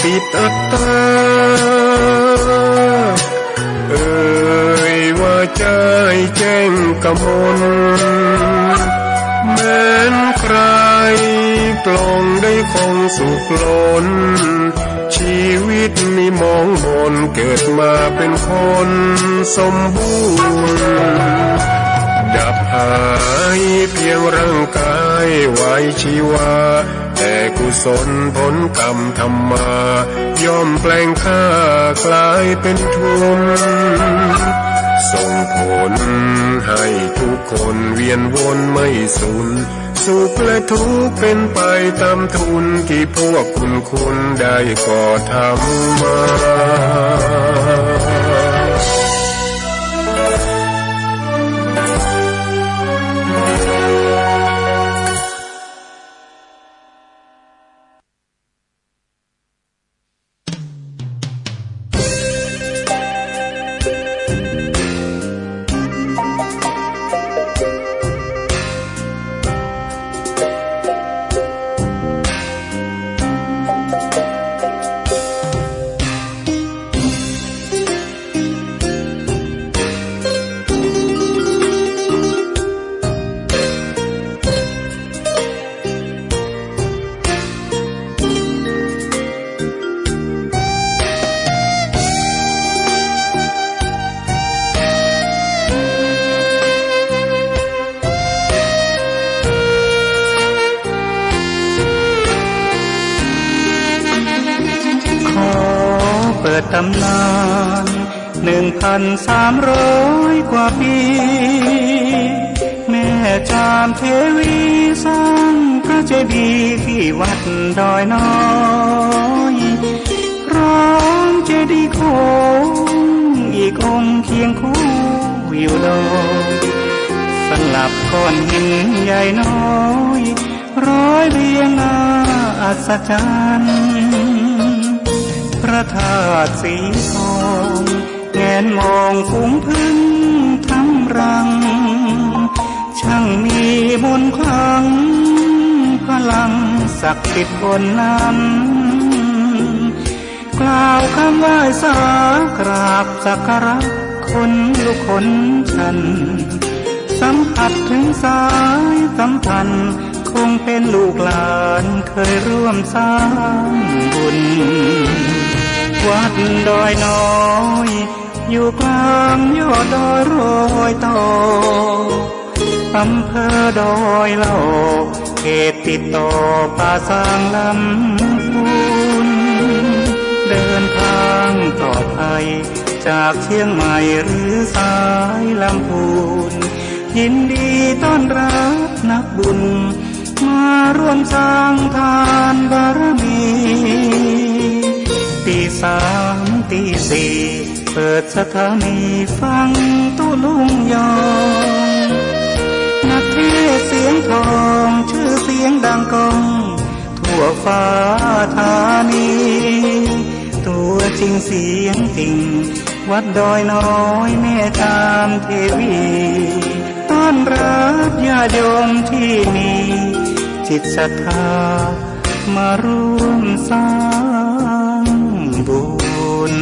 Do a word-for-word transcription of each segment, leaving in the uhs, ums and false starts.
ปิดอัตตา เอ่ยวาจ๋าแจ้งกมล แม้นใคร่ปรองได้คงสุขล้น ชีวิตนี้หมองหมน เกิดมาเป๋นคนสมบูรณ์ ดับหายเพียงร่างก๋ายไว้ชีวา แต่กุศลผลกรรมทำมา ย่อมแปลงข้ากลายเป๋นทุน ส่งผลให้ทุกคนเวียนวนไม่สุน สุขและทุกข์เป๋นไปต๋ามทุน ตี้พวกคุณคุณได้ก่อทำมา ขอเปิดต๋ำนาน หนึ่งพันสามร้อยกว่าปี แม่จามเทวีสร้างพระเจดีย์ตี้วัดดอยน้อย พร้อมเจดีย์โค้งอีกองค์เคียงคู่อยู่ดอย สลับก้อนหินใหญ่น้อย ร้อยเรียงน่าอัศจรรย์ พระธาตุสีทอง แงนมองฝูงผึ้งทำรัง ช่างมีมนต์ขลัง พลังศักดิ์สิทธิ์บนนั้น กล่าวคำไหว้สากราบสักการะ ขนลุกขนชัน สัมผัสถึงสายสัมพันธ์ คงเป็นลูกหลานเคยร่วมสร้างบุญ วัดดอยน้อย อยู่กลางยอดดอยรอยต่อ อำเภอดอยหล่อ เขตติดต่อป่าซางลำพูน เดินทางปลอดภัย จากเชียงใหม่หรือสายลำพูน ยินดีต้อนรับนักบุญ มาร่วมสร้างทานบารมี ตีสามตีสี่ เปิดสถานีฟังตุ๊ลุงยอง นักเทศน์เสียงทอง ชื่อเสียงดังก้อง ทั่วฟ้าธานี ตัวจริงเสียงจริง วัดดอยน้อยแม่จามเทวี ต้อนรับญาติโยมที่มีจิตศรัทธา มาร่วมสร้างบุญ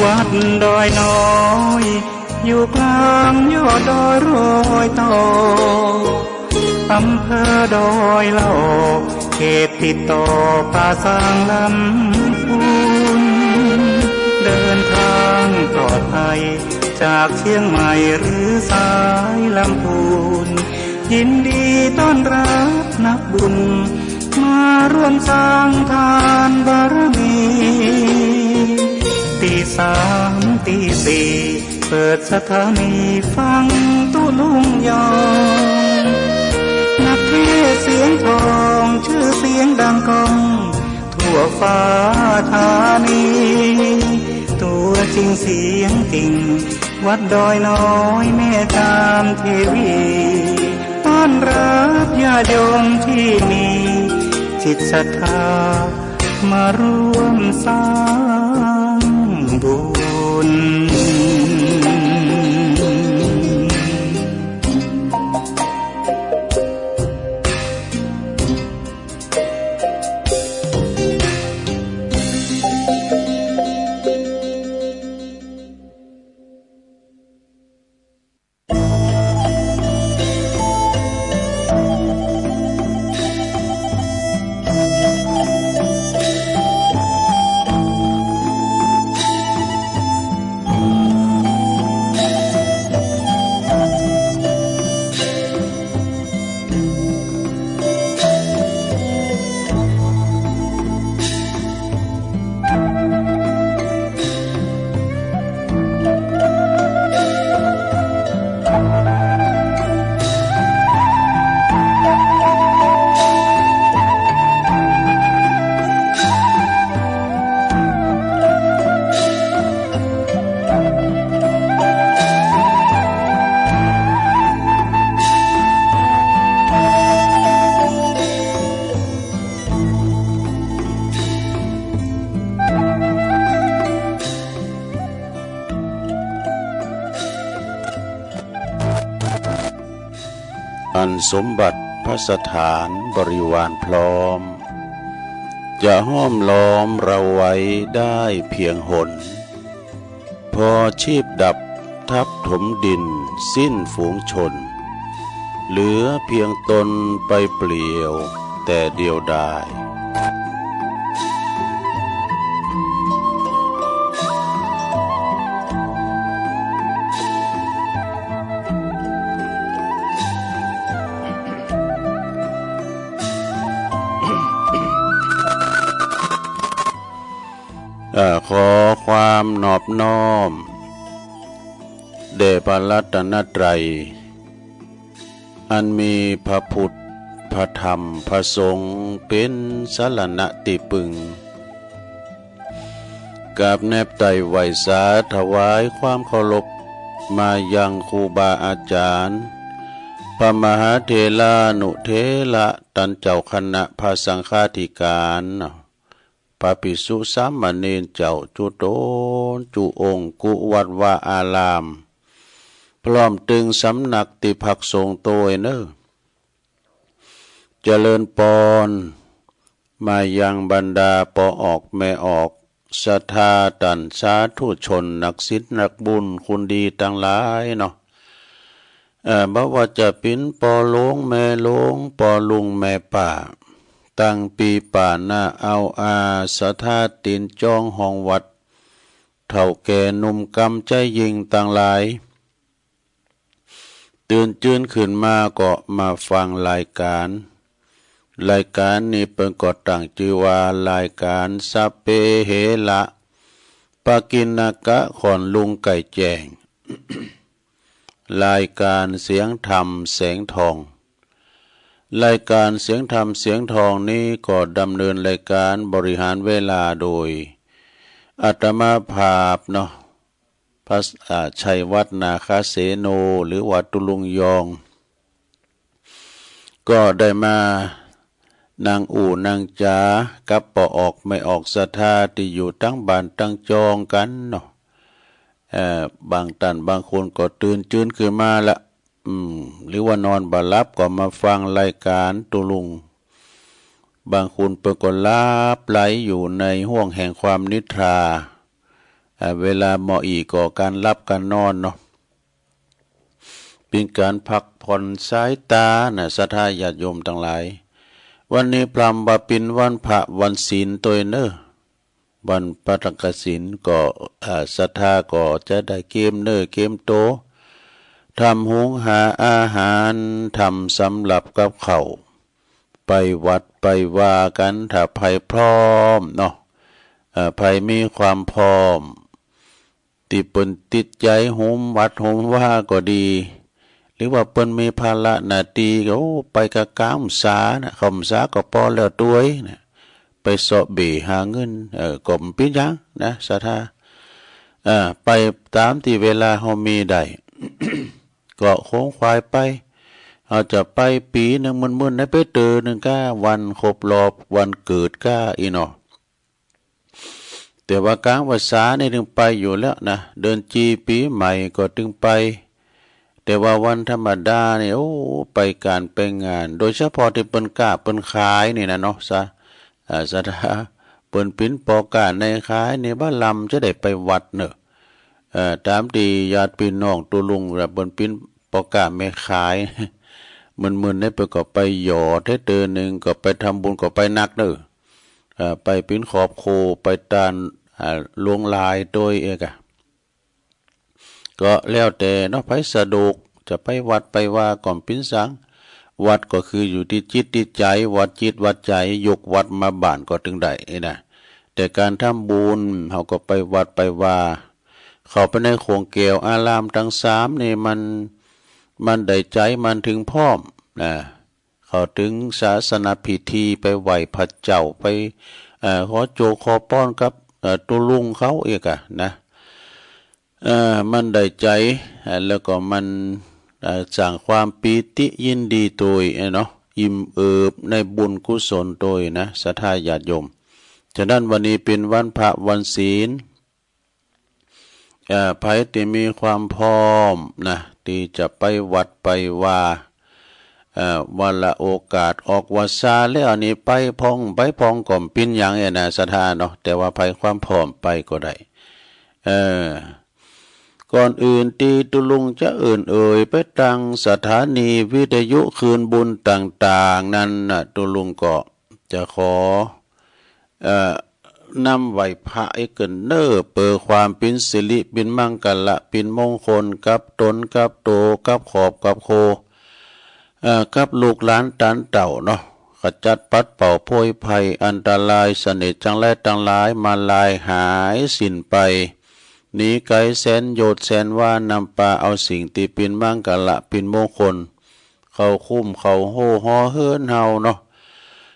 วัดดอยน้อย อยู่กลางยอดดอยรอยต่อ อำเภอดอยหล่อ เขตติดต่อป่าซางลำพูน เดินทางปลอดภัย จากเชียงใหม่หรือสายลำพูน ยินดีต้อนรับนักบุญ มาร่วมสร้างทานบารมี ตีสามตีสี่ เปิดสถานีฟังตุ๊ลุงยอง นักเทศน์เสียงทอง ชื่อเสียงดังก้อง ทั่ว ปาธานี ตัวจริงเสียงจริง วัดดอยน้อยแม่จามเทวี ต้อนรับญาติโยมที่มีจิตศรัทธา มาร่วมสร้างบุญ อันสมบัติภัสถานบริวารพร้อม จะห้อมล้อมเราไว้ได้เพียงหน พอชีพดับทับถมดินสิ้นฝูงชน เหลือเพียงตนไปเปลี่ยวแต่เดียวดาย เอ่อ ขอความนอบน้อม แด่พระรัตนตรัย อันมีพระพุทธ พระธรรม พระสงฆ์ เป๋นสรณะตี้พึ่ง กราบแนบไต่ไหว้สาถวายความเคารพ มายังครูบาอาจารย์ พระมหาเถรานุเถระ ต้านเจ้าคณะพระสังฆาธิการ พระภิกษุสามเณรเจ้าจุ๊ต๋นจุ๊องค์ กู้วัดวาอาราม พร้อมตึงสำนักตี้พักสงฆ์ตวยเน่อ เจริญปอน มายังบรรดาป้อออกแม่ออก ศรัทธาต้านสาธุชน นักศีลนักบุญ คนดีตังหลายเนาะ เอ่อ บ่ว่าจะเป๋นป้อหลวงแม่หลวง ป้อลุงแม่ป้า ตังปี้ป้าน้าอาวอา ศรัทธาตี๋นจองห้องวัด เฒ่าแก่หนุ่มกำใจ๋ยิ่งตังหลาย ตื่นจื้นขึ้นมาก็มาฟังรายการ รายการนี้เปิ้นก็ตั้งจื้อว่ารายการสัพเพเหระ ปกิณกะ ขอนลุงไก่แจ้ง รายการเสียงธรรมแสงทอง รายการเสียงธรรมแสงทองนี้ก็ดำเนินรายการบริหารเวลาโดยอาตมาภาพเนาะ พระ อ่า ชัยวัฒน์ นาคเสโน หรือว่าตุ๊ลุงยอง ก็ได้มานั่งอู้นั่งจ๋ากับป้อออกแม่ออกศรัทธาตี้อยู่ตังบ้านตังจองกั๋นเนาะ เอ่อ บางต้านบางคนก็ตื่นจื้นขึ้นมาละ อืม หรือว่านอนบ่หลับก็มาฟังรายการตุ๊ลุง บางคนเปิ้นก็หลับไหลอยู่ในห้วงแห่งความนิทรา อ่า เวลาเหมาะอี้ก็ก๋านหลับก๋านนอนเนาะ เป๋นก๋านพักผ่อนสายต๋านะ ศรัทธาญาติโยมตังหลาย วันนี้พร่ำว่าเป๋นวันพระวันศีลตวยเน่อ วันพระตังกศีลก็ อ่า ศรัทธาก็จะได้เกียมเนื้อเกียมตั๋ว ทำหุงหาอาหาร ทำสำรับกับข้าว ไปวัดไปวากั๋น ถ้าใผพร้อมเนาะ เอ่อ ใผมีความพร้อม ตี้เปิ้นติดใจ๋โฮมวัดโฮมวาก็ดี หรือว่าเปิ้นมีภาระหน้าตี้ก็ โอ้ ไปกะก๋างพรรษานะ เข้าพรรษาก็ปอแล้วตวยนะ ไปเซาะเบ่หาเงิน เออ ก็บ่เป๋นหยังนะ ศรัทธา เออ ไปต๋ามตี้เวลาเฮามีได้ ก็ขวนขวายไป เฮาจะไปปี๋นึ่งมึนๆ ได้ไปเตื้อนึ่งก้า วันครบรอบวันเกิดก้าอี้เนาะ แต่ว่ากลางพรรษานี่ตึงไปอยู่แล้วนะ เดือนจีปี๋ใหม่ก็ตึงไป แต่ว่าวันธรรมดานี่ โอ้ ไปก๋านไปงาน โดยเฉพาะตี้เปิ้นก้าเปิ้นขายนี่นะเนาะ ศรัท อ่า ศรัทธา เปิ้นเป๋นป้อก้าแม่ขายนี่ บ่ลำจะได้ไปวัดเนาะ เอ่อ ต๋ามตี้ญาติปี้น้องตุ๊ลุงละ เปิ้นเป๋นป้อก้าแม่ขาย มึนๆ นี่เปิ้นก็ไปหย่อ แต๊เตื้อนึ่งก็ไปทำบุญ ก็ไปนักเนาะ เอ่อ ไปเป๋นขอบครัว ไปตาน อ่า ลวงลายตวยเอกอะ ก็แล้วแต่เนาะ ใผสะดวกจะไปวัดไปวาก็บ่เป๋นสัง วัดก็คืออยู่ตี้จิตตี้ใจ๋ วัดจิตวัดใจ๋ ยกวัดมาบ้านก็ตึงได้นะ แต่ก๋านทำบุญ เฮาก็ไปวัดไปวา เข้าไปในขวงแก้วอารามตังสามนี่ มัน มันได้ใจ๋ มันเถิงพร้อมนะ เข้าเถิงศาสนพิธี ไปไหว้พระเจ้า ไป เอ่อ ขอโจคขอป๊อนกับ เอ่อ ตุ๊ลุงเขาเอกอะนะ เอ่อ มันได้ใจ๋ เอ่อ แล้วก็มัน เอ่อ สร้างความปีติยินดีตวยเนาะ อิ่มเอิบในบุญกุศลตวยนะ ศรัทธาญาติโยม ฉะนั้นวันนี้เป๋นวันพระวันศีล เอ่อ ใผตี้มีความพร้อมนะ ตี้จะไปวัดไปวา เอ่อ วันละโอกาส ออกพรรษาแล้วนี่ไปพ่อง ไปพ่องก็บ่เป๋นหยังเอกนะ ศรัทธาเนาะ แต่ว่าใผความพร้อมไปก็ได้ เอ่อ ก่อนอื่นตี้ตุ๊ลุงจะเอิ้นเอ่ยไปตางสถานีวิทยุคืนบุญต่างๆ นั้นนะ ตุ๊ลุงก็จะขอ เอ่อ นำไหว้พระเอกเนาะ เปื้อความเป๋นสิริเป๋นมังคละเป๋นมงคลกับต๋นกับโตกับครอบกับครัว เอ่อ กับลูกหลานต๋านเต้าเนาะ ขจัดปัดเป่าโพยภัยอันตรายเสน่ห์จังไรตังหลาย มารร้ายหายสิ้นไป หนีไก๋แสนโยชน์แสนวา นำปาเอาสิ่งตี้เป๋นมังคละเป๋นมงคล เข้าคุ้มเข้าโฮ่ห่อเฮือนเฮาเนาะ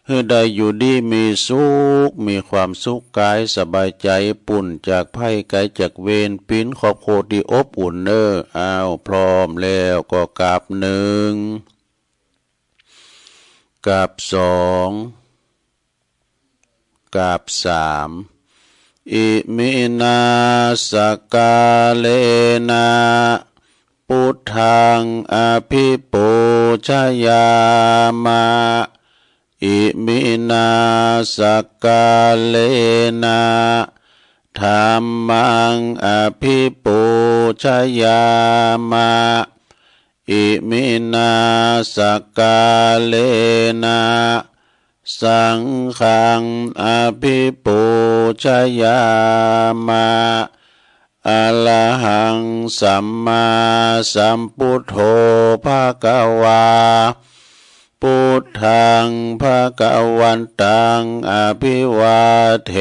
หื้อได้อยู่ดีมีสุข มีความสุขก๋ายสบายใจ๋ ป๊นจากภัยไก๋จากเวร เป๋นครอบครัวตี้อบอุ่นเนาะ อ้าว พร้อมแล้วก็กราบหนึ่ง กราบสอง กราบสาม อิมินา สักกาเลนะ ปุทธัง อภิปูชยามะ อิมินา สักกาเลนะ ธัมมัง อภิปูชยามะ อิมินา สักกาเลนะ สังฆัง อภิปูชยามะ อะระหัง สัมมาสัมพุทโธ ภะคะวา พุทธัง ภะคะวันตัง อภิวาเท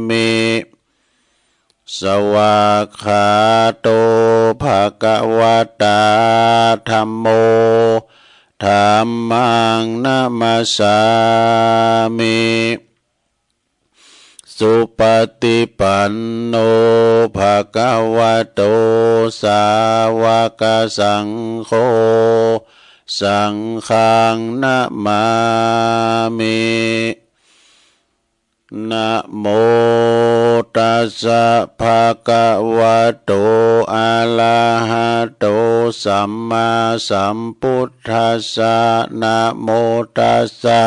มิ สวากขาโต ภะคะวะตา ธัมโม ธัมมัง นะมัสสามิ สุปะติปันโน ภะคะวะโต สาวะกะสังโฆ สังฆัง นะมามิ นะโมตัสสะ ภะคะวะโต อะระหะโต สัมมาสัมพุทธัสสะ นะโมตัสสะ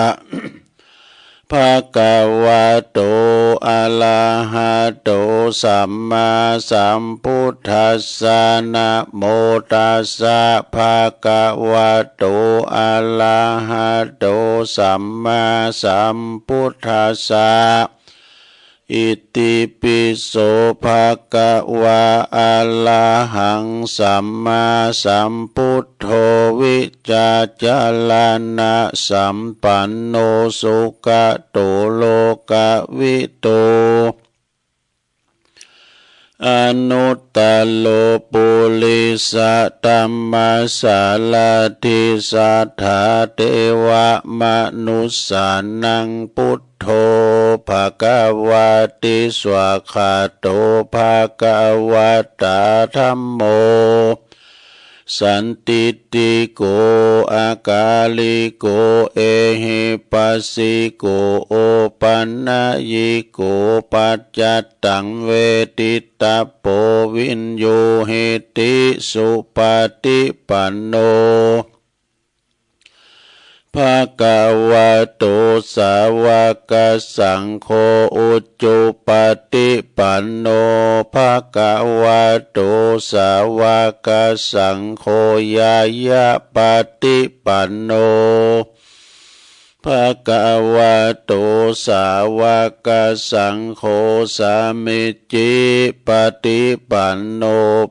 ภะคะวะโต อะระหะโต สัมมาสัมพุทธัสสะ นะโมตัสสะ ภะคะวะโต อะระหะโต สัมมาสัมพุทธัสสะ อิติปิโส ภะคะวะ อะระหัง สัมมาสัมพุทโธ วิจาจะระณะสัมปันโน สุขะโต โลกะวิทู อนุตตโรปุริสธัมมสารถิ สัทธาเทวมนุสสานัง พุทโธ ภะคะวะติ สวากขาโต ภะคะวะตา ธัมโม สันทิฏฐิโก อะกาลิโก เอหิปัสสิโก โอปันนยิโก ปัจจัตตัง เวทิตตปโป วิญญูหิติ สุปะฏิปันโน ภะคะวะโต สาวกสังโฆ อุจุปะฏิปันโน ภะคะวะโต สาวกสังโฆ ญาณปะฏิปันโน ภะคะวะโต สาวกสังโฆ สามิจฉิปะฏิปันโน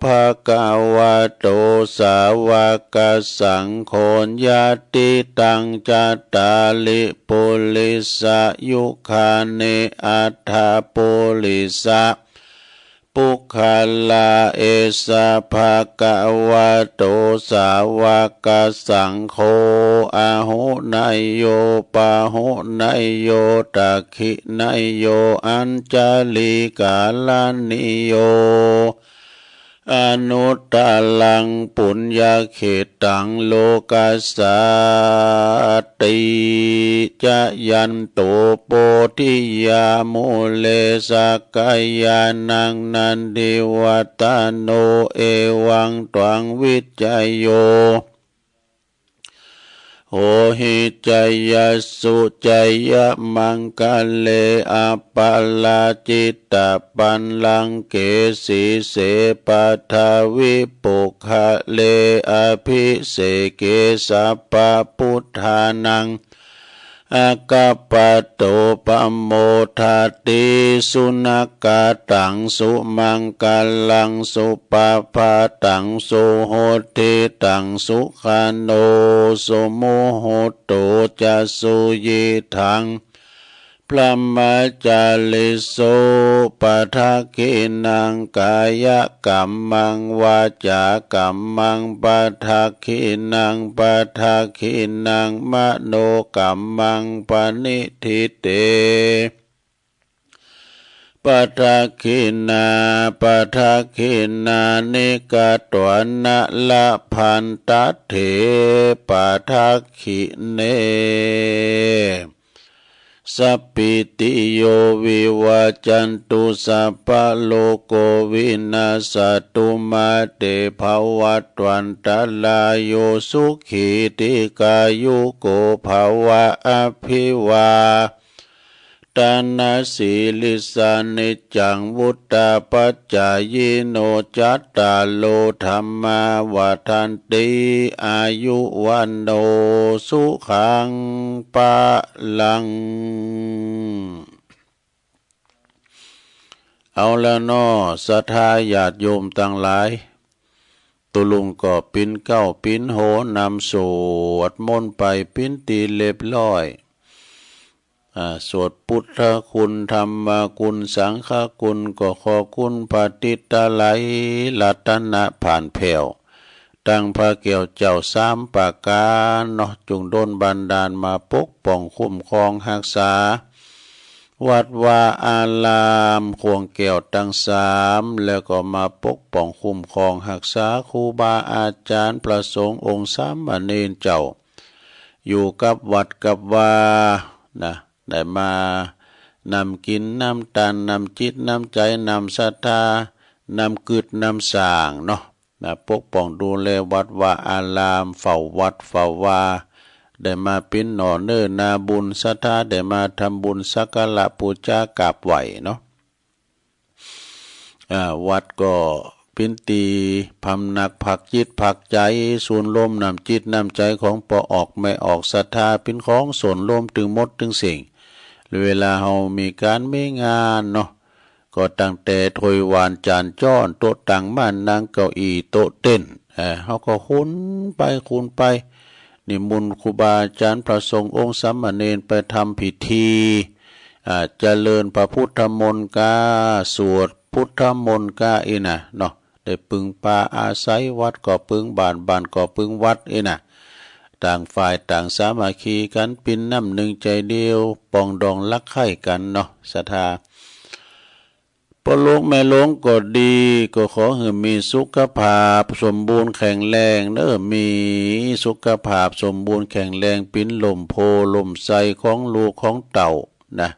ภะคะวะโต สาวกสังโฆ ญาติตัง จัตตาริ ปุริสายุคานิ อัตถะปุริสะ ปุคคลา เอสะ ภะคะวะโต สาวกสังโฆ อาหุเนยโย ปาหุเนยโย ตักขิเนยโย อัญชลีกรณีโย อนุตตรัง ปุญญเขตตัง โลกัสสาติ จะยันโต โพธิยา มูเล สักกายานัง นันทิวัตตโน เอวังตวัง วิจโย โหหิ จยสสุ จยมังคะเล อัปปะราจิตตปัลลังเก สีเส ปัทวิปุคคเล อภิเสเก สัพพะพุทธานัง อะคะปะโต ปะโมทะติ สุนะกะตัง สุมังคะลัง สุปะพะตัง สุหุตติตัง สุขะโณ สุมุตโต จะ สุยิตถัง พรหมจาริสุ ปะทักขิณัง กายกัมมัง วาจากัมมัง ปะทักขิณัง ปะทักขิณัง มโนกัมมัง ปะณิทิเต ปะทักขิณา ปะทักขิณานิ กัตวานะ ละพันตะเถ ปะทักขิเณ สัพพิติโย วิวัจจันตุ สัพพะโรโก วินัสสะตุ มา เต ภะวัตวันตะราโย สุขี ทีฆายุโก ภะวะ อะภิวา ตะนะสีลิสสะ นิจจัง วุฑฒาปัจจายิโน จัตตาโร ธัมมา วัฑฒันติ อายุ วัณโณ สุขัง พะลัง เอาละเนาะ ศรัทธาญาติโยมตังหลาย ตุ๊ลุงก็ปิ๊นเก๊าปิ๊นโหนำสวดมนต์ไปปิ๊นตี้เรียบร้อย อ่า สวดพุทธคุณ ธัมมคุณ สังฆคุณ ก็ขอคุณพระติตะไลยรัตนะผ่านแผ้ว ตังพระแก้วเจ้าสามประก๋านเนาะ จุ่งดลบันดาลมาปกป้องคุ้มครองฮักษา วัดวาอาราม ข่วงแก้วตังสาม แล้วก็มาปกป้องคุ้มครองฮักษาครูบาอาจ๋ารย์ พระสงฆ์องค์สามเณรเจ้า อยู่กับวัดกับวา นะ ได้มานำกิ๋นนำตาน นำจิตนำใจ๋ นำศรัทธา นำกึ๊ดนำสร้างเนาะ นะ ปกป้องดูแลวัดวาอาราม เฝ้าวัดเฝ้าวา ได้มาปิ๊นหน่อเนื้อนาบุญ ศรัทธาได้มาทำบุญสักการะปู๋จากราบไหว้เนาะ อ่า วัดก็ปิ๊นตี้พำนักพักจิตพักใจ๋ ศูนย์รวมน้ำจิตน้ำใจ๋ของป้อออกแม่ออกศรัทธา ปิ๊นของส่วนรวมตึงหมดตึงสิ่ง เวลาเฮามีก๋านมีงานเนาะ ก็ตั้งแต่ถ้วยหวานจ๋านจ๊อน โต๊ะตังม่านนั่งเก้าอี้โต๊ะเต็นท์ เอ่อ เฮาก็ขนไปขนไป นิมนต์ครูบาอาจ๋ารย์พระสงฆ์องค์สามเณรไปทำพิธี อ่า เจริญพระพุทธมนต์กา สวด พุทธมนต์ก้าอี้นะเนาะ ได้ปึงปาอาศัย วัดก็ปึงบ้าน บ้านก็ปึงวัดอี้นะ ต่างฝ่ายต่างสามัคคีกั๋น เป๋นน้ำหนึ่งใจ๋เดียว ปรองดองฮักใค่กั๋นเนาะ ศรัทธา ป้อหลวงแม่หลวงก็ดี ก็ขอหื้อมีสุขภาพสมบูรณ์แข็งแรงเนาะ มีสุขภาพสมบูรณ์แข็งแรง เป๋นล่มโพธิ์ล่มไทรของลูกของเต้านะ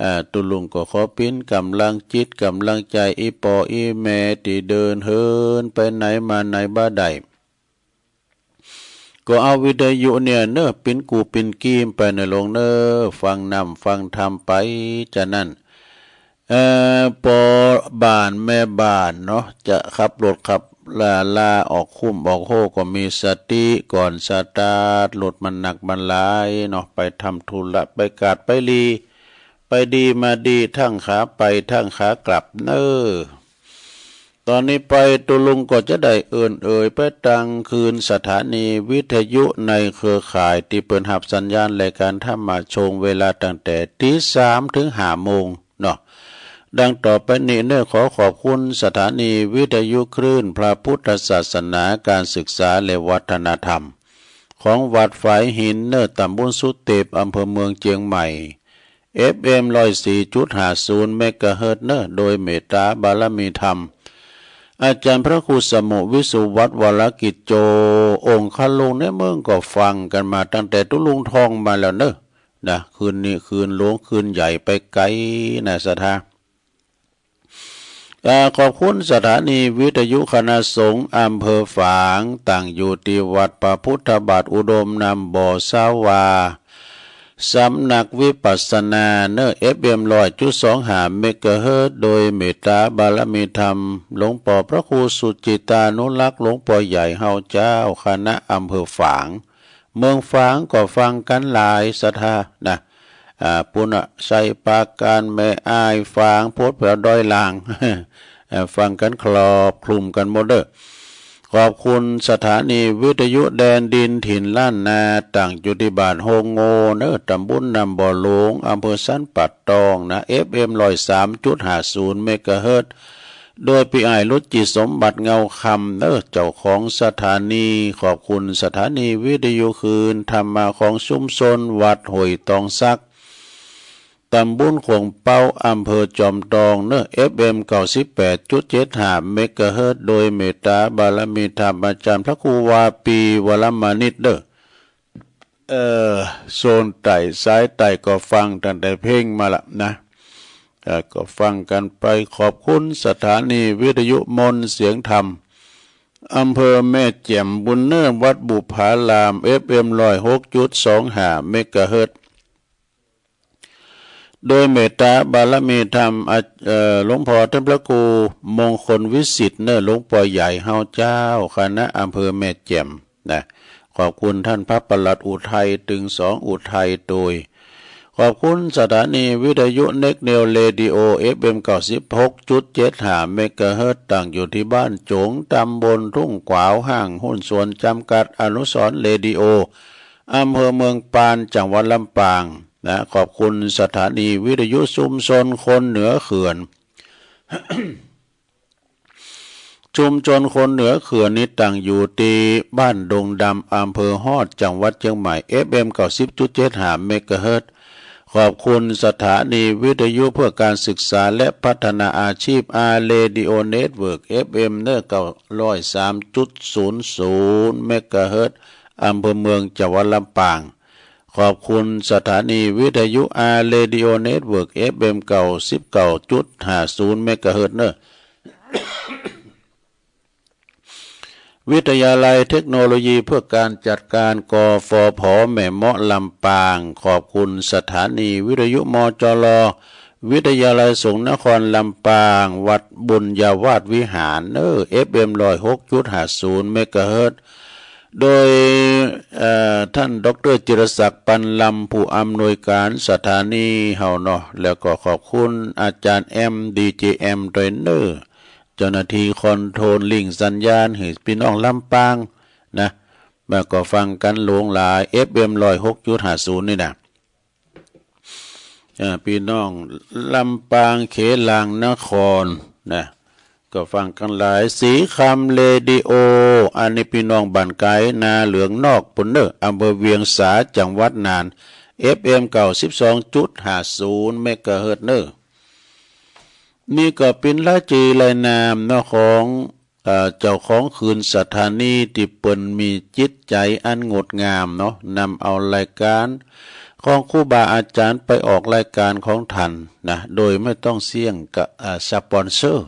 อ่า ตุ๊ลุงก็ขอเป๋นก๋ำลังจิตก๋ำลังใจ๋ อี่ป้ออี่แม่ตี้เดินเหินไปไหนมาไหนบ่ได้ ก็เอาวิทยุเนี่ยเนาะ เป๋นกู่เป๋นกี้ไปเนาะหลวงเนาะ ฟังน้ำฟังธรรมไป จานั้น เอ่อ ป้อบ้านแม่บ้านเนาะ จะขับรถขับลา ลาออกคุ้มออกโฮก็มีสติก่อน สตาร์ทรถมันหนักมันหลายเนาะ ไปทำธุระ ไปกาดไปลี ไปดีมาดี ตึงขาไปตึงขากลับเนาะ ต๋อนนี้ไปตุ๊ลุงก็จะได้เอิ้นเอ่ยไปตังคืนสถานีวิทยุในเครือข่ายตี้เปิ้นฮับสัญญาณรายก๋านธรรมะ ช่วงเวลาตั้งแต่ตีสามเถิงห้าโมงเนาะ ดังต่อไปนี้เนาะ ขอขอบคุณสถานีวิทยุคลื่นพระพุทธศาสนา ก๋านศึกษาและวัฒนธรรม ของวัดฝายหินเนาะ ต๋ำบลสุเต็ป อำเภอเมืองเจียงใหม่ เอฟเอ็ม ร้อยสี่จุดห้าศูนย์ เมกะเฮิรตซ์เนาะ โดยเมตต๋าบารมีธรรม อาจ๋ารย์พระครูสมุห์ วิสุวัฒน์ วรกิจโจ องคลุงในเมืองก็ฟังกั๋นมาตั้งแต่ตุ๊ลุงท้องมาแล้วเนาะ นะ คลื่นนี้คลื่นหลวงคลื่นใหญ่ไปไก๋นะศรัทธา อ่า ขอบคุณสถานีวิทยุคณะสงฆ์อำเภอฝาง ตั้งอยู่ตี้วัดพระพุทธบาทอุดมน้ำบ่อสาวา สำนักวิปัสสนาเนาะ เอฟเอ็ม ร้อยจุดสองห้า เมกะเฮิรตซ์ โดยเมตต๋าบารมีธรรม หลวงป้อพระครูสุจิตตานุรักษ์ หลวงป้อใหญ่เฮาเจ้าคณะอำเภอฝาง เมืองฝางก็ฟังกั๋นหลายศรัทธานะ อ่า ปู๊นน่ะ ไชยปราการ แม่อาย ฝาง โพธิ์แผว ดอยหล่าง เอ่อ ฟังกั๋นครอบคลุมกั๋นหมดเนาะ ขอบคุณสถานีวิทยุแดนดินถิ่นล้านนา ตั้งอยู่ตี้บ้านโฮงโง่เนาะ ต๋ำบลน้ำบ่อหลวง อำเภอสันป่าตองนะ เอฟเอ็ม ร้อยสามจุดห้าศูนย์ เมกะเฮิรตซ์ โดยปี้อ้ายรุจิต สมบัติเงาคำเนาะ เจ้าของสถานี ขอบคุณสถานีวิทยุคลื่นธรรมะของชุมชนวัดห้วยตองสัก ต๋ำบลขวงเป๊า อำเภอจอมตองเนาะ เอฟเอ็ม เก้าสิบแปดจุดเจ็ดห้า เมกะเฮิรตซ์ โดยเมตต๋าบารมีธรรมอาจ๋ารย์พระครูวาปี วรมณิตเนาะ เอ่อ โซนใต้สายใต้ก็ฟังตั้งแต่เพ็งมาละนะ เอ่อ ก็ฟังกั๋นไป ขอบคุณสถานีวิทยุมนต์เสียงธรรม อำเภอแม่แจ่ม บุญเนินวัดบุพาราม เอฟเอ็ม ร้อยหกจุดสองห้า เมกะเฮิรตซ์ โดยเมตต๋าบารมีธรรม อ่า เอ่อ หลวงป้อต้านพระครูมงคลวิสิทธิ์เนาะ หลวงป้อใหญ่เฮาเจ้าคณะอำเภอแม่แจ่ม นะ ขอบคุณต้านพระปลัดอุทัย ตึงสองอุทัยโตย ขอบคุณสถานีวิทยุเน็กเนวเรดิโอ เอฟเอ็ม เก้าสิบหกจุดเจ็ดห้า เมกะเฮิรตซ์ ตั้งอยู่ตี้บ้านโจ๋ง ต๋ำบลทุ่งขวาว ห้างหุ้นส่วนจ๋ำกัดอนุสรณ์เรดิโอ อำเภอเมืองปาน จังหวัดลำปาง นะ ขอบคุณสถานีวิทยุชุมชนคนเหนือเขื่อน ชุมชนคนเหนือเขื่อนนี้ตั้งอยู่ตี้บ้านดงดำ อำเภอฮอด จังหวัดเจียงใหม่ เอฟเอ็ม เก้าสิบจุดเจ็ดห้า เมกะเฮิรตซ์ ขอบคุณสถานีวิทยุเพื่อการศึกษาและพัฒนาอาชีพ อาร์ เรดิโอ เน็ตเวิร์ก เอฟเอ็ม เนาะ เก้าร้อยสามจุดศูนย์ศูนย์ เมกะเฮิรตซ์ อำเภอเมือง จังหวัดลำปาง ขอบคุณสถานีวิทยุ อาร์ เรดิโอ เน็ตเวิร์ก เอฟเอ็ม เก้าสิบเก้าจุดห้าศูนย์ เมกะเฮิรตซ์เนาะ วิทยาลัยเทคโนโลยีเพื่อการจัดการ กฟผ แม่เมาะ ลำปาง ขอบคุณสถานีวิทยุ มจร วิทยาลัยสงฆ์นครลำปาง วัดบุญญาวาสวิหารเนาะ เอฟเอ็ม ร้อยหกจุดห้าศูนย์ เมกะเฮิรตซ์ โดย เอ่อ ท่านด็อกเตอร์จิรศักดิ์ ปันลำ ผู้อำนวยการสถานีเฮาเนาะ แล้วก็ขอบคุณอาจารย์แอม ดีเจแอม ตวยเนาะ เจ้าหน้าที่คอนโทรลลิงก์สัญญาณหื้อพี่น้องลำปางนะ มาก็ฟังกั๋นหลวงหลาย เอฟเอ็ม ร้อยหกจุดห้าศูนย์ นี่นะ เอ่อ พี่น้องลำปาง เขลางนคร นะ ก็ฟังกั๋นหลาย สีคำเรดิโอ อันนี้ปี้น้องบ้านไก๋นาเหลืองนอกปู้นเน่อ อำเภอเวียงสา จังหวัดน่าน เอฟเอ็ม เก้าสิบสองจุดห้าศูนย์ เมกะเฮิรตซ์เน่อ นี่ก็เป๋นลายจื้อลายนามเนาะ ของ เอ่อ เจ้าของคืนสถานีตี้เปิ้นมีจิตใจ๋อันงดงามเนาะ นำเอารายก๋านของครูบาอาจ๋ารย์ไปออกรายก๋านของต้านนะ โดยบ่ต้องเสี้ยงกะ เอ่อ สปอนเซอร์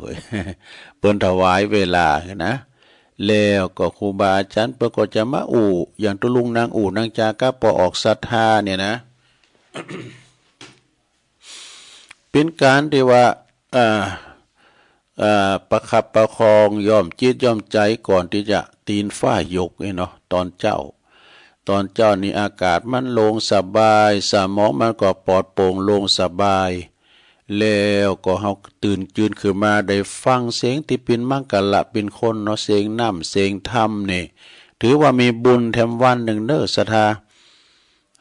เปิ้นถวายเวลานะ แล้วก็ครูบาอาจ๋ารย์เปิ้นก็จะมาอู้ อย่างตุ๊ลุงนั่งอู้นั่งจ๋ากับป้อออกศรัทธาเนี่ยนะ เป๋นก๋านตี้ว่า เอ่อ เอ่อ ประคับประคองย้อมจิตย้อมใจ๋ก่อนตี้จะตี๋นฟ้ายกนี่เนาะ ต๋อนเจ๊า ต๋อนเจ๊านี่อากาศมันโล่งสบาย สมองมันก็ปลอดโปร่งโล่งสบาย แล้วก็เฮาตื่นจืนขึ้นมาได้ฟังเสียงตี้เป๋นมังคละเป๋นคนเนาะ เสียงน้ำเสียงธรรมนี่ ถือว่ามีบุญแถมวันนึ่งเน่อศรัทธา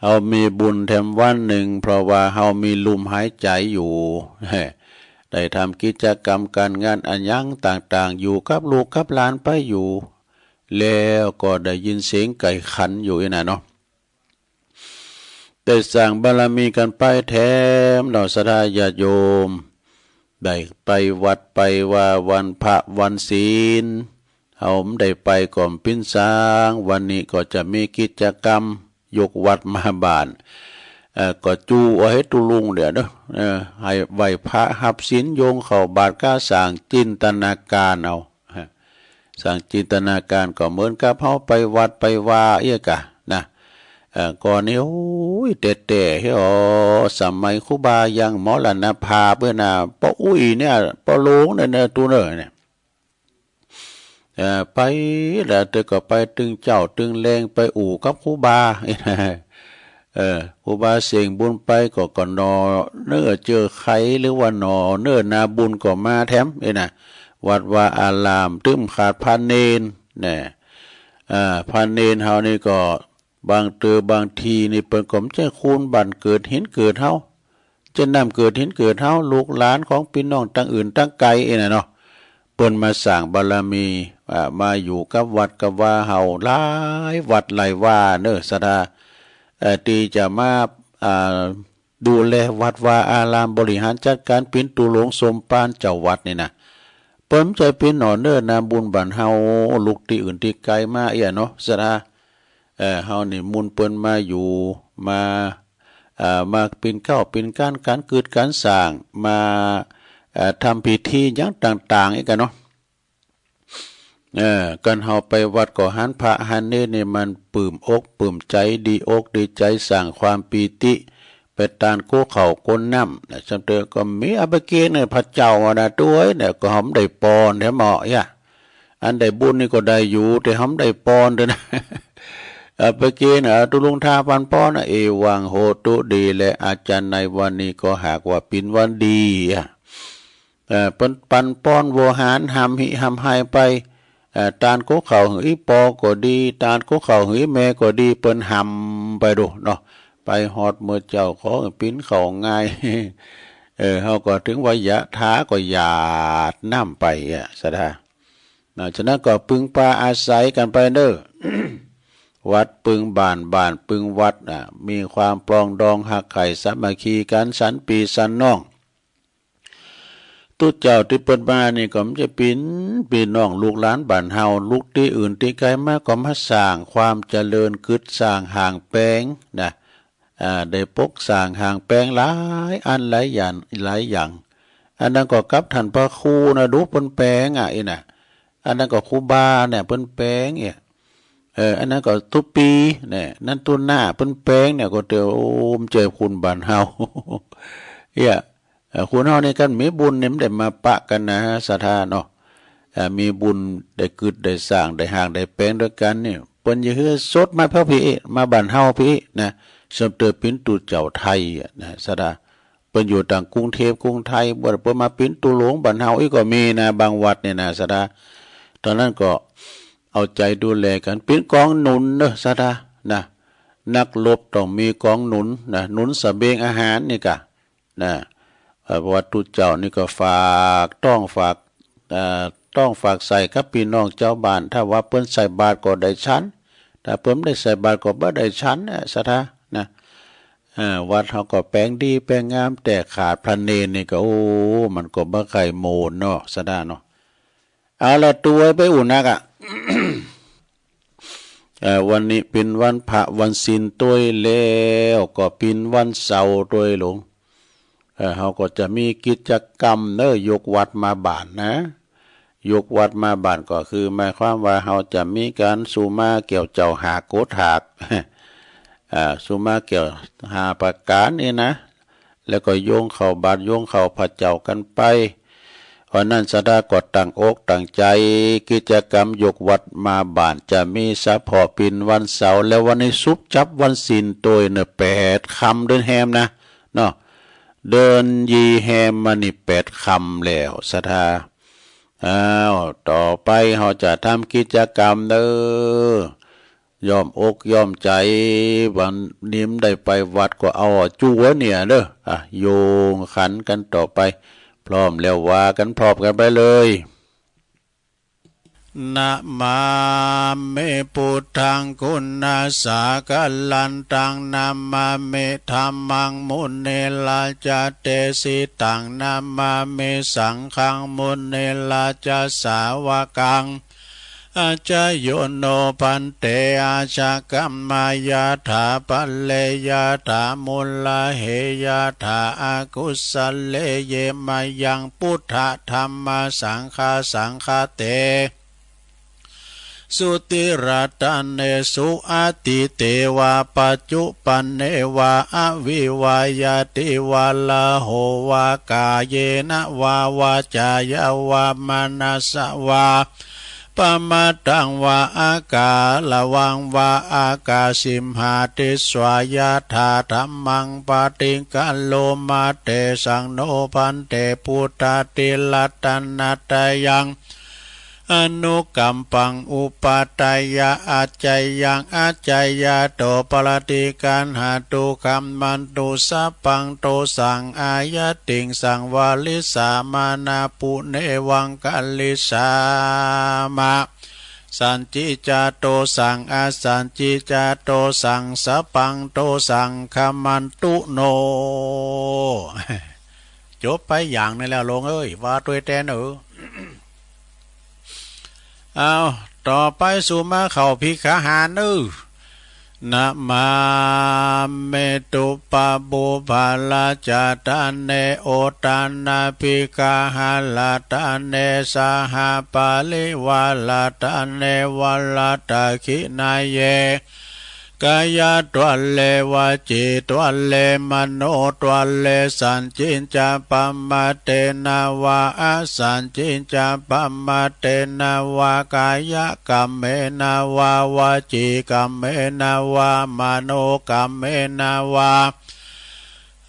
เฮามีบุญแถมวันนึ่ง เพราะว่าเฮามีลมหายใจ๋อยู่ ได้ทำกิจกรรมก๋านงานอะหยังต่างๆ อยู่กับลูกกับหลานไปอยู่ แล้วก็ได้ยินเสียงไก่ขันอยู่อี้น่ะเนาะ ได้สร้างบารมีกั๋นไปแถมเนาะศรัทธาญาติโยม ได้ไปวัดไปวาวันพระวันศีล เฮาบ่ได้ไปก็บ่เป๋นสาง วันนี้ก็จะมีกิจกรรมยกวัดมาบ้าน เอ่อ ก็จู๋เอาหื้อตุ๊ลุงเดี๋ยวเนาะ เอ่อ หื้อไหว้พระฮับศีล โยงเข้าบาตรกาสร้างจินตนาก๋านเอา สร้างจินตนาก๋านก็เหมือนกับเฮาไปวัดไปวาเอี้ยกะนะ เอ่อ ก่อนนี้ โอ้ย แต๊ๆ เฮ้ย อ๋อ สมัยครูบายังมรณภาพเปื้อน่ะ ป้ออุ๊ยเนี่ย ป้อหลวงเนี่ย เนี่ย ตุ๊เน่อเนี่ย เอ่อ ไปละเตื้อก็ไปตึงเจ๊าตึงแลง ไปอู้กับครูบา เออ ครูบาเส้งบุญไปก็ ก็หน่อเนื้อเจื้อไข หรือว่าหน่อเนื้อนาบุญก็มาแถม เอ้ยนะ วัดวาอาราม ตึงขาดพระเณร แน่ อ่า พระเณรเฮานี่ก็ บางเตื้อบางทีนี่เปิ้นก็บ่ใจ้คูนบ้านเกิดถิ่นเกิดเฮา จะนำเกิดถิ่นเกิดเฮา ลูกหลานของปี้น้องตังอื่นตังไก๋เอ้ยนะเนาะ เปิ้นมาสร้างบารมี อ่า มาอยู่กับวัดกับวาเฮา หลายวัดหลายวาเน่อศรัทธา เอ่อ ตี้จะมา อ่า ดูแลวัดวาอาราม บริหารจัดก๋าน เป๋นตุ๊หลงสมภารเจ้าวัดนี่นะ เปิ้นบ่ใจ้เป๋นหน่อเนื้อนาบุญบ้านเฮา ลูกตี้อื่นตี้ไก๋มาเอี้ยเนาะศรัทธา เอ่อ เฮานิมนต์เปิ้นมาอยู่ มา เอ่อ มาเป๋นข้าวเป๋นก๋าน ก๋านกึ๊ดก๋านสร้าง มา เอ่อ ทำพิธีหยังต่างๆ เอี้ยกะเนาะ เอ่อ กั๋นเฮาไปวัดก็หันพระหันเณรนี่มันปลื้มอกปลื้มใจ๋ ดีอกดีใจ๋ สร้างความปีติ ไปตานก๊กข้าวก๊กน้ำนะ จำเตื้อก็มี อัปเกณฑ์เนี่ย พระเจ้าอะนะ ตวยเนี่ย ก็เฮาบ่ได้ปอนแถมเหมาะยะ อันได้บุญนี่ก็ได้อยู่ แต่เฮาบ่ได้ปอนเตื้อนะ อัปเกณฑ์นะ ตุ๊ลุงทาปันปอนนะ เอวังโหตุ ดีแล อาจ๋ารย์ ในวันนี้ก็หากว่าเป๋นวันดีอะ เอ่อ เปิ้นปันปอนโวหาร หำหิหำไฮไป เอ่อ ตานก๊กข้าวหื้ออี่ปอก็ดี ตานก๊กข้าวหื้ออี่แม่ก็ดี เปิ้นหำไปดูเนาะ ไปฮอดเมื่อเจ๊า ขอหื้อปิ้นข้าวง่าย เออ เฮาก็ถือว่ายะถาก็หยาดน้ำไปอะศรัทธา นะ ฉะนั้นก็ปึงปาอาศัยกั๋นไปเน่อ วัดปึงบ้าน บ้านปึงวัด อ่ะ มีความปรองดองฮักใค่สามัคคีกั๋น สันปี้สันน้อง ตุ๊เจ้าตี้เปิ้นมานี่ก็บ่ใจ้เป๋นปี้น้องลูกหลานบ้านเฮา ลูกตี้อื่นตี้ไก๋มาก็มาสร้างความเจริญ กึ๊ดสร้างห้างแป๋งนะ อ่า ได้ปกสร้างห้างแป๋งหลายอันหลายอย่าง หลายอย่าง อันนั้นก็กับต้านพระครูนะ ดูเปิ้นแป๋งอะ อี้นะ อันนั้นก็ครูบาเนี่ยเปิ้นแป๋งเนี่ย เออ อันนั้นก็ตุ๊ปี้เนี่ย นั้นตุ๊หน้าเปิ้นแป๋งเนี่ย ก็เตื้อ โอ้ บ่ใจ้คูนบ้านเฮา เอี้ย เอ่อ คูนเฮานี่กั๋นมีบุญนี่บ่ได้มาปะกั๋นนะศรัทธาเนาะ เอ่อ มีบุญได้กึ๊ดได้สร้าง ได้ห้างได้แป๋งตวยกั๋นนี่ เปิ้นจะหื้อสดมาเผ่าปี้ มาบ้านเฮาปี้นะ สมเตื้อเป๋นตุ๊เจ้าไทยอะนะศรัทธา เปิ้นอยู่ตางกรุงเทพฯ กรุงไทย บ่ เปิ้นมาเป๋นตุ๊หลงบ้านเฮาอี้ก็มีนะ บางวัดนี่นะศรัทธา ต๋อนนั้นก็เอาใจ๋ดูแลกั๋น เป๋นก๋องหนุนเน่อศรัทธานะ นักรบต้องมีก๋องหนุนนะ หนุนเสบียงอาหารนี่กะนะ อ่า วัตถุเจ้านี่ก็ฝากต๊องฝาก อ่า ต๊องฝากใส่กับปี้น้องจาวบ้าน ถ้าว่าเปิ้นใส่บาตรก็ได้ฉัน ถ้าเปิ้นบ่ได้ใส่บาตรก็บ่ได้ฉันเนี่ย ศรัทธานะ อ่า วัดเฮาก็แป๋งดีแป๋งงาม แต่ขาดพระเณรนี่ก็ โอ้ มันก็บ่ใค่โมนเนาะ ศรัทธาเนาะ เอาละ ตั๋วไปอู้นักอะ เอ่อ วันนี้เป๋นวันพระวันศีลตวยแล้ว ก็เป๋นวันเสาร์ตวยหลวง เอ่อ เฮาก็จะมีกิจกรรมเน่อ ยกวัตรมาบานนะ ยกวัตรมาบานก็คือหมายความว่าเฮาจะมีก๋านสุมาเกี่ยวเจ้าหากโกฏหาก อ่า สุมาเกี่ยวห้าประก๋านนี่นะ แล้วก็โยงเข้าบาตรโยงเข้าพระเจ้ากั๋นไป เพราะนั้นศรัทธาก็ตั้งอกตั้งใจ๋ กิจกรรมยกวัตรมาบานจะมีเสพาะเป๋นวันเสาร์ แล้ววันนี้สุบจับวันศีลตวยเน่อ แปดค่ำเดือนแฮมนะ เนาะ เดือนยี่แฮมมานี่แปดค่ำแล้วศรัทธา อ้าว ต่อไปเฮาจะทำกิจกรรมเน่อ ย้อมอกย้อมใจ๋ วันนี้ได้ไปวัดก็เอาจั่วเนี่ยเน่อ อ่ะ โยงขันกั๋นต่อไป พร้อมแล้วว่ากั๋นพร้อมกั๋นไปเลย Namāmi buddhaṃ guṇasāgaraṃ, taṃ namāmi dhammaṃ munirājā desitaṃ, namāmi saṅghaṃ munirājasāvakaṃ. Ācāyo no bhante, ācākamma yathā pare yathā mūlahe yathā akusale, ye mayaṃ buddhadhammasaṅghassate sutirattane su, atīte vā paccuppane vā, avivvāyati varaho vā, kāyena vā vācāya vā manasā vā, pamāddaṃ vā akaraṃ vā, akāsimhā disvā yathā dhammaṃ paṭiggaṇhoma, tesaṃ no bhante buddhāti ratanattayaṃ anukampaṃ upādāya, accayaṃ accayato paṭiggaṇhatu, khamatu sabbaṃ dosaṃ ayatiṃsaṃ varissamānā, punevaṃ karissāma. Sañcicca dosaṃ asañcicca dosaṃ, sabbaṃ dosaṃ khamantu no. จบไปอย่างหนึ่งแล้วโลมเอ้ย ว่าตวยแต๊เน่อ เอา ต่อไปสุมาเข้าภิกขาหารเน่อ Namāmi dubbabujjhagacchadane oṭanabhikaharattane sahaparivārattane varadakkhiṇeyye kāyadvāre vacīdvāre manotvāre. Sañcicca pamādena vā asañcicca pamādena vā, kāyakammena vā vacīkammena vā manokammena vā,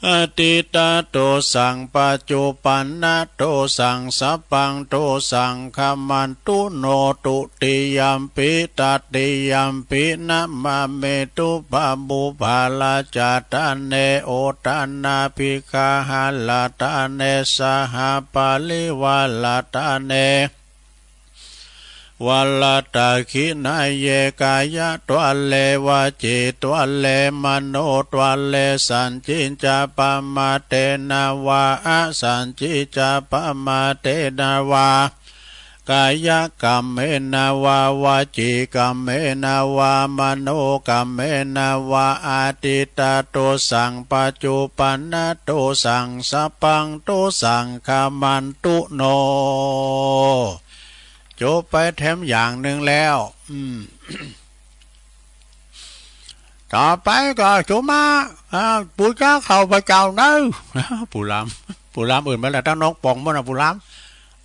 atītā dosaṃ paccuppanna dosaṃ, sabbaṃ dosaṃ khamantu no. Dutiyampi tatiyampi namāmi dubbabujjhagacchadane oṭanabhikaharattane sahaparivārattane varadak khiṇeyye kāyadvāre vacīdvāre manotvāre. Sañcicca pamādena vā asañcicca pamādena vā, kāyakammena vā vacīkammena vā manokammena vā, atītā dosaṃ paccuppanna dosaṃ sabbaṃ dosaṃ khamantu no. จบไปแถมอย่างหนึ่งแล้ว อืม ต่อไปก็สุมา อ่า ปู๋จาข้าพเจ้าเน่อ ปู๋หลาม ปู๋หลามเอิ้นมาแล้ว ตั้งนอกป่องหมดนะ ปู๋หลาม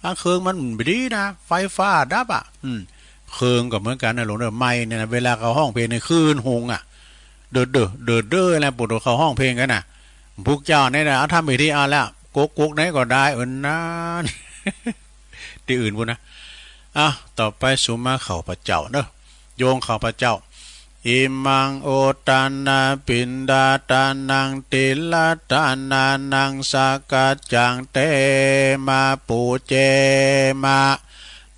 อ่า เครื่องมันบ่ดีนะ ไฟฟ้าดับอ่ะ อืม เครื่องก็เหมือนกั๋นนะหลวงเน่อ ไมค์เนี่ยนะ เวลาเขาฮ้องเพลงเนี่ย คลื่นหุงอ่ะ เดิดเด้อ เดิดเด้อ แล้วปู๋เขาฮ้องเพลงกั๋นน่ะ พวกเจ้าเนี่ยนะ เอาทำพิธีเอาแล้ว กุ๊กกุ๊กไหนก็ได้ เออ นั่น ตี้อื่นปู๋นนะ อ่ะ ต่อไปสุมาข้าพเจ้าเน่อ โยงข้าพเจ้า อิมัง โอทปปาณาปิณฑาตานัง ติลทานานัง สักคัจจัง เตมะ ปูเจมะ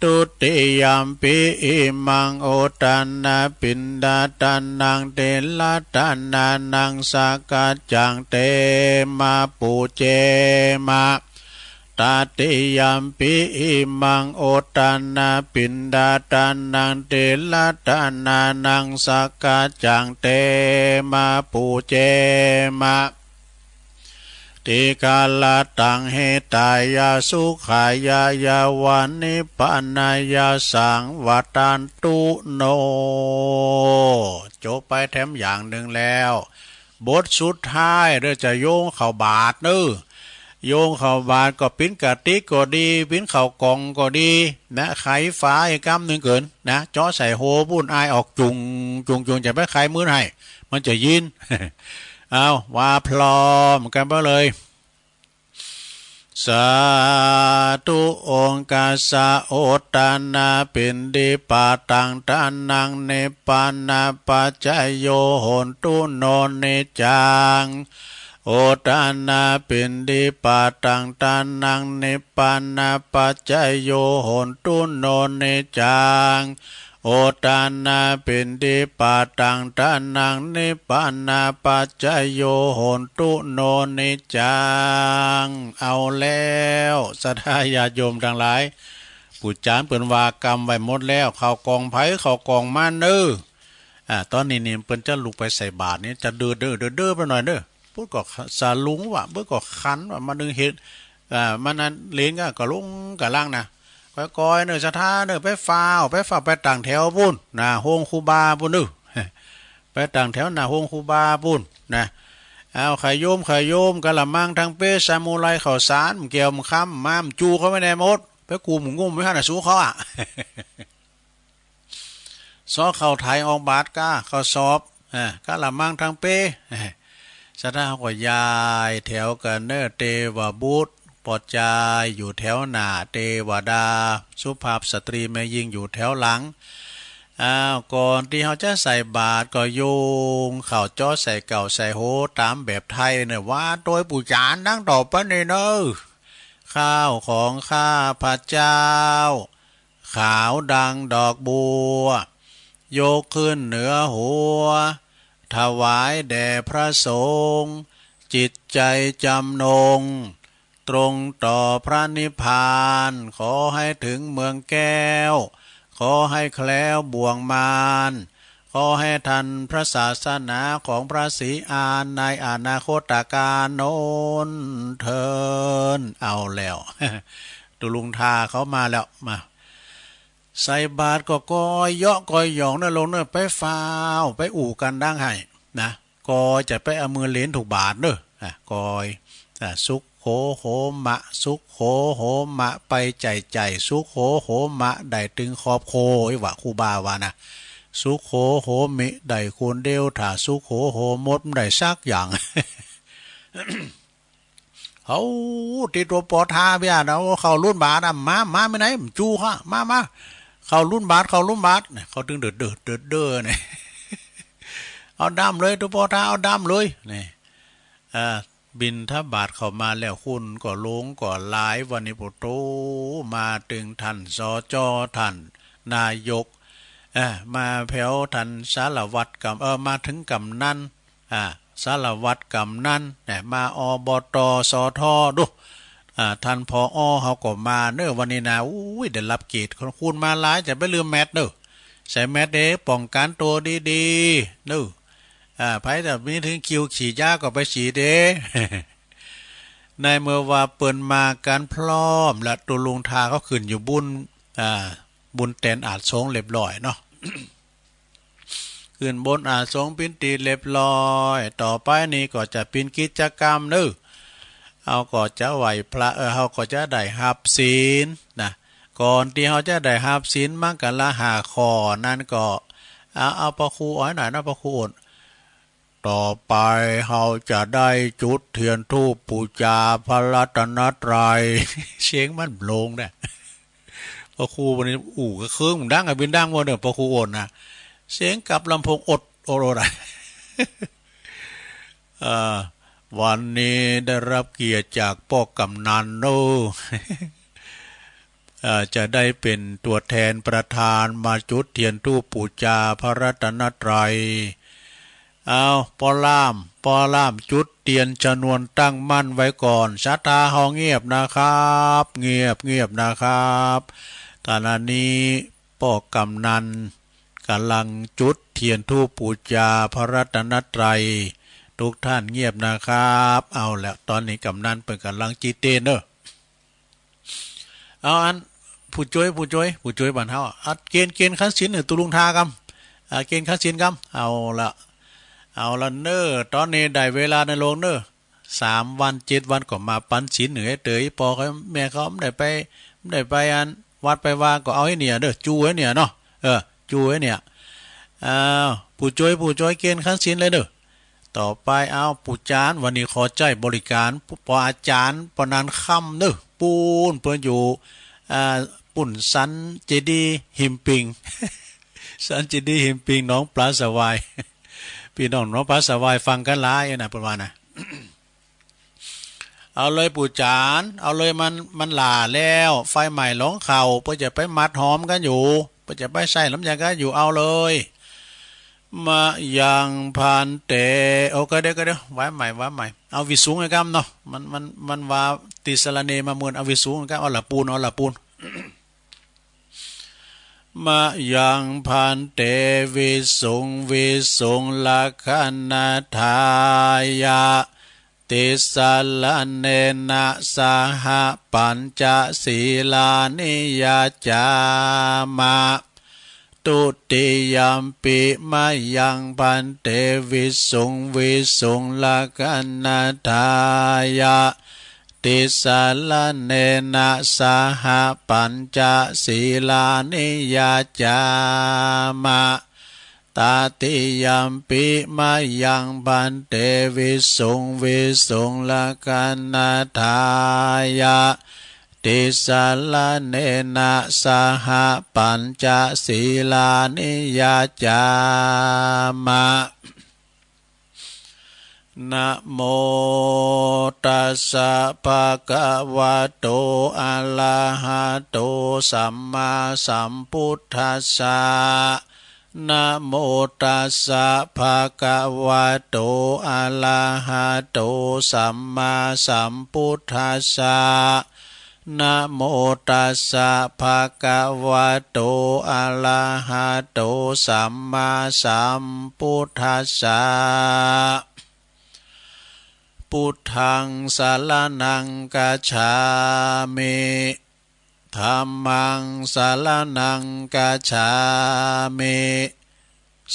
ทุติยัมปิ อิมัง โอทปปาณาปิณฑาตานัง ติลทานานัง สักคัจจัง เตมะ ปูเจมะ ตติยัมปิ อิมัง โอทปปาณาปิณฑาตานัง ติลทานานัง สักคัจจัง เตมะ ปูเจมะ ติคารัตตัง หิตายะ สุขายะ ยาวะ นิพพานายะ สังวัตตันตุ โน จบไปแถมอย่างนึ่งแล้ว บทสุดท้ายเด้อ จะโยงเข้าบาตรเน้อ โยงเข้าบาตรก็ปิ๊นกะติกก็ดี ปิ๊นข้าวกล่องก็ดีนะ ไขฝาอีกกำนึ่งเกินนะ เจาะใส่โฮปุ้น อายออกจุ่งจุ่งจุ่ง จะไปไขมื้นให้ มันจะยิน เอา ว่าพร้อมกั๋นไปเลย สาธุ โอกัสสะ โอทปปาณาปิณฑิปาตัง ทานัง นิพพานะปัจจโย โหนตุ โน นิจจัง โอทปปาณาปิณฑิปาตัง ทานัง นิพพานะปัจจโย โหนตุ โน นิจจัง โอทปปาณาปิณฑิปาตัง ทานัง นิพพานะปัจจโย โหนตุ โน นิจจัง เอาแล้ว ศรัทธาญาติโยมตังหลาย ปู่จารย์เปิ้นว่ากำไว้หมดแล้ว ข้าวกล่องใผข้าวกล่องมันเน้อ อ่า ต๋อนนี้นี่เปิ้นจะลุกไปใส่บาตรนี่ จะเด้อเด้อเด้อเด้อไปหน่อยเน้อ ปุ้นก็สะลุงวะ ปุ้นก็คันวะ มานึ่งเห็น อ่า มานั้นเหลนก็ ก็ลงกำลังนะ ก้อยๆ เน้อ ศรัทธาเน้อ ไปฟ้าว ไปฟ้าว ไปตั้งแถวปุ้นนะ โฮงครูบาปุ้นเน้อ ไปตั้งแถวหน้าโฮงครูบาปุ้นนะ เอา ใผโยม ใผโยม กะละมังตังเป๊ ซามูไร ข้าวสาร แก้ว คำ มา จูเข้าไปแหน่หมด ไปกุมงุมไว้หั้นน่ะ สูเขาอะ ซ้อเข้าไถออกบาตรก้า ข้าวสอบ อ่า กะละมังตังเป๊ ศรัทธาก็ย้ายแถวกั๋นเน้อ เตวบุตร ป้อจายอยู่แถวหน้า เตวดา สุภาพสตรีแม่ญิงอยู่แถวหลัง อ้าว ก่อนตี้เฮาจะใส่บาตรก็โยงเข้าเจาะใส่เก่าใส่โฮต๋ามแบบไทยเน้อ ว่าโตยปู่จารย์ดังต่อไปนี้เน้อ ข้าวของข้าพเจ้า ขาวดังดอกบัว ยกขึ้นเหนือหัว ถวายแด่พระสงฆ์ จิตใจจำนง ตรงต่อพระนิพพาน ขอให้ถึงเมืองแก้ว ขอให้แคล้วบ่วงมาร ขอให้ทันพระศาสนาของพระศรีอานในอนาคตกาลโน้นเทอญ เอาแล้ว ตุ๊ลุงทาเขามาแล้ว มา ใส่บาตรก็ก้อยเยาะก้อยหย่องเน้อโลมเน้อ ไปฟ้าว ไปอู้กั๋นดังไห้นะ ก้อยจะไปเอามือเหลนถูกบาตรเน้อ อ่ะ ก้อย อ่ะ สุขโขโหมะ สุขโขโหมะ ไปใจ๋ใจ๋ สุขโขโหมะ ได้ตึงครอบครัว อี้หว่าครูบาว่านะ สุขโขโหมิ ได้คนเดียว ถ้าสุขโขโหมด บ่ได้สักอย่าง เฮา ตี้ตั๋วปอทาเปียนะ โอ้ เข้ารุ่นบาตรอะ มา มา ไปไหน บ่จู้ข้า มา มา เข้ารุ่นบาตร เข้ารุ่นบาตร เนี่ย เขาตึงเด้อเด้อ เด้อเด้อ เนี่ย เอาดำเลย ตั๋วปอทา เอาดำเลย เนี่ย อ่า บิณฑบาตเข้ามาแล้ว คนก็หลงก็หลาย วันนี้โพโต มาตึงท่าน สจ ท่านนายก เอ่อ มาแผวท่านสารวัตรกำ เอ่อ มาเถิงกำนัน อ่า สารวัตรกำนัน เนี่ย มา อบต สท ดู อ่า ท่าน ผอ เฮาก็มาเน้อวันนี้นะ อุ้ย ได้รับเกียรติ คนคูณมาหลาย จะไปลืมแมสเน้อ ใส่แมสเด้ ป้องกั๋นตั๋วดีๆ เน้อ อ่า ใผจะมีถึงคิวฉีดยาก็ไปฉีดเด้ ในเมื่อว่าเปิ้นมากั๋นพร้อมแล้ว ตุ๊ลุงทาเขาขึ้นอยู่บุน อ่า บุนแตนอาสงฆ์เรียบร้อยเนาะ ขึ้นบนอาสงฆ์เป๋นตี้เรียบร้อย ต่อไปนี้ก็จะเป๋นกิจกรรมเน้อ เฮาก็จะไหว้พระ เออ เฮาก็จะได้ฮับศีลนะ ก่อนตี้เฮาจะได้ฮับศีลมังคละห้าข้อนั้นก็ เอา เอาพระครูอ้อยหน่อยนะ พระครูอ้น ต่อไปเฮาจะได้จุดเตียนธูปปู๋จาพระรัตนตรัย เสียงมันโปร่งนะ พระครูวันนี้อู้กระเคิงดังอะ บินดังว่าเน้อ พระครูอ้นนะ เสียงกับลำโพงอด อ้ อะไร เอ่อ วันนี้ได้รับเกียรติจากป้อกำนันเนอะ เอ่อ จะได้เป๋นตั๋วแทนประธานมาจุดเตียนธูปปู๋จาพระรัตนตรัย เอา ป้อล่าม ป้อล่าม จุดเตียนชนวนตั้งมั่นไว้ก่อน ศรัทธาเฮาเงียบนะครับ เงียบ เงียบนะครับ ขณะนี้ป้อกำนันก๋ำลังจุดเตียนธูปปู๋จาพระรัตนตรัย ทุกท่านเงียบนะครับ เอาละ ต๋อนนี้กำนันเปิ้นก๋ำลังจิเตนเนอะ เอาอัน ผู้จ้วย ผู้จ้วย ผู้จ้วยบ้านเฮา อัดเกณฑ์ เกณฑ์คันศีลเนี่ย ตุ๊ลุงทากำ อ่า เกณฑ์คันศีลกำ เอาละ เอาละเน่อ ต๋อนนี้ได้เวลาในโลงเน่อ สามวันเจ็ดวันก็มาปันศีลเน่อ เต๋ย ป้อเขา แม่เขาบ่ได้ไป บ่ได้ไปอัน วัดไปวา ก็เอาไอ้เนี่ยเน่อ จูไอ้เนี่ยเนาะ เออ จูไอ้เนี่ย อ้าว ผู้จ้วย ผู้จ้วย เกณฑ์คันศีลเลยเน่อ ต่อไป เอา ปู่จารย์ วันนี้ขอใจ๊บริการ ป้ออาจ๋ารย์ ป้อนันค่ำเน่อ ปู๊น เปิ้นอยู่ อ่า ปุ้นสันเจดีย์หิมปิง สันเจดีย์หิมปิง หนองปลาสะวาย ปี้น้องหนองปลาสะวายฟังกั๋นหลายนะ เปิ้นว่านะ เอาเลยปู่จารย์ เอาเลย มัน มันหล่าแล้ว ไฟใหม่หลองเข้า เปิ้นจะไปหมัดหอมกั๋นอยู่ เปิ้นจะไปใส่น้ำยากั๋นอยู่ เอาเลย มะยังภันเต โอ้ ก็เดี๋ยว ก็เดี๋ยว วาใหม่ วาใหม่ เอาวิสุงไอ้กำเนาะ มัน มัน มันว่าติสรณเณมาเมิน เอาวิสุงไอ้กำ เอาละปูน เอาละปูน มะยังภันเต วิสุง วิสุง รักขะณัฏฐายะ ติสรณเณนะ สหะ ปัญจสีลานิ ยัจฉามะ ทุติยัมปิ มะยังภันเต วิสุง วิสุง รักขะณัฏฐายะ ติสรณเณนะ สหะ ปัญจสีลานิ ยัจฉามะ ตติยัมปิ มะยังภันเต วิสุง วิสุง รักขะณัฏฐายะ ติสรณเณนะ สหะ ปัญจสีลานิ ยัจฉามะ นะโมตัสสะ ภะคะวะโต อะระหะโต สัมมาสัมพุทธัสสะ นะโมตัสสะ ภะคะวะโต อะระหะโต สัมมาสัมพุทธัสสะ นะโมตัสสะ ภะคะวะโต อะระหะโต สัมมาสัมพุทธัสสะ พุทธัง สรณัง คัจฉามิ ธัมมัง สรณัง คัจฉามิ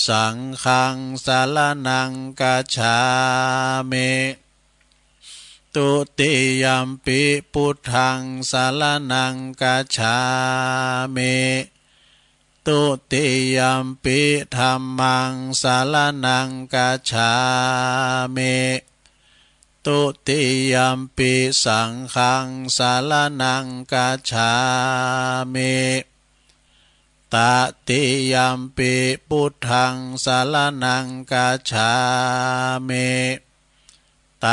สังฆัง สรณัง คัจฉามิ ทุติยัมปิ พุทธัง สรณัง คัจฉามิ ทุติยัมปิ ธัมมัง สรณัง คัจฉามิ ทุติยัมปิ สังฆัง สรณัง คัจฉามิ ตติยัมปิ พุทธัง สรณัง คัจฉามิ ต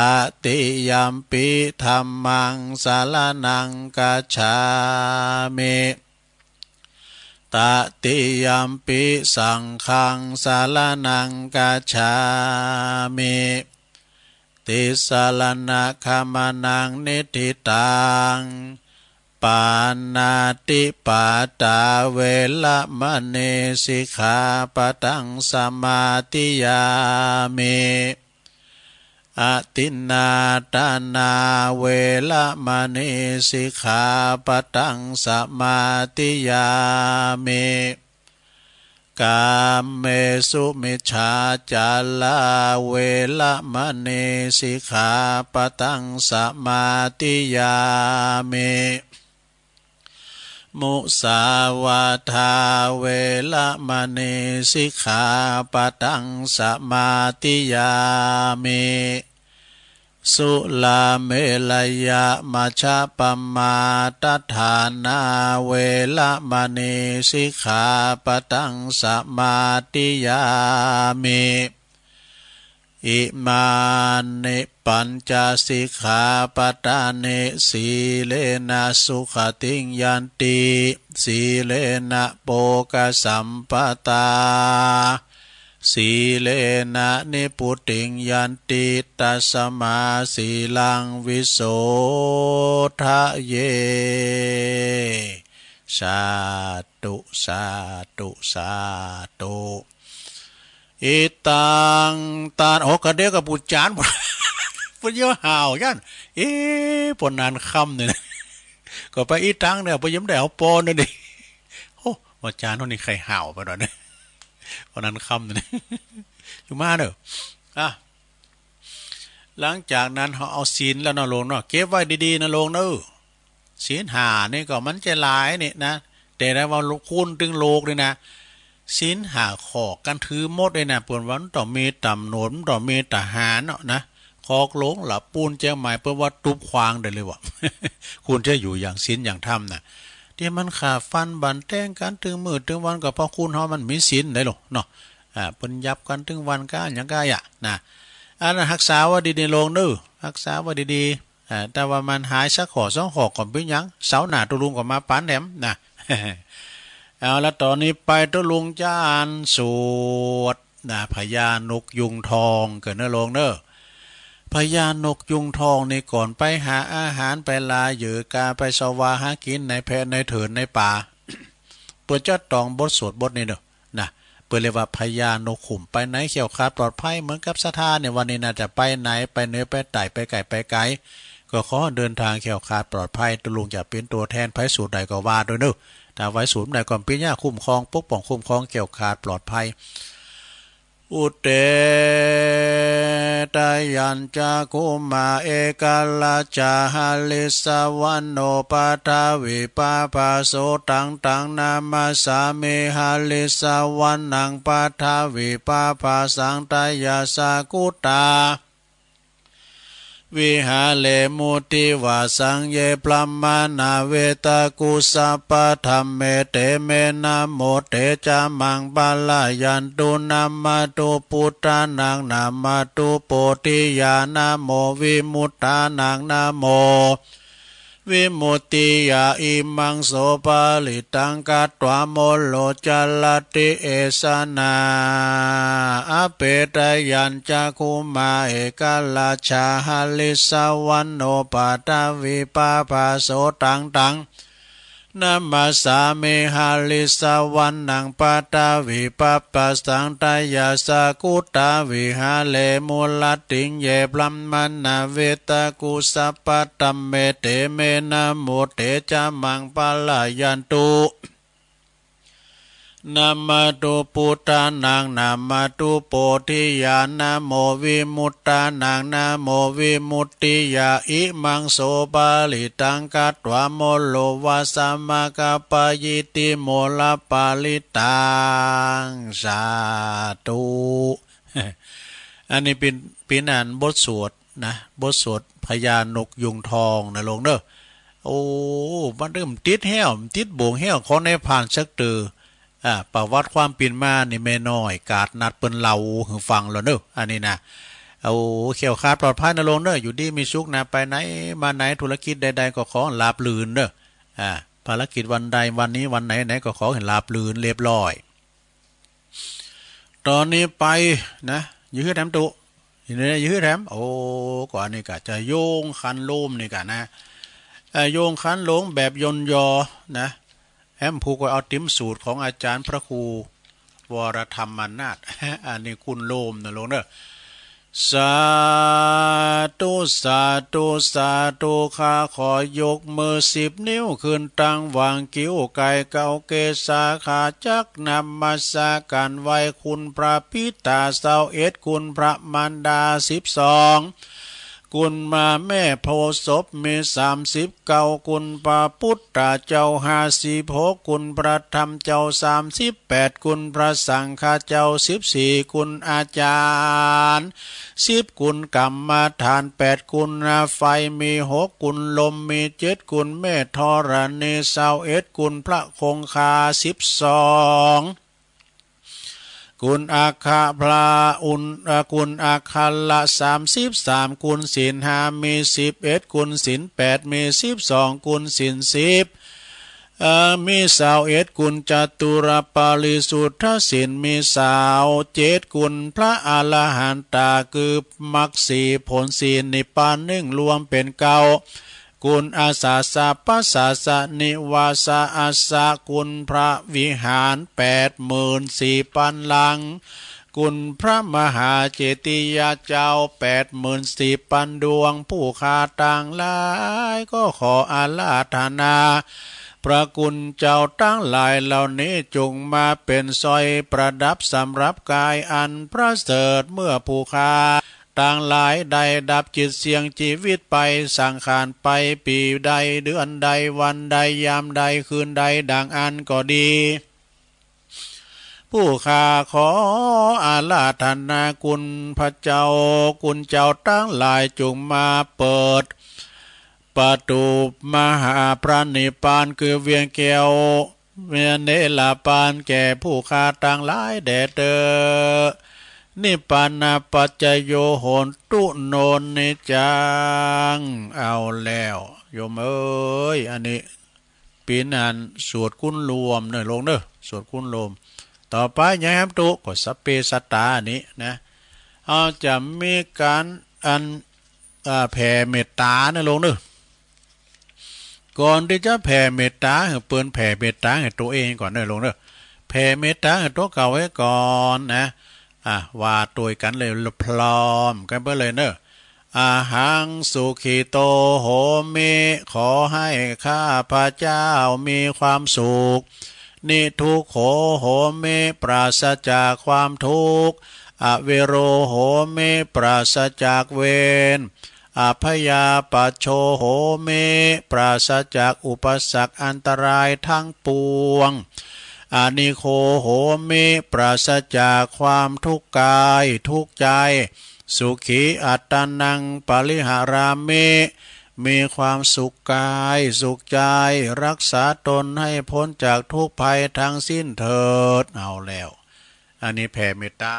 ติยัมปิ ธัมมัง สรณัง คัจฉามิ ตติยัมปิ สังฆัง สรณัง คัจฉามิ ติสรณะขะมะนัง นิฏฐิตัง ปาณาติปาตา เวระมะณี สิกขาปะทัง สมาธิยามิ อทินนาทานา เวระมะณี สิกขาปะทัง สมาธิยามิ กาเมสุมิจฉาจารา เวระมะณี สิกขาปะทัง สมาธิยามิ มุสาวาทา เวระมะณี สิกขาปะทัง สมาธิยามิ สุราเมรยมัชฌปมาทฐานา เวระมณีสิกขาปะทังสมาธิยามิ อิมานิปัญจสิกขาปะทานิ สีเลนะสุขติงยันติ สีเลนะโภคสัมปทา สีเลนะนิพพุติงยันติ ตัสมาสีลังวิโสทะเย สาธุ สาธุ สาธุ อิตัง ตาน โอ้ กะเดียวกับปู่จ๋ารย์ เปิ้นเยียะห่าวยัน เอ๊ะ ปอนั้นค่ำเนี่ยนะ ก็ไปอิตังเนี่ย เปิ้นยังบ่ได้เอาปอนั่นเอง โอ้ อาจ๋ารย์เฮานี่ใค่ห่าวไปหน่อยนะ ปอนั้นค่ำเนี่ยนะ อยู่มาเน่อ อ่ะ หลังจากนั้นเฮาเอาศีลแล้วเนาะโลมเนาะ เก็บไว้ดีๆ นะโลมเน่อ ศีลห้านี่ก็มันจะหลายนี่นะ แต่ถ้าว่าคูณตึงโลกนี่นะ ศีลห้าข้อกั๋นถือหมดเลยนะ เปิ้นว่ามันต้องมีต๋ำรวจ มันต้องมีทหารเนาะนะ คอกหลวงหละปูนเจียงใหม่ เปิ้นว่าตุ๊บควางได้เลยว่ะ คุณจะอยู่อย่างศีลอย่างธรรมน่ะ ตี้มันฆ่าฟันบั่นแตงกั๋นตึงมื้อตึงวัน ก็เพราะคุณเฮามันมีศีลได้โลมเนาะ อ่า เปิ้นหยาบกั๋นตึงวันก้าหยังก้าอะนะ อันนั้นฮักษาไว้ดีๆ โลมเน่อ ฮักษาไว้ดีๆ อ่า แต่ว่ามันหายสักข้อสองข้อก็บ่เป๋นหยัง เสาร์หน้าตุ๊ลุงก็มาปานแหมนะ เอาละ ต่อนี้ไปตุ๊ลุงจะอ่านสูตรนะ พญานกยูงทองเน่อโลมเน่อ พญานกยูงทองนี่ก่อนไปหาอาหาร ไปลาเหยื่อกา ไปเซาะวาหากิ๋นในแพะในเถินในป่า เปิ้นจะต้องบทสวดบทนี้เน่อ นะ เปิ้นเรียกว่าพญานกขุ่ม ไปไหนแคล้วคลาดปลอดภัย เหมือนกับศรัทธาเนี่ย วันนี้น่าจะไปไหน ไปเหนือไปใต้ ไปใก้ไปไก๋ ก็ขอเดินทางแคล้วคลาดปลอดภัย ตุ๊ลุงจะเป๋นตั๋วแทน ใผสูตรใดก็ว่าโดยเน่อ ถ้าใผสูตรใดก็เป๋นยาคุ้มครอง ปกป้องคุ้มครอง แคล้วคลาดปลอดภัย อุเต ทะยัญจะ คุมมา เอกราชา หริสสะวะโน ปะทะวี ปะภา โสตัง ตัง นามัสสามิ หริสสะวะนัง ปะทะวี ปะภาสัง ทะยัสสะ กุตตา วิหาเร มุทิวาสัง เย พรหมา นา เวตา กุสสะปะ ธัมเม เต เม นะโม เต จะ มัง ปะ ระ ยัน ตุ นะ มะ ตุ ปุทธา นัง นะ มะ ตุ โพธิยา นะ โม วิมุตตา นัง นะ โม วิมุตติยา อิ มัง โส ปะ ริ ตัง กัต ตวา โม โร จะ รัตติ เอ สะ นา อ เป ทะยัญจะ คุมมา เอกราชา หริสสะวะโน ปะทะวี ปะภา โสตัง ตัง นามัสสามิ หริสสะวะนัง ปะทะวี ปะภาสัง ทะยัสสะ กุตตา วิหาเร มุรัตติง เย พรหมา นา เวตา กุสสะปะ ธัมเม เต เม นะโม เต จะ มัง ปะ ระ ยัน ตุ นะ มะ ตุ ปุทธา นัง นะ มะ ตุ โพธิยา นะ โม วิมุตตา นัง นะ โม วิมุตติยา อิ มัง โส ปะ ริ ตัง กัต ตวา โม โร วา สะ มะ กะ ปะ ยิ ติ โม ระ ปะ ริ ตัง สาธุ อันนี้เป๋น เป๋นอันบทสวดนะ บทสวดพญานกยูงทองเน่อโลมเน่อ โอ้ มันเริ่มติดแฮว ติดบ่วงแฮว ของนายพรานสักเตื้อ อ่า ประวัติความเป๋นมานี่แม่น้อยกาดนัดเปิ้นเล่าหื้อฟังแล้วเน่อ อันนี้นะ โอ้ แคล้วคลาดปลอดภัยเน่อโลมเน่อ อยู่ดีมีสุขนะ ไปไหนมาไหน ธุรกิจใดๆ ก็ขอราบรื่นเน่อ อ่า ภารกิจวันใดวันนี้วันไหนๆ ก็ขอหื้อราบรื่นเรียบร้อย ต่อนี้ไปนะ อย่าหื้อแถมตุ๊ อย่าหื้อแถม โอ้ ก็อันนี้ก็จะโยงขันโลมนี่ก็นะ เอ่อ โยงขันโลมแบบย่นยอนะ แหมผู้ก็เอาติมสูตรของอาจารย์พระครูวรธรรมนาถ อันนี้คุณโลมเน่อโลมเน่อ สาธุ สาธุ สาธุ ข้าขอยกมือสิบนิ้วขึ้นตั้งหว่างคิ้ว ไก่เกาเกศาขาจักนมัสการไหว้คุณพระปิตาซาวเอ็ด คุณพระมารดาสิบสอง คุณมาแม่โพธิ์ศพมีสามสิบเก้า คุณพระพุทธเจ้าห้าสิบหก คุณพระธรรมเจ้าสามสิบแปด คุณพระสังฆเจ้าสิบสี่ คุณอาจารย์สิบ คุณกรรมฐานแปด คุณไฟมีหก คุณลมมีเจ็ด คุณแม่ธรณีซาวเอ็ด คุณพระคงคาสิบสอง คุณอัคคพระอุณ เอ่อ คุณอัคคละสามสิบสาม คุณศีลห้ามีสิบเอ็ด คุณศีลแปดมีสิบสอง คุณศีลสิบ เอ่อ มีซาวเอ็ด คุณจตุรปริสุทธศีลมีซาวเจ็ด คุณพระอรหันตาคือมรรคสี่ผลสี่นิพพานหนึ่งรวมเป๋นเก้า คุณอาสาสะปัสสาสะนิวาสะอัสสะ คุณพระวิหารแปดหมื่นสี่ปันหลัง คุณพระมหาเจติยาเจ้าแปดหมื่นสี่ปันดวง ผู้ข้าตังหลายก็ขออาราธนา พระคุณเจ้าตังหลายเหล่านี้จงมาเป๋นสร้อยประดับสำหรับกายอันประเสริฐ เมื่อผู้ข้า ตังหลายได้ดับจิตเสี่ยงจีวิตไป สังขารไป ปี๋ใด เดือนใด วันใด ยามใด คืนใด ดังอั้นก็ดี ผู้ข้าขออาราธนาคุณพระเจ้า คุณเจ้าตังหลายจงมาเปิดประตู๋มหาพระนิพพานคือเวียงแก้ว เวเนรปานแก่ผู้ข้าตังหลายแด่เต๊อะ นิพพานะปัจจโย โหนตุ โน นิจจัง เอาแล้ว โยมเอ๋ย อันนี้เป๋นอันสวดคุณโยมเน่อโยมเน่อ สวดคุณโยม ต่อไปยังแหมตุ๊ ก็สัพเพสัตตาอันนี้นะ เฮาจะมีก๋านอัน อ่า แผ่เมตต๋าเน่อโยมเน่อ ก่อนตี้จะแผ่เมตต๋าหื้อเปิ้น แผ่เมตต๋าหื้อตั๋วเองก่อนเน่อโยมเน่อ แผ่เมตต๋าหื้อตั๋วเก่าไว้ก่อนนะ อ่ะ ว่าตวยกั๋นเลย พร้อมกั๋นไปเลยเน่อ อะหัง สุขิโต โหมิ ขอให้ข้าพเจ้ามีความสุข นิทุกโข โหมิ ปราศจากความทุกข์ อเวโร โหมิ ปราศจากเวร อพยาปัชโช โหมิ ปราศจากอุปสรรคอันตรายทั้งปวง อนิโค โหมิ ปราศจากความทุกข์กายทุกข์ใจ สุขีอัตตานัง ปริหารามิ มีความสุขกายสุขใจ รักษาตนให้พ้นจากทุกข์ภัยทั้งสิ้นเถิด เอาแล้ว อันนี้แผ่เมตต๋า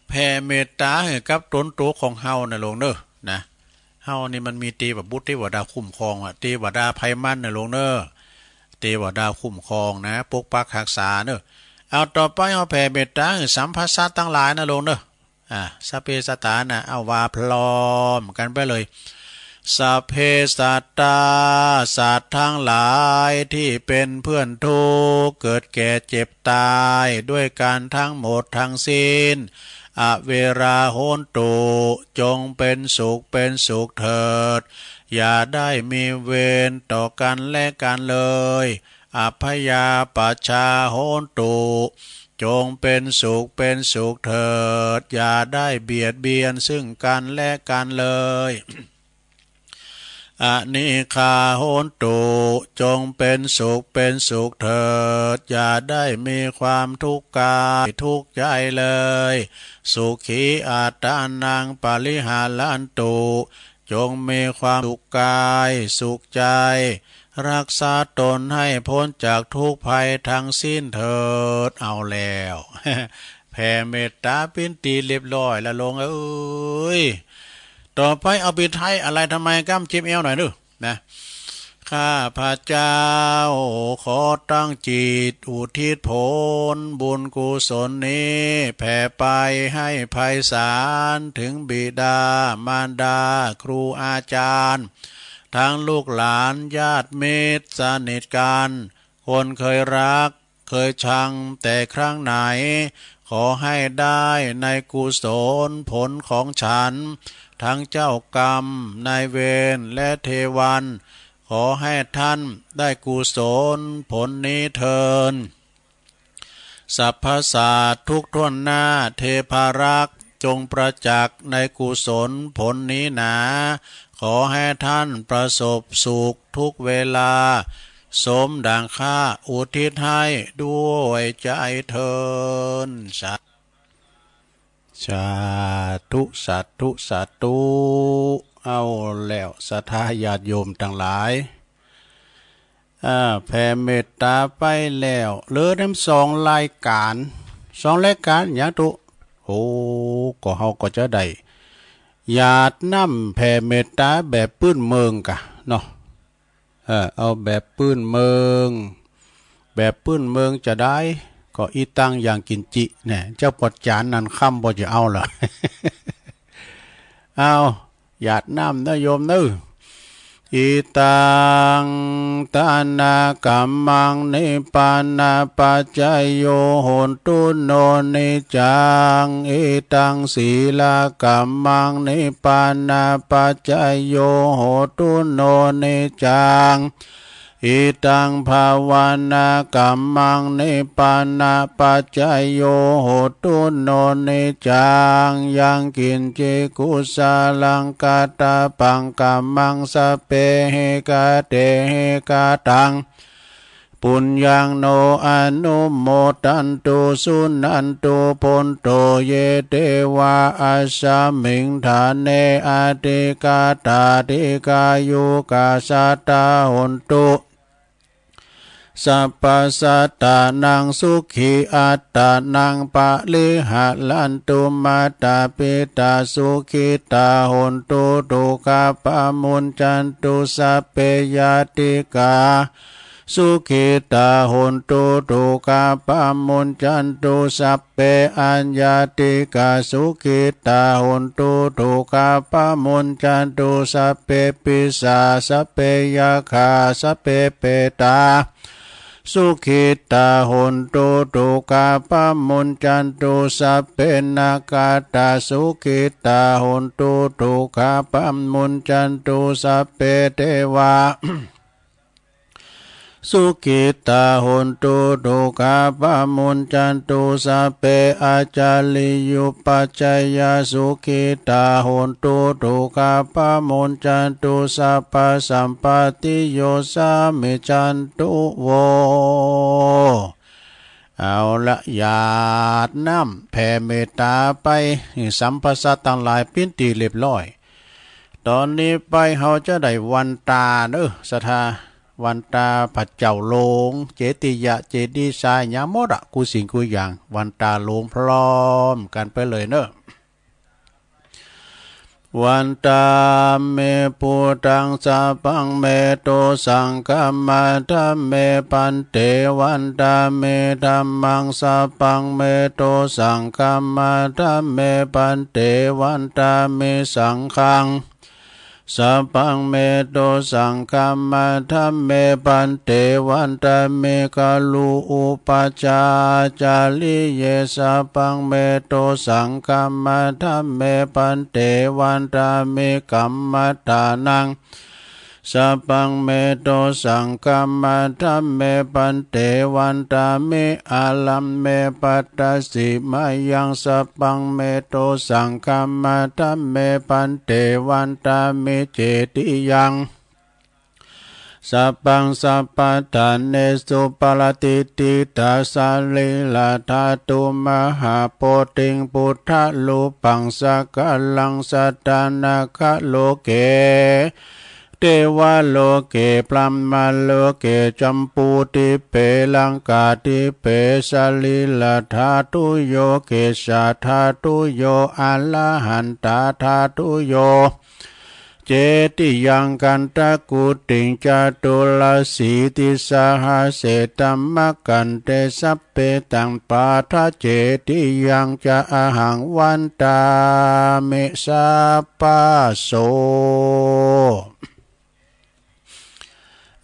แผ่เมตต๋าหื้อกับต๋นตั๋วของเฮาเน่อโยมเน่อ นะ เฮานี่มันมีเตวบุตรเตวดาคุ้มครองอะ เตวดาไพร่มันเน่อโยมเน่อ เตวดาคุ้มครองนะ ปกปักฮักษาเน่อ เอา ต่อไปเฮาแผ่เมตต๋าหื้อสัพพสัตว์ตังหลายเน่อโยมเน่อ อ่า สัพเพสัตตานะ เอา ว่าพร้อมกั๋นไปเลย สัพเพสัตตา สัตว์ตังหลายตี้เป๋นเปื้อนทุกข์ เกิดแก่เจ็บตาย ด้วยกั๋นตังหมดตังสิ้น อเวรา โหนตุ จงเป๋นสุขเป๋นสุขเถิด อย่าได้มีเวรต่อกั๋นและกั๋นเลย อพยาปัชชา โหนตุ จงเป๋นสุขเป๋นสุขเถิด อย่าได้เบียดเบียนซึ่งกั๋นและกั๋นเลย อนิฆา โหนตุ จงเป๋นสุขเป๋นสุขเถิด อย่าได้มีความทุกข์กายทุกข์ใจเลย สุขีอัตตานัง ปริหารันตุ จงมีความสุขกายสุขใจ รักษาตนให้พ้นจากทุกข์ภัยทั้งสิ้นเถิด เอาแล้ว แผ่เมตต๋าปิ้นตี๋เรียบร้อยแล้วโยมเอ๋ย ต่อไปเอาไปไทย อะไรทำไมก้ำเจ็บแอวหน่อยเน่อ นะ ข้าพเจ้าขอตั้งจิตอุทิศผลบุญกุศลนี้ แผ่ไปให้ไพศาลถึงบิดามารดา ครูอาจารย์ ตังลูกหลานญาติมิตรสนิทกั๋น คนเคยฮักเคยชังแต่ครั้งไหน ขอให้ได้ในกุศลผลของฉัน ตังเจ้ากรรมนายเวรและเทวัน ขอให้ท่านได้กุศลผลนี้เทอญ สรรพสัตว์ทุกถ้วนหน้า เทพารักษ์ จงประจักษ์ในกุศลผลนี้หนา ขอให้ท่านประสบสุขทุกเวลา สมดังข้าอุทิศให้ด้วยใจเทอญ สา สาธุ สาธุ สาธุ เอาแล้ว ศรัทธาญาติโยมตังหลาย อ่า แผ่เมตต๋าไปแล้ว เหลือแหมสองรายก๋าน สองรายก๋านหยังตุ๊ โอ้ ก็เฮาก็จะได้หยาดน้ำแผ่เมตต๋าแบบปื้นเมืองก่ะเนาะ เออ เอาแบบปื้นเมือง แบบปื้นเมืองจะได้ ก็อิตัง ยังกิญจิ แน่ เจ้าปอดจานนั้นค่ำบ่จะเอาเหรอ เอา หยาดน้ำเน้อโยมเน้อ อิตัง ทานะกัมมัง นิพพานะปัจจโย โหนตุ โน นิจจัง อิตัง สีละกัมมัง นิพพานะปัจจโย โหนตุ โน นิจจัง อิตัง ภาวานะกัมมัง นิพพานะปัจจโย โหนตุ โน นิจจัง ยังกิญจิ กุสลัง กัตตะปัง กัมมัง สัพเพหิ กะเตหิ กะตัง ปุญญัง โน อนุโมทันตุ สุนันตุ โพนโต เย เตวา อัสสมิง ฐาเน อธิกาตา ดีฆายุกา สัตตา โหนตุ สัพพะสัตตานัง สุขีอัตตานัง ปะริหะรันตุ มาตาปิตา สุขิตา โหนตุ ทุกขาปะมุญจันตุ สัพเพ ญาติกา สุขิตา โหนตุ ทุกขาปะมุญจันตุ สัพเพ อัญญาติกา สุขิตา โหนตุ ทุกขาปะมุญจันตุ สัพเพ ปิสา สัพเพ ยักขา สัพเพ เปตา สุขิตา โหนตุ ทุกขาปะมุญจันตุ สัพเพ นาคาตา สุขิตา โหนตุ ทุกขาปะมุญจันตุ สัพเพ เทวา สุขิตา โหนตุ ทุกขาปะมุญจันตุ สัพเพ อาจาริยุปัจจายา สุขิตา โหนตุ ทุกขาปะมุญจันตุ สัพพะสัมปาติโย สามิจันตุ โว เอาละ หยาดน้ำแผ่เมตต๋าไป สัพพะสัตว์ตังหลายปิ้นตี๋เรียบร้อย ต๋อนนี้ไปเฮาจะได้วันตาเน้อ ศรัทธา วันตาพระเจ้าโลง เจติยะ เจดีย์ทราย หยังหมดอะ กู้สิ่งกู้อย่าง วันตาโลงพร้อมกั๋นไปเลยเน้อ วันตามิ พุทธัง สัพพัง เม โต สังฆัมมา ธัมเม ภันเต วันตามิ ธัมมัง สัพพัง เม โต สังฆัมมา ธัมเม ภันเต วันตามิ สังฆัง สัพพัง เม โต สังฆัมมา ธัมเม ภันเต วันตามิ คารุอุปัชฌาอาจาริเย สัพพัง เม โต สังฆัมมา ธัมเม ภันเต วันตามิ กัมมัฏฐานัง สัพพัง เม โต สังฆัมมา ธัมเม ภันเต วันตามิ อารัมเม ภัตตาสิมายัง สัพพัง เม โต สังฆัมมา ธัมเม ภันเต วันตามิ เจติยัง สัพพัง สัพพะฐาเนสุ ปะระติฏฐิตา สะรีระธาตุ มหาโพธิง พุทธรูปัง สักกะรัง สัตตานักขะโลเก เตวะโลเก พรหมะโลเก จัมปูทิปเป ลังกาทิปเป สะรีระธาตุโย เกสสะธาตุโย อะระหันตาธาตุโย เจติยัง คันธะกุติง จตุรสีติสหัสเส ธัมมะกันเต สัพเพตัง ปาทะเจติยังจะ อะหัง วันตามิ สัพพะโส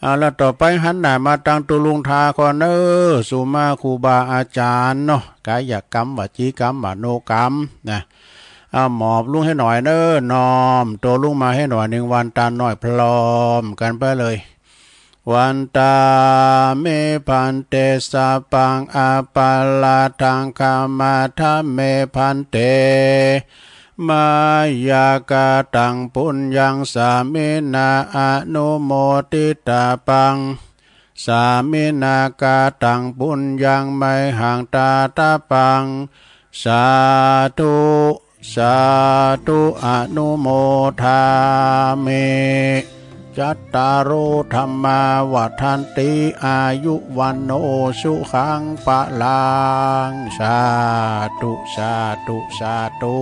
เอาละ ต่อไปหันหน้ามาตังตุ๊ลุงทาก่อนเน้อ สุมาครูบาอาจ๋ารย์เนาะ กายกรรม วจีกรรม มโนกรรมนะ เอาหมอบลงหื้อหน่อยเน้อ น้อมตัวลงมาหื้อหน่อยนึ่ง วันตาน้อยพร้อมกั๋นไปเลย วันตา เม ภันเต สัพพัง อปะราธัง ขะมาทะ เม ภันเต มะยะ กะตัง ปุญญัง สามินา อนุโมทิตาปัง สามินา กะตัง ปุญญัง มะยหัง ตาตะปัง สาธุ สาธุ อนุโมทามิ จัตตาโร ธัมมา วัฑฒันติ อายุ วัณโณ สุขัง พะลัง สาธุ สาธุ สาธุ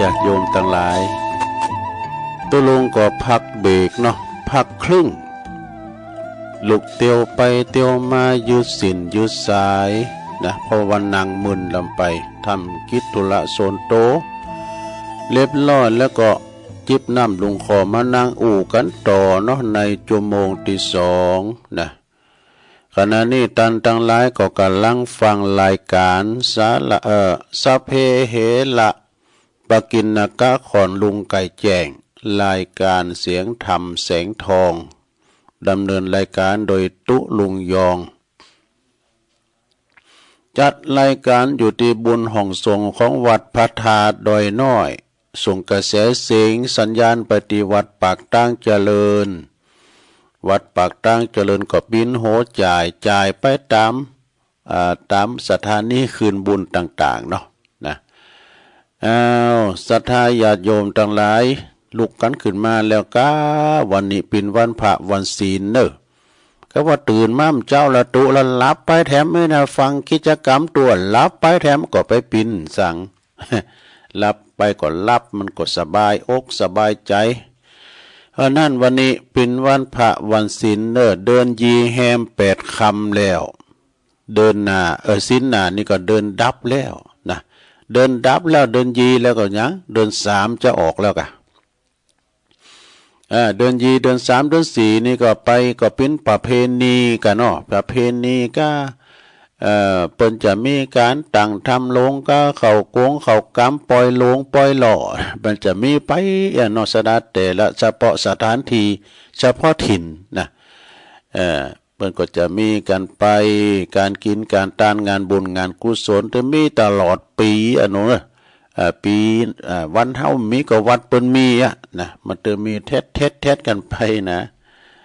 ญาติโยมตังหลาย ตุ๊ลุงก็พักเบรกเนาะ พักครึ่ง ลุกเตียวไปเตียวมา ยืดเส้นยืดสายนะ เพราะว่านั่งมึนลำไป ทำกิจธุระส่วนตั๋วเรียบร้อยแล้วก็จิบน้ำลงคอ มานั่งอู้กั๋นต่อเนาะ ในจั่วโมงตี้สองนะ ขณะนี้ต้านตังหลายก็ก่ำลังฟังรายก๋านสาระ เอ่อ สัพเพเหระ ปกิณณกะ ของลุงไก่แจ้ง รายก๋านเสียงธรรมแสงทอง ดำเนินรายก๋านโดยตุ๊ลุงยอง จัดรายก๋านอยู่ตี้บุญห้องสงฆ์ของวัดพระธาตุดอยน้อย ส่งกระแสเสียงสัญญาณไปตี้วัดปากตางเจริญ วัดปากตางเจริญก็ปิ้นหัวจ่าย จ่ายไปต๋าม อ่า ต๋ามสถานีคืนบุญต่างๆ เนาะ นะ อ้าว ศรัทธาญาติโยมตังหลาย ลุกกั๋นขึ้นมาแล้วก้า วันนี้เป๋นวันพระวันศีลเนาะ ก็ว่าตื่นมาเมื่อเจ๊าละตุ๊ละหลับไปแถมนี่นะ ฟังกิจกรรมตั๋วหลับไปแถม ก็ไปปิ้นสัง หลับไปก็หลับ มันก็สบายอกสบายใจ๋ เพราะนั้นวันนี้เป๋นวันพระวันศีลเนาะ เดือนยี่แฮมแปดค่ำแล้ว เดือนหน้า เออ ศีลหน้านี่ก็เดือนดับแล้วนะ เดือนดับแล้ว เดือนยี่แล้วก็ยัง เดือนสามจะออกแล้วก่า อ่า เดือนยี่ เดือนสาม เดือนสี่นี่ก็ไป ก็เป๋นประเพณีก่าเนาะ ประเพณีก่า เอ่อ เปิ้นจะมีก๋านตั้งธรรมโลงก่า เข้ากงเข้ากรรม ปล่อยหลงปล่อยหล่อ มันจะมีไปอะเนาะ สถาน แต่ละเฉพาะสถานที่เฉพาะถิ่นนะ เอ่อ เปิ้นก็จะมีก๋านไป ก๋านกิ๋นก๋านตาน งานบุญงานกุศล จะมีตลอดปี๋อะเนาะ เอ่อ ปี๋ เอ่อ วันเฮามีก็วัดเปิ้นมีอะนะ มันจะมีแทดๆๆ กั๋นไปนะ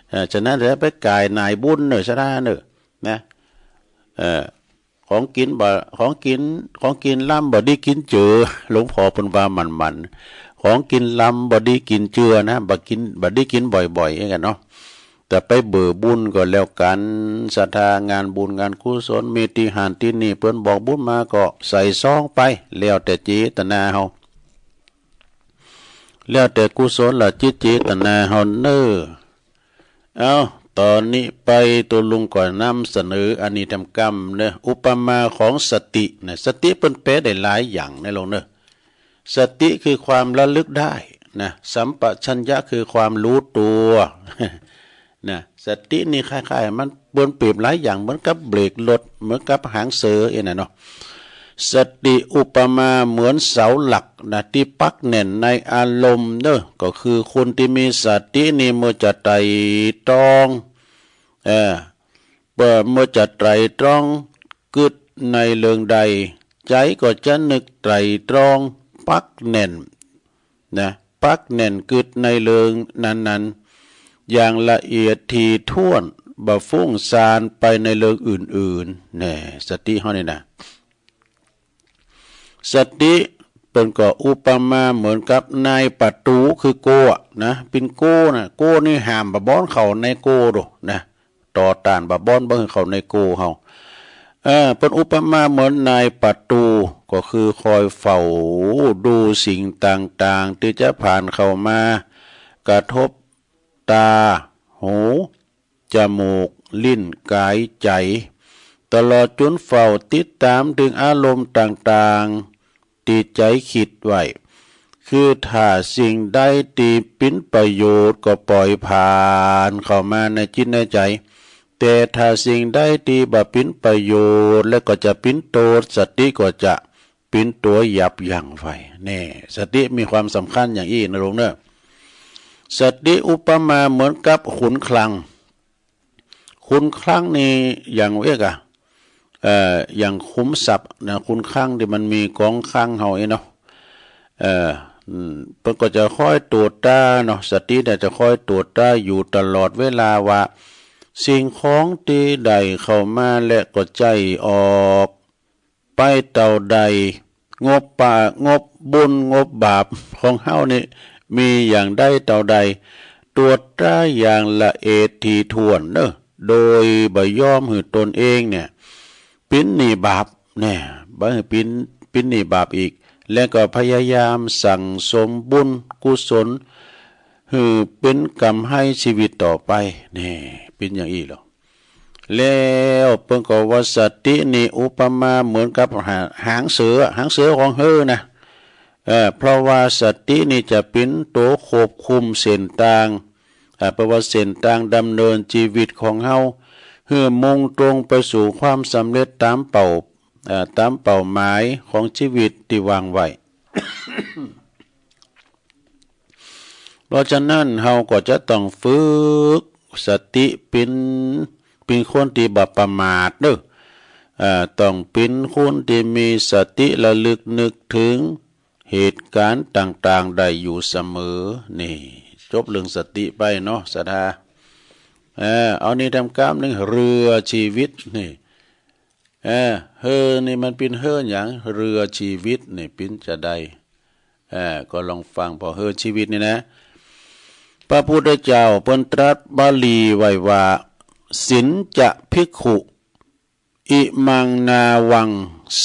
เอ่อ ฉะนั้นจะไปก่ายหน่ายบุญเนาะ ศรัทธาเนาะ นะ เอ่อ ของกิ๋นบ่ ของกิ๋น ของกิ๋นล้ำบ่ดีกิ๋นเจือ หลวงพ่อเปิ้นว่าหมั่นๆ ของกิ๋นล้ำบ่ดีกิ๋นเจือนะ บ่กิ๋น บ่ดีกิ๋นบ่อยๆ กั๋นเนาะ แต่ไปเบอบุญก็แล้วกั๋น ศรัทธา งานบุญงานกุศล มีตี้หั้นตี้นี่ เปิ้นบอกบุญมาก็ใส่ซองไป แล้วแต่เจตนาเฮา แล้วแต่กุศลจิตเจตนาเฮาเนาะ เอ้า ต๋อนนี้ไปตุ๊ลุงก็นำเสนออันนี้แถมกำเนาะ อุปมาของสตินะ สติเปิ้นแปลได้หลายอย่างนะลูกเนาะ สติคือความระลึกได้นะ สัมปชัญญะคือความรู้ตั๋วนะ สตินี่คล้ายๆ มันเปิ้นเปรียบหลายอย่าง เหมือนกับเบรกรถ เหมือนกับหางเสือเองนะเนาะ สติอุปมาเหมือนเสาหลักนะ ตี้ปักแน่นในอารมณ์เนาะ ก็คือคนตี้มีสตินี่เมื่อจะไตร่ตรอง เออ เมื่อ เมื่อจะไตร่ตรองกึ๊ดในเรื่องใด ใจ๋ก็จะนึกไตร่ตรองปักแน่นนะ ปักแน่นกึ๊ดในเรื่องนั้นๆ อย่างละเอียดถี่ถ้วน บ่ฟุ้งซ่านไปในเรื่องอื่นๆ แน่ สติเฮานี่นะ สติเปิ้นก็อุปมาเหมือนกับนายประตู๋คือโก้อะนะ เป๋นโก้นะ โก้นี่ห้ามบ่บ่อนเข้าในโก้โดนะ ต่อต้านบ่บ่อนบ่หื้อเข้าในโก้เฮา เออ เปิ้นอุปมาเหมือนนายประตู๋ ก็คือคอยเฝ้าดูสิ่งต่างๆ ตี้จะผ่านเข้ามากระทบตา หู จมูก ลิ้น ก๋าย ใจ๋ ตลอดจ๋นเฝ้าติดต๋ามเถิงอารมณ์ต่างๆ ตี้ใจ๋คิดไว้ คือถ้าสิ่งใดตี้เป๋นประโยชน์ก็ปล่อยผ่านเข้ามาในจิตในใจ๋ แต่ถ้าสิ่งใดตี้บ่เป๋นประโยชน์ และก็จะเป๋นโต้ษ สติก็จะ เป๋นตั๋วยับยั้งไว้ แน่ สติมีความสำคัญอย่างอี้นะลูกเนาะ สติอุปมาเหมือนกับขุมคลัง ขุมคลังนี่อย่างเวียกอะ เอ่อ อย่างขุมทรัพย์นะ ขุมคลังตี้มันมีกองคลังเฮาอี้เนาะ เอ่อ อืม เปิ้นก็จะคอยตรวจตราเนาะ สติเนี่ยจะคอยตรวจตราอยู่ตลอดเวลาว่า สิ่งของตี้ได้เข้ามาและก็ใจ๊ออก ไปเต้าใด งบปะ งบบุญงบบาปของเฮานี่มีอย่างใดเต้าใด ตรวจตราอย่างละเอียดถี่ถ้วนเนาะ โดยบ่ยอมหื้อตนเองเนี่ย เป๋นหนี้บาป แน่ บ่หื้อเป๋น เป๋นหนี้บาปอีก และก็พยายามสั่งสมบุญกุศล หื้อเป๋นก๋ำไฮชีวิตต่อไป นี่ เป๋นอย่างอี้ลอ แล้วเปิ้นก็ว่าสตินี่อุปมาเหมือนกับหา หางเสือ หางเสือของเฮอนะ เออ เพราะว่าสตินี่จะเป๋นตั๋วควบคุมเส้นตาง เอ่อ เพราะว่าเส้นตางดำเนินชีวิตของเฮา หื้อมุ่งตรงไปสู่ความสำเร็จต๋ามเป้า เอ่อ ต๋ามเป้าหมายของชีวิตตี้วางไว้ เพราะฉะนั้นเฮาก็จะต้องฝึกสติเป๋น เป๋นคนตี้บ่ประมาทเน่อ เอ่อ ต้องเป๋นคนตี้มีสติระลึกนึกเถิงเหตุก๋ารณ์ต่างๆ ได้อยู่เสมอ นี่ จบเรื่องสติไปเนาะ ศรัทธา เออ เอานี่แถมกำนึ่ง เฮือจีวิตนี่ เออ เฮือนี่มันเป๋นเฮือหยัง เฮือจีวิตนี่เป๋นจาใด เออ ก็ลองฟัง ผ่อเฮือจีวิตนี่นะ พระพุทธเจ้าเปิ้นตรัสบาลีไว้ว่า สิญจะภิกขุ อิมังนาวัง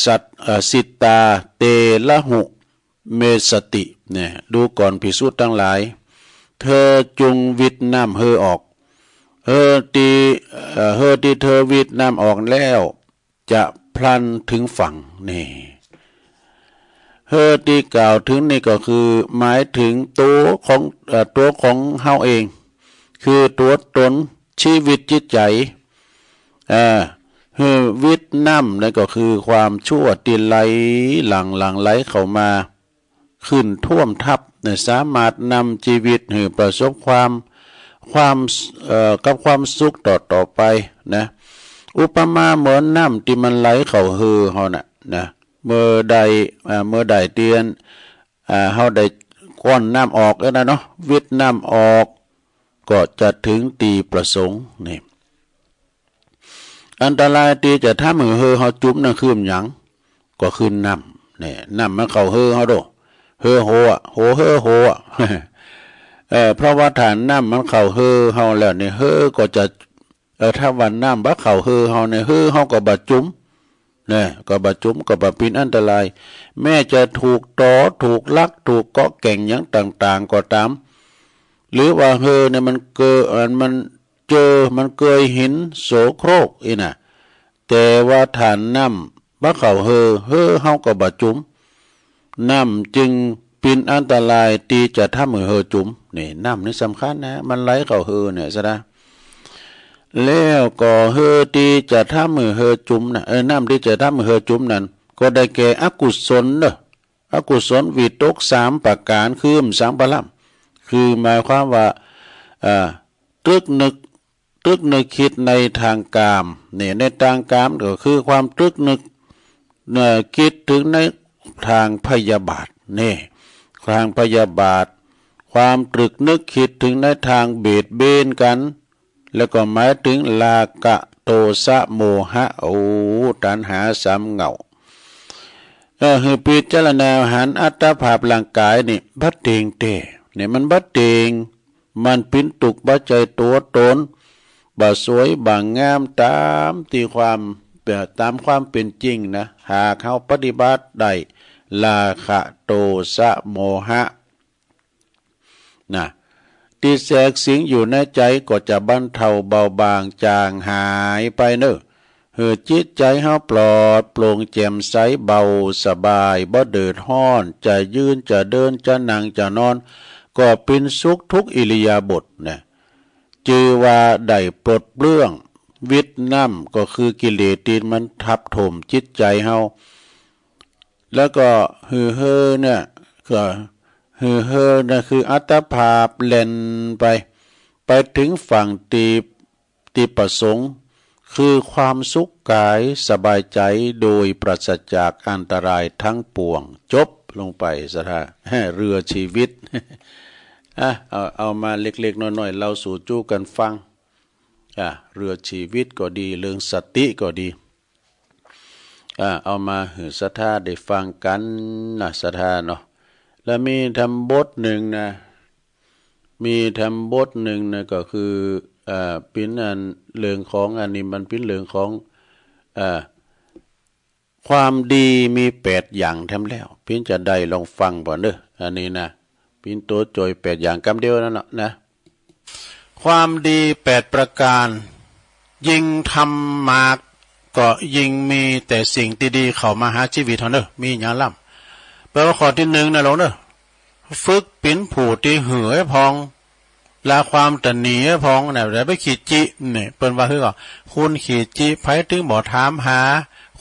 สัต เอ่อ สิตาเตละหุ เมสติ เนี่ย ดูก่อนภิกษุตังหลาย เธอจงวิทน้ำเฮือออก เฮือตี้ เอ่อ เฮือตี้เธอวิทน้ำออกแล้ว จะพลันถึงฝั่ง นี่ เฮือตี้กล่าวเถิงนี่ก็คือหมายเถิงตั๋วของ เอ่อ ตั๋วของเฮาเอง คือตั๋วต๋น จีวิตจิตใจ๋ เอ่อ หื้อวิทน้ำนั่นก็คือความชั่วตี้ไหลหลั่ง หลั่งไหลเข้ามา ขึ้นท่วมทับเนี่ย สามารถนำจีวิตหื้อประสบความ ความ เอ่อ กับความสุขต่อ ต่อไปนะ อุปมาเหมือนน้ำตี้มันไหลเข้าเฮือเฮาน่ะนะ เมื่อใด เอ่อ เมื่อใดตี้ เอ่อ เฮาได้ก้อนน้ำออกแล้วนะเนาะ วิทน้ำออก ก็จะเถิงตี้ประสงค์ นี่ อันตรายตี้จะทำหื้อเฮือเฮาจุ๋มนั่นคือหยัง ก็คือน้ำ เนี่ย น้ำมันเข้าเฮือเฮาโด เฮือโหอะ โหเฮือโหอะ เออ เพราะว่าถ้าน้ำมันเข้าเฮือเฮาแล้วเนี่ย เฮือก็จะ เออ ถ้าว่าน้ำบ่เข้าเฮือเฮาเนี่ย เฮือเฮาก็บ่จุ๋ม เนี่ย ก็บ่จุ๋ม ก็บ่เป๋นอันตราย แม้จะถูกต๋อ ถูกลัก ถูกเกาะแก่งหยังต่างๆ ก็ต๋าม หรือว่าเฮือเนี่ยมันเกอ เอ่อ มัน เจอมันเกยหินโสโครกอี้น่ะ แต่ว่าถ้าน้ำบ่เข้าเฮือ เฮือเฮาก็บ่จุ๋ม น้ำจึงเป๋นอันตรายตี้จะทำหื้อเฮือจุ๋ม นี่ น้ำนี่สำคัญนะ มันไหลเข้าเฮือเนี่ยซะนะ แล้วก็เฮือตี้จะทำหื้อเฮือจุ๋มน่ะ เออ น้ำตี้จะทำหื้อเฮือจุ๋มนั้น ก็ได้แก่อกุศลเน่อ อกุศลวิตกสามประก๋าน คือสามประล่ำ คือหมายความว่า อ่า ตรึกนึก ตรึกนึกคิดในตางกาม เนี่ย ในตางกามก็คือความตรึกนึก เอ่อ คิดเถิงในตางพยาบาท เนี่ย ตางพยาบาท ความตรึกนึกคิดเถิงในตางเบียดเบียนกั๋น แล้วก็หมายเถิงราคะ โทสะ โมหะ โอ้ ตัณหาสามเหง้า เออ หื้อพิจารณาหันอัตภาพร่างก๋ายนี่ บ่เตียงแต๊ เนี่ย มันบ่เตียง มันเป๋นตุ๊กข์บ่ใจ้ตั๋วต๋น บ่สวยบ่งามต๋ามตี้ความ เอ่อ ต๋ามความเป๋นจริงนะ หากเฮาปฏิบัติได้ ราคะ โทสะ โมหะ นะ ตี้แทรกสิงอยู่ในใจ๋ก็จะบรรเทาเบาบางจางหายไปเน่อ หื้อจิตใจ๋เฮาปลอดโปร่งแจ่มใสเบาสบาย บ่เดือดฮ้อน จะยืนจะเดินจะนั่งจะนอน ก็เป๋นสุขทุกอิริยาบถนะ จื้อว่าได้ปลดเปลื้อง วิทน้ำก็คือกิเลสตี้มันทับถมจิตใจ๋เฮา แล้วก็หื้อเฮือเนี่ย ก็หื้อเฮือเนี่ยคืออัตภาพแล่นไป ไปเถิงฝั่งตี้ ตี้ประสงค์ คือความสุขก๋ายสบายใจ๋โดยปราศจากอันตรายทั้งปวง จบลงไป ศรัทธา เฮือจีวิต อ่ะ เอา เอามาเล็กๆ น้อยๆ เล่าสู่จู้กั๋นฟัง อ่ะ เฮือจีวิตก็ดี เรื่องสติก็ดี อ่า เอามาหื้อศรัทธาได้ฟังกั๋นนะ ศรัทธาเนาะ แล้วมีแถมบทนึ่งนะ มีแถมบทนึ่งนะ ก็คือ อ่า เป๋นอันเรื่องของ อันนี้มันเป๋นเรื่องของ อ่า ความดีมีแปดอย่างแถมแล้ว ปิ้นจะได้ลองฟังก่อนเน่อ อันนี้นะ ปิ้นตั๋วจ่อยแปดอย่างกำเดียวนั่นแหละนะ ความดีแปดประการ ยิ่งทำมากก็ยิ่งมีแต่สิ่งดีๆ เข้ามาหาชีวิตเฮาเน่อ มีหยังล้ำ แปลว่าข้อตี้นึ่งนะหลวงเน่อ ฝึกเป๋นผู้ตี้หื้อไอ้พอง ละความตะหนีไอ้พองนะ อย่าไปขี้จิ เนี่ย เปิ้นว่าหื้อก่อ คุณขี้จิ ใผตึงบ่ถามหา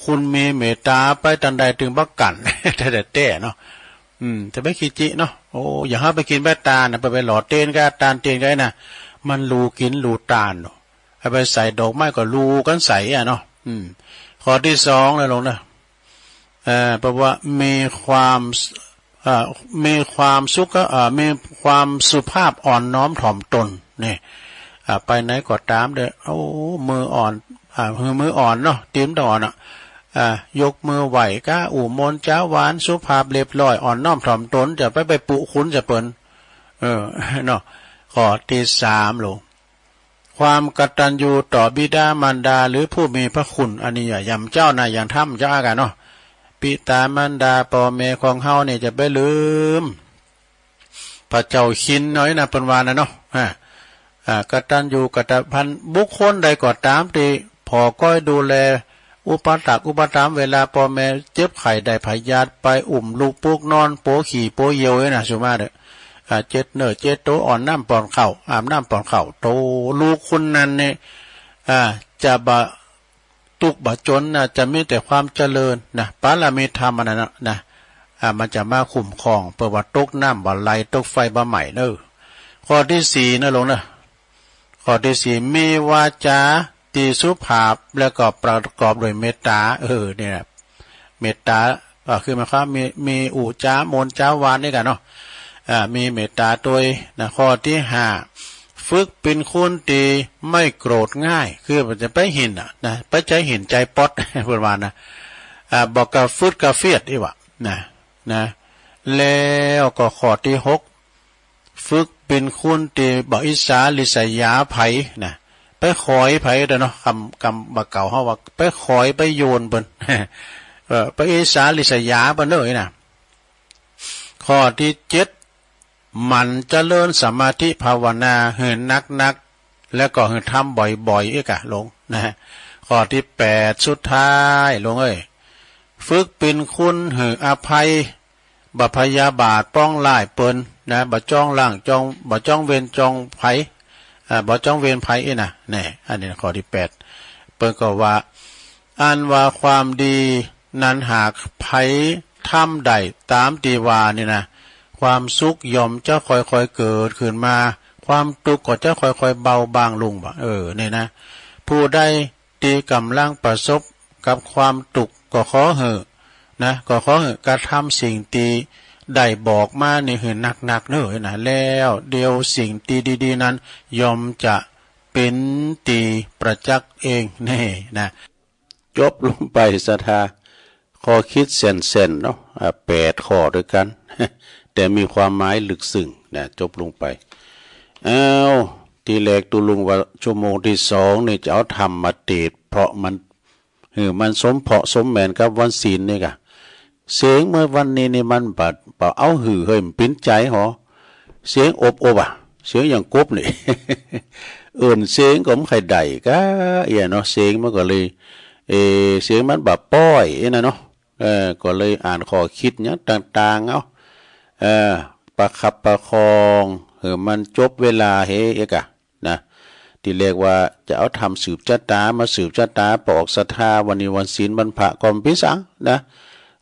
คุณมีเมตต๋า ไปตังใดตึงบ่กั๋น แต๊ๆ เนาะ อืม จะไปขี้จิเนาะ โอ้ อย่างเฮาไปกิ๋นแบตานนะ ไป ไปหล่อเตียนกับตานเตียนกับไอ้นะ มันหลู่กิ๋นหลู่ตานเนาะ เอาไปใส่ดอกไม้ก็หลู่กั๋นใส่อะเนาะ อืม ข้อตี้สองนะหลวงเน่อ เอ่อ แปลว่ามีความ เอ่อ มีความสุข เอ่อ มีความสุภาพอ่อนน้อมถ่อมตน เนี่ย อ่า ไปไหนก็ต๋ามเน่อ โอ้ มืออ่อน อ่า หื้อมืออ่อนเนาะ ตี๋มต้องอ่อนอะ อ่า ยกมือไหว้ก้า อู้มนจ๋าหวาน สุภาพเรียบร้อย อ่อนน้อมถ่อมตน จะไป ไปปุคุณใส่เปิ้น เออ เนาะ ข้อตี้สามหลวง ความกตัญญูต่อบิดามารดาหรือผู้มีพระคุณ อันนี้อย่าหย่ำเจ้านะ อย่างถ้ำเจ้าอากันเนาะ บิดามารดา ป้อแม่ของเฮาเนี่ยจะไปลืม พระเจ้าคินน้อยนะ เปิ้นว่านะเนาะ อ่า อ่า กตัญญูกตพัน บุคคลใดก็ต๋ามตี้ผ่อก้อยดูแล อุปถัมภ์อุปถัมภ์ เวลาป้อแม่เจ็บไข้ได้พยาธิ ไปอุ้มลูกปลุกนอน โปขี่โปเยี่ยวเนี่ยนะ สุมาเน่อ อ่า เจ็ดเนื้อเจ็ดตั๋ว อ่อนน้ำป้อนข้าว อาบน้ำป้อนข้าว โต ลูกคนนั้นเนี่ย อ่า จะบ่ ตุ๊กข์บ่จ๋นนะ จะมีแต่ความเจริญนะ ปารมีธรรมอันนั้นนะ นะ อ่า มันจะมาคุ้มครอง เปิ้นว่าตกน้ำบ่ไหล ตกไฟบ่ไหม้เน่อ ข้อตี้สี่นะหลวงเน่อ ข้อตี้สี่ มีวาจาตี้สุภาพ แล้วก็ประกอบด้วยเมตต๋า เออ เนี่ย เมตต๋า ก็คือหมายความมี มีอู้จ๋ามนจ๋าหวานนี่กันเนาะ อ่า มีเมตต๋าตวยนะ ข้อตี้ห้า ฝึกเป๋นคนตี้ไม่โกรธง่าย คือบ่จะไปหิ้นอะนะ ไปใจ๋หิ้นใจ๋ป๊อด เปิ้นว่านะ อ่า บ่กระฟืดกระเฟียดอี้หว่านะ นะ แล้วก็ข้อตี้หก ฝึกเป๋นคนตี้บ่อิจฉาริษยาใผนะ ไปขอยใผเด้อเนาะ กำ กำบ่าเก่าเฮาว่า ไปขอยไปโยนเปิ้น เออ ไปอิจฉาริษยาเปิ้นเน่อนะ ข้อตี้เจ็ด หมั่นเจริญสมาธิภาวนาหื้อนักๆ แล้วก็หื้อทำบ่อยๆ เอ๊ะกะหลวงนะฮะ ข้อตี้แปด สุดท้ายหลวงเอ้ย ฝึกเป๋นคนหื้ออภัย บ่พยาบาทปองร้ายเปิ้นนะ บ่จองล้างจอง บ่จองเวรจองภัย อ่า บ่จองเวรภัยอี้นะ แน่ อันนี้ข้อตี้แปด เปิ้นก็ว่า อันว่าความดีนั้นหากใผทำได้ต๋ามตี้ว่านี่นะ ความสุขย่อมจะค่อยๆ เกิดขึ้นมา ความตุ๊กข์ก็จะค่อยๆ เบาบางลงบ่า เออ นี่นะ ผู้ใดตี้ก่ำลังประสบกับความตุ๊กข์ก็ขอหื้อ นะ ก็ขอหื้อกระทำสิ่งตี้ได้บอกมานี่หื้อนักๆ เน่อนะ แล้วเดี๋ยวสิ่งตี้ดีๆ นั้นย่อมจะเป๋นตี้ประจักษ์เอง นี่นะ จบลงไปศรัทธา ข้อคิดแส้นๆ เนาะ อ่า แปดข้อตวยกั๋น แต่มีความหมายลึกซึ้งนะ จบลงไป อ้าว ตี้แรกตุ๊ลุงว่าชั่วโมงตี้สองนี่จะเอาธรรมมาเตสน์ เพราะมัน หื้อมันสมเหมาะสมแหมนกับวันศีลนี่กะ เสียงเมื่อวันนี้นี่มันบ่ บ่เอาหื้อเฮ้ย มันเป๋นใจ๋หอ เสียงอบอบอะ เสียงอย่างกบนี่ เอิ้นเสียงก็บ่ใค่ได้กะ เอี้ยเนาะ เสียงมันก็เลย เออ เสียงมันบ่ป้อยอี้นะเนาะ เออ ก็เลยอ่านข้อคิดหยังต่างๆ เอา เออ ประคับประคอง หื้อมันจบเวลาเฮ เอ๊ะกะ นะ ตี้แรกว่าจะเอาธรรมสืบจะต๋า มาสืบจะต๋า ปออกศรัทธา วันนี้วันศีลวันพระก็บ่เป๋นสังนะ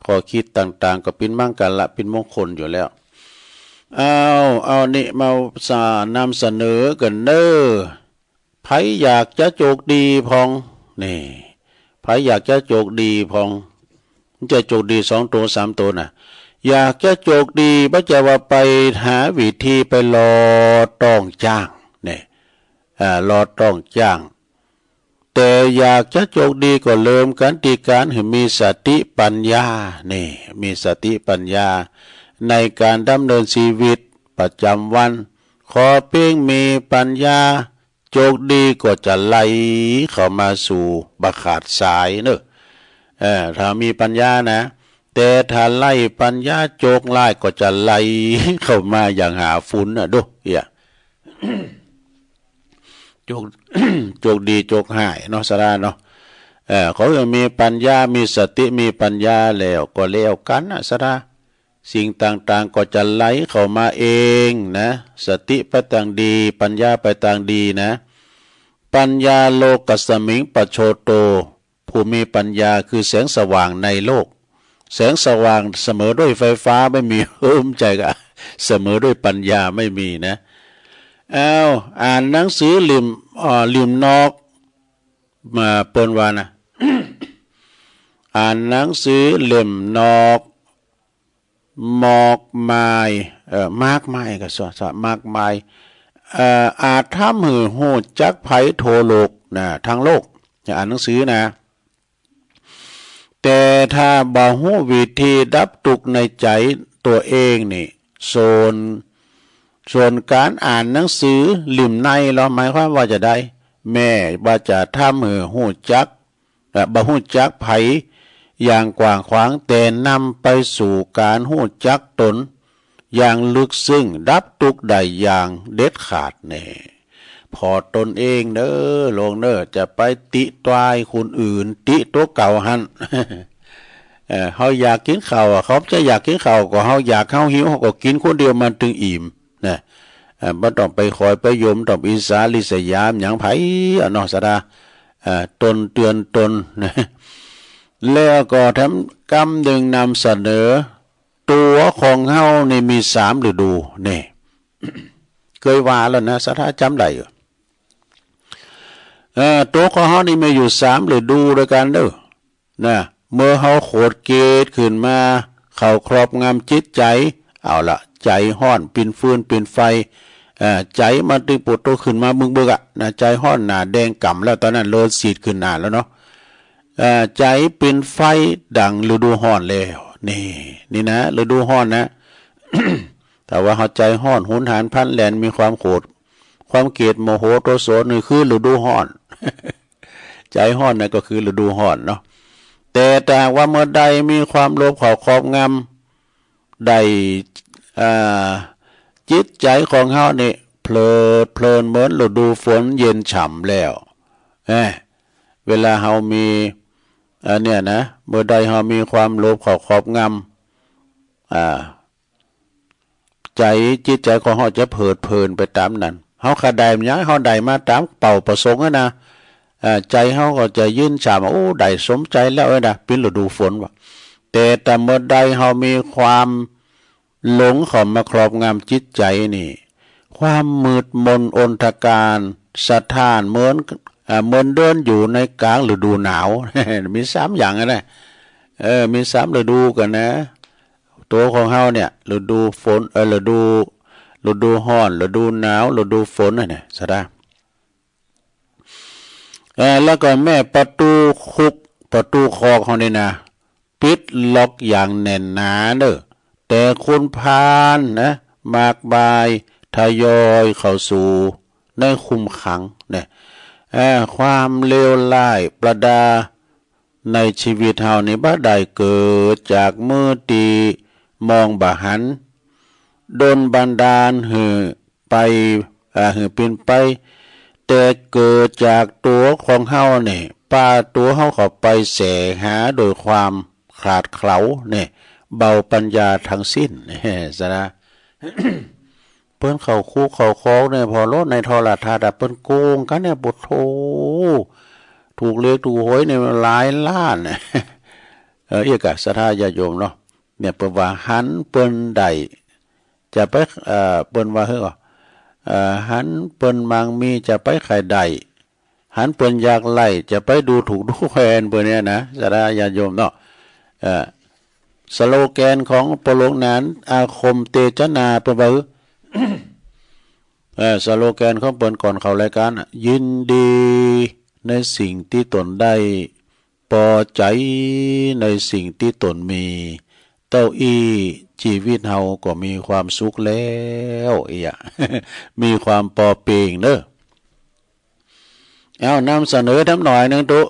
ข้อคิดต่างๆ ก็เป๋นมังคละ เป๋นมงคลอยู่แล้ว เอา เอานี่มาสา นำเสนอกั๋นเน่อ ใผอยากจะโจคดีพ่อง นี่ ใผอยากจะโจคดีพ่อง จะโจคดีสองตั๋วสามตั๋วนะ อยากจะโจคดี บ่ใจ้ว่าไปหาวิธีไปหล่อต้องจ้าง นี่ อ่า หล่อต้องจ้าง แต่อยากจะโจคดีก็เริ่มกั๋นตี้ก๋านหื้อมีสติปัญญา นี่ มีสติปัญญา ในก๋านดำเนินชีวิตประจ๋ำวัน ขอเปียงมีปัญญา โจคดีก็จะไหลเข้ามาสู่บ่ขาดสายเน่อ เออ ถ้ามีปัญญานะ แต่ถ้าไร้ปัญญา โจรร้ายก็จะไหลเข้ามาอย่างหาฝนน่ะ ดู เหีย โจร โจรดีโจรฮ้ายเนาะ สะดาเนาะ เออ ขอหื้อมีปัญญา มีสติ มีปัญญาแล้วก็แล้วกั๋นนะ สะดา สิ่งต่างๆ ก็จะไหลเข้ามาเองนะ สติไปตางดี ปัญญาไปตางดีนะ ปัญญาโลกัสสมิงปัจโชโต ผู้มีปัญญาคือแสงสว่างในโลก แสงสว่างเสมอด้วยไฟฟ้าไม่มี เอิ้มใจ๋กะ เสมอด้วยปัญญาไม่มีนะ อ้าว อ่านหนังสือเล่ม เอ่อ เล่มนอก มา เปิ้นว่านะ อ่านหนังสือเล่มนอก มากมาย เอ่อ มากมายก็สะ สะ มากมาย เอ่อ อาจทำหื้อฮู้จักภัยทั่วโลกนะ ทั้งโลก อ่านหนังสือนะ แต่ถ้าบ่ฮู้วิธีดับตุ๊กข์ในใจ๋ตั๋วเองนี่ ส่วน ส่วนก๋านอ่านหนังสือเล่มในลอ หมายความว่าจาใด แม้ว่าจะทำหื้อฮู้จัก เอ่อ บ่ฮู้จักภัยอย่างกว้างขวาง แต่นำไปสู่ก๋านฮู้จักตนอย่างลึกซึ้ง ดับตุ๊กข์ได้อย่างเด็ดขาดแน่ ผ่อตนเองเน้อ โลมเน้อ จะไปติตรายคนอื่น ติตั๋วเก่าหั้น เอ่อ เฮาอยากกิ๋นข้าวอะ เขาจะอยากกิ๋นข้าวก็ เฮาอยาก เฮาหิว เฮาก็กิ๋นคนเดียวมันตึงอิ่มนะ เอ่อ บ่ต้องไปขอยไปโยม ต้องอิจฉาริษยาหยังใผอะเนาะ สะดา เอ่อ ตนเตื๋อนตนนะ แล้วก็แถมกำนึ่งนำเสนอ ตั๋วของเฮานี่มีสามฤดู นี่ เกยว่าแล้วนะ สะดาจ๋ำได้ เอ่อ ตั๋วของเฮานี่มีอยู่สามฤดูตวยกั๋นเน้อ นะ เมื่อเฮาโขดเกตขึ้นมา เข้าครอบงำจิตใจ๋ เอาละ ใจ๋ฮ้อน เป๋นฟืน เป๋นไฟ เอ่อ ใจ๋มันตึงปูดตั๋วขึ้นมาบึกๆ อะนะ ใจ๋ฮ้อนหน้าแดงก่ำแล้ว ต๋อนนั้นเลือดสีดขึ้นหน้าแล้วเนาะ เอ่อ ใจ๋เป๋นไฟดั่งฤดูฮ้อนแล้ว นี่ นี่นะ ฤดูฮ้อนนะ ถ้าว่าเฮาใจ๋ฮ้อน หุนหันพลันแล่น มีความโขด ความเกลียด โมโห โทสะ นี่คือฤดูฮ้อน ใจ๋ฮ้อนนะก็คือฤดูฮ้อนเนาะ แต่ถ้าหากว่าเมื่อใดมีความโลภเข้าครอบงำได้ อ่า จิตใจ๋ของเฮานี่เพลิดเพลินเหมือนฤดูฝนเย็นฉ่ำแล้ว เอ้ย เวลาเฮามี อันเนี้ยนะ เมื่อใดเฮามีความโลภเข้าครอบงำ อ่า ใจ๋ จิตใจ๋ของเฮาจะเพลิดเพลินไปต๋ามนั้น เฮาใค่ได้หยัง เฮาได้มาต๋ามเป้าประสงค์อะนะ อ่า ใจ๋เฮาก็จะยืนฉ่ำ โอ้ ได้สมใจ๋แล้วเอ้ยนะ เป๋นฤดูฝนว่ะ แต่ถ้าเมื่อใดเฮามีความหลงเข้ามาครอบงำจิตใจ๋นี่ ความมืดมนอนธการ สะท้านเหมือน อ่า เหมือนเดินอยู่ในก๋างฤดูหนาว มีสามอย่างอะนะ เออ มีสามฤดูกั๋นนะ ตั๋วของเฮาเนี่ย ฤดูฝน เอ่อ ฤดู ฤดูฮ้อน ฤดูหนาว ฤดูฝนน่ะนะ สะดา เอ่อ แล้วก็แม่ประตู๋คุก ประตู๋คอกเฮานี่นะ ปิดล็อกอย่างแน่นหนาเน้อ แต่คนพาลนะ มากมาย ทยอยเข้าสู่ในคุมขังนะ เอ่อ ความเลวร้ายประดา ในชีวิตเฮานี่บ่ได้เกิดจากมือตี้มองบ่หัน ดลบันดาลหื้อไป อ่า หื้อเป๋นไป แต่เกิดจากตั๋วของเฮานี่ ปาตั๋วเฮาเข้าไปแสวงหาโดยความขลาดเขลานี่ เบาปัญญาทั้งสิ้น สะดา เปิ้นเข้าคุกเข้าคอกเนี่ย ผ่อโลดในโทรทัศน์อะ เปิ้นโกงกั๋นเนี่ย โผโธ่ ถูกเลขถูกหวยเนี่ยหลายล้าน เออ เอี้ยก่ะ ศรัทธาญาติโยมเนาะ เนี่ย เปิ้นว่าหันเปิ้นได้ จะไป เอ่อ เปิ้นว่า เฮ้ย เอ่อ หันเปิ้นมั่งมี จะไปใค่ได้ หันเปิ้นยากไร้ จะไปดูถูกดูแคลนเปิ้นเนี่ยนะ ศรัทธาญาติโยมเนาะ เอ่อ สโลแกนของปอหลวงหนาน อาคมเตจนา เปิ้นว่า เอ่อ สโลแกนของเปิ้นก่อนเข้ารายก๋านอะ ยินดีในสิ่งตี้ตนได้ ปอใจ๋ในสิ่งตี้ตนมี เต้าอี้จีวิตเฮาก็มีความสุขแล้ว เอี้ย มีความปอเปียงเน้อ เอา นำเสนอแถมหน่อยนึ่งตุ๊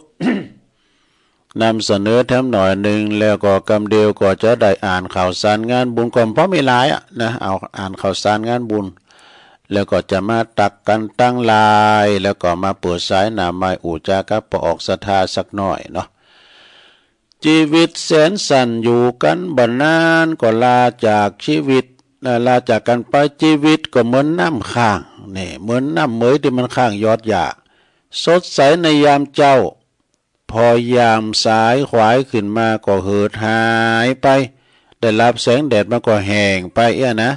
นำเสนอแถมหน่อยนึ่ง แล้วก็กำเดียวก็จะได้อ่านข่าวสารงานบุญ ก็บ่มีหลายอะนะ เอาอ่านข่าวสารงานบุญ แล้วก็จะมาตักกั๋นตังหลาย แล้วก็มาเปิดสายหน้าไมค์อู้จ๋ากับป้อออกศรัทธาสักหน่อยเนาะ จีวิตแสนสั้นอยู่กั๋นบ่นาน ก็ลาจากจีวิต เอ่อ ลาจากกั๋นไป จีวิตก็เหมือนน้ำข้าง นี่ เหมือนน้ำเหมยตี้มันข้างยอดหญ้า สดใสในยามเจ๊า พอยามสายขวายขึ้นมาก็เหือดหายไป ได้รับแสงแดดมันก็แห้งไปเอี้ยนะ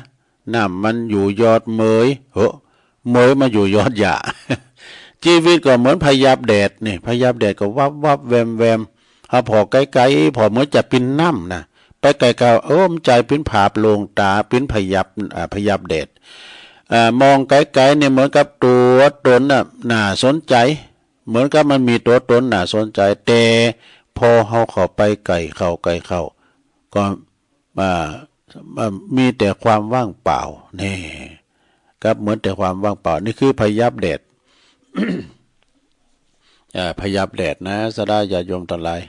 น้ำมันอยู่ยอดเหมย เหอะ เหมยมันอยู่ยอดหญ้า จีวิตก็เหมือนพยับแดดนี่ พยับแดดก็วับวับแวมแวม เฮาผ่อไก๋ๆ ผ่อเหมือนจะเป๋นน้ำนะ ไปไก๋ๆ เออ มันจะเป๋นผาบลวงต๋า เป๋นพยับ อ่า พยับแดด อ่า มองไก๋ๆ เนี่ยเหมือนกับตั๋วต๋นน่ะ น่าสนใจ๋ เหมือนกับมันมีตั๋วต๋นน่าสนใจ๋ แต่พอเฮาเข้าไปใก้เข้า ใก้เข้า ก็ อ่า อ่า มีแต่ความว่างเปล่า นี่ ครับ เหมือนแต่ความว่างเปล่า นี่คือพยับแดด อ่า พยับแดดนะ ศรัทธาญาติโยมตังหลาย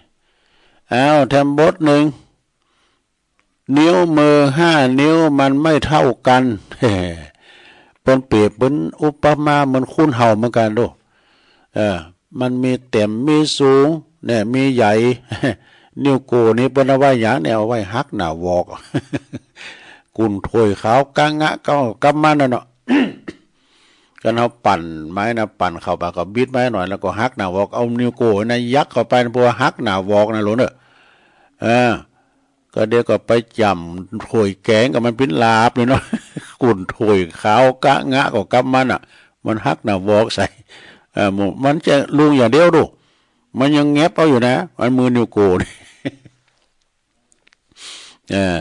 อ้าว แถมบทนึ่ง นิ้วมือห้านิ้วมันไม่เท่ากั๋น เปิ้นเปรียบเปิ้นอุปมาเหมือนคนเฮาเหมือนกั๋นโด เออ มันมีแต้ม มีสูง เนี่ย มีใหญ่ นิ้วโก้นี่เปิ้นเอาไว้หยังเนี่ย เอาไว้หักหน้าวอก กุ่นถ้วยขาวกะงะ ก็กำมันน่ะเนาะ คันเฮาปั่นไม้นะ ปั่นเข้าไปก็บิดไม้หน่อย แล้วก็หักหน้าวอก เอานิ้วโก้นะยักเข้าไป เพราะว่าหักหน้าวอกนะ โหลเน่อ เออ ก็เดี๋ยวก็ไปจ้ำถ้วยแก๋งกับมันเป๋นหลาบเลยเนาะ กุ่นถ้วยขาวกะงะก็กำมันน่ะ มันหักหน้าวอกใส่ เออ มันจะลุงอย่างเดียวโด มันยังแงบเอาอยู่นะ อันมือนิ้วโก้นี่ เออ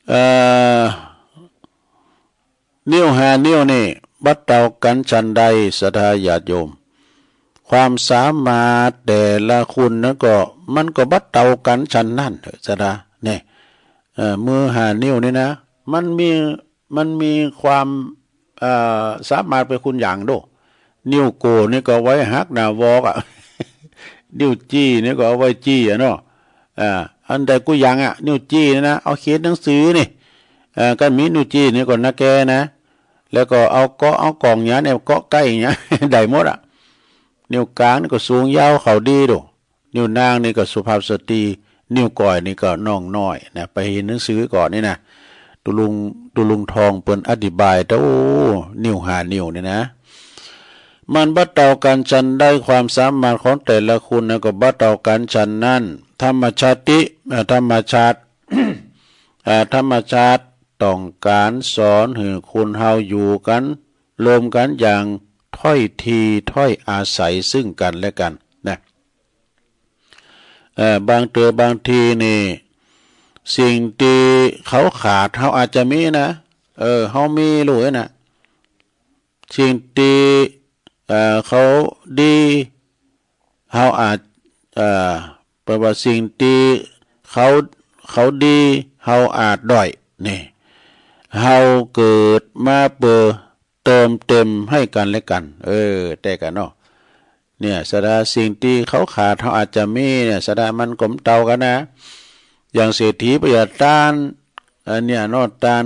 เอ่อ นิ้วห้านิ้วนี่บ่เต้ากั๋นฉันใด ศรัทธาญาติโยม ความสามารถแต่ละคนนั้นก็ มันก็บ่เต้ากั๋นฉันนั้นเถอะ ศรัทธา เนี่ย เอ่อ มือห้านิ้วนี่นะ มันมี มันมีความ เอ่อ สามารถไปคนอย่างโด นิ้วโก้นี่ก็ไว้หักหน้าวอกอะ นิ้วจี้นี่ก็เอาไว้จี้อะเนาะ อ่า อันใดกู้อย่างอะ นิ้วจี้นี่นะ เอาเขียนหนังสือนี่ เอ่อ คันมีนิ้วจี้นี่ก็นาแกนะ แล้วก็เอาเกาะ เอาก่องหยังเนี่ย เกาะใก้หยัง ได้หมดอะ นิ้วกลางนี่ก็สูงยาวเข้าดีโด นิ้วนางนี่ก็สุภาพสตรี นิ้วก้อยนี่ก็น้องน้อยนะ ไปเหียนหนังสือก่อนนี่นะ ตุ๊ลุง ตุ๊ลุงทองเปิ้นอธิบาย โอ้ นิ้วห้านิ้วนี่นะ มันบ่เต้ากั๋นฉันใด ความสามารถของแต่ละคนนั้นก็บ่เต้ากั๋นฉันนั้น ธรรมชาติ เอ่อ ธรรมชาติ เอ่อ ธรรมชาติต้องก๋านสอนหื้อคนเฮาอยู่กั๋น ร่วมกั๋นอย่างถ้อยทีถ้อยอาศัยซึ่งกั๋นและกั๋นนะ เอ่อ บางเตื้อบางทีนี่ สิ่งตี้เขาขาด เฮาอาจจะมีนะ เออ เฮามีลูกนะ สิ่งตี้ เอ่อ เขาดี เฮาอาจ เอ่อ แปลว่าสิ่งตี้เขา เขาดี เฮาอาจด้อย นี่ เฮาเกิดมาเปื้อเติมเต็มหื้อกั๋นและกั๋น เออ แต่กั๋นเนาะ เนี่ย ศรัทธา สิ่งตี้เขาขาด เฮาอาจจะมีเนี่ย ศรัทธา มันก็บ่เต้ากั๋นนะ อย่างเศรษฐีประหยัดต้าน อันเนี้ยเนาะ ต้าน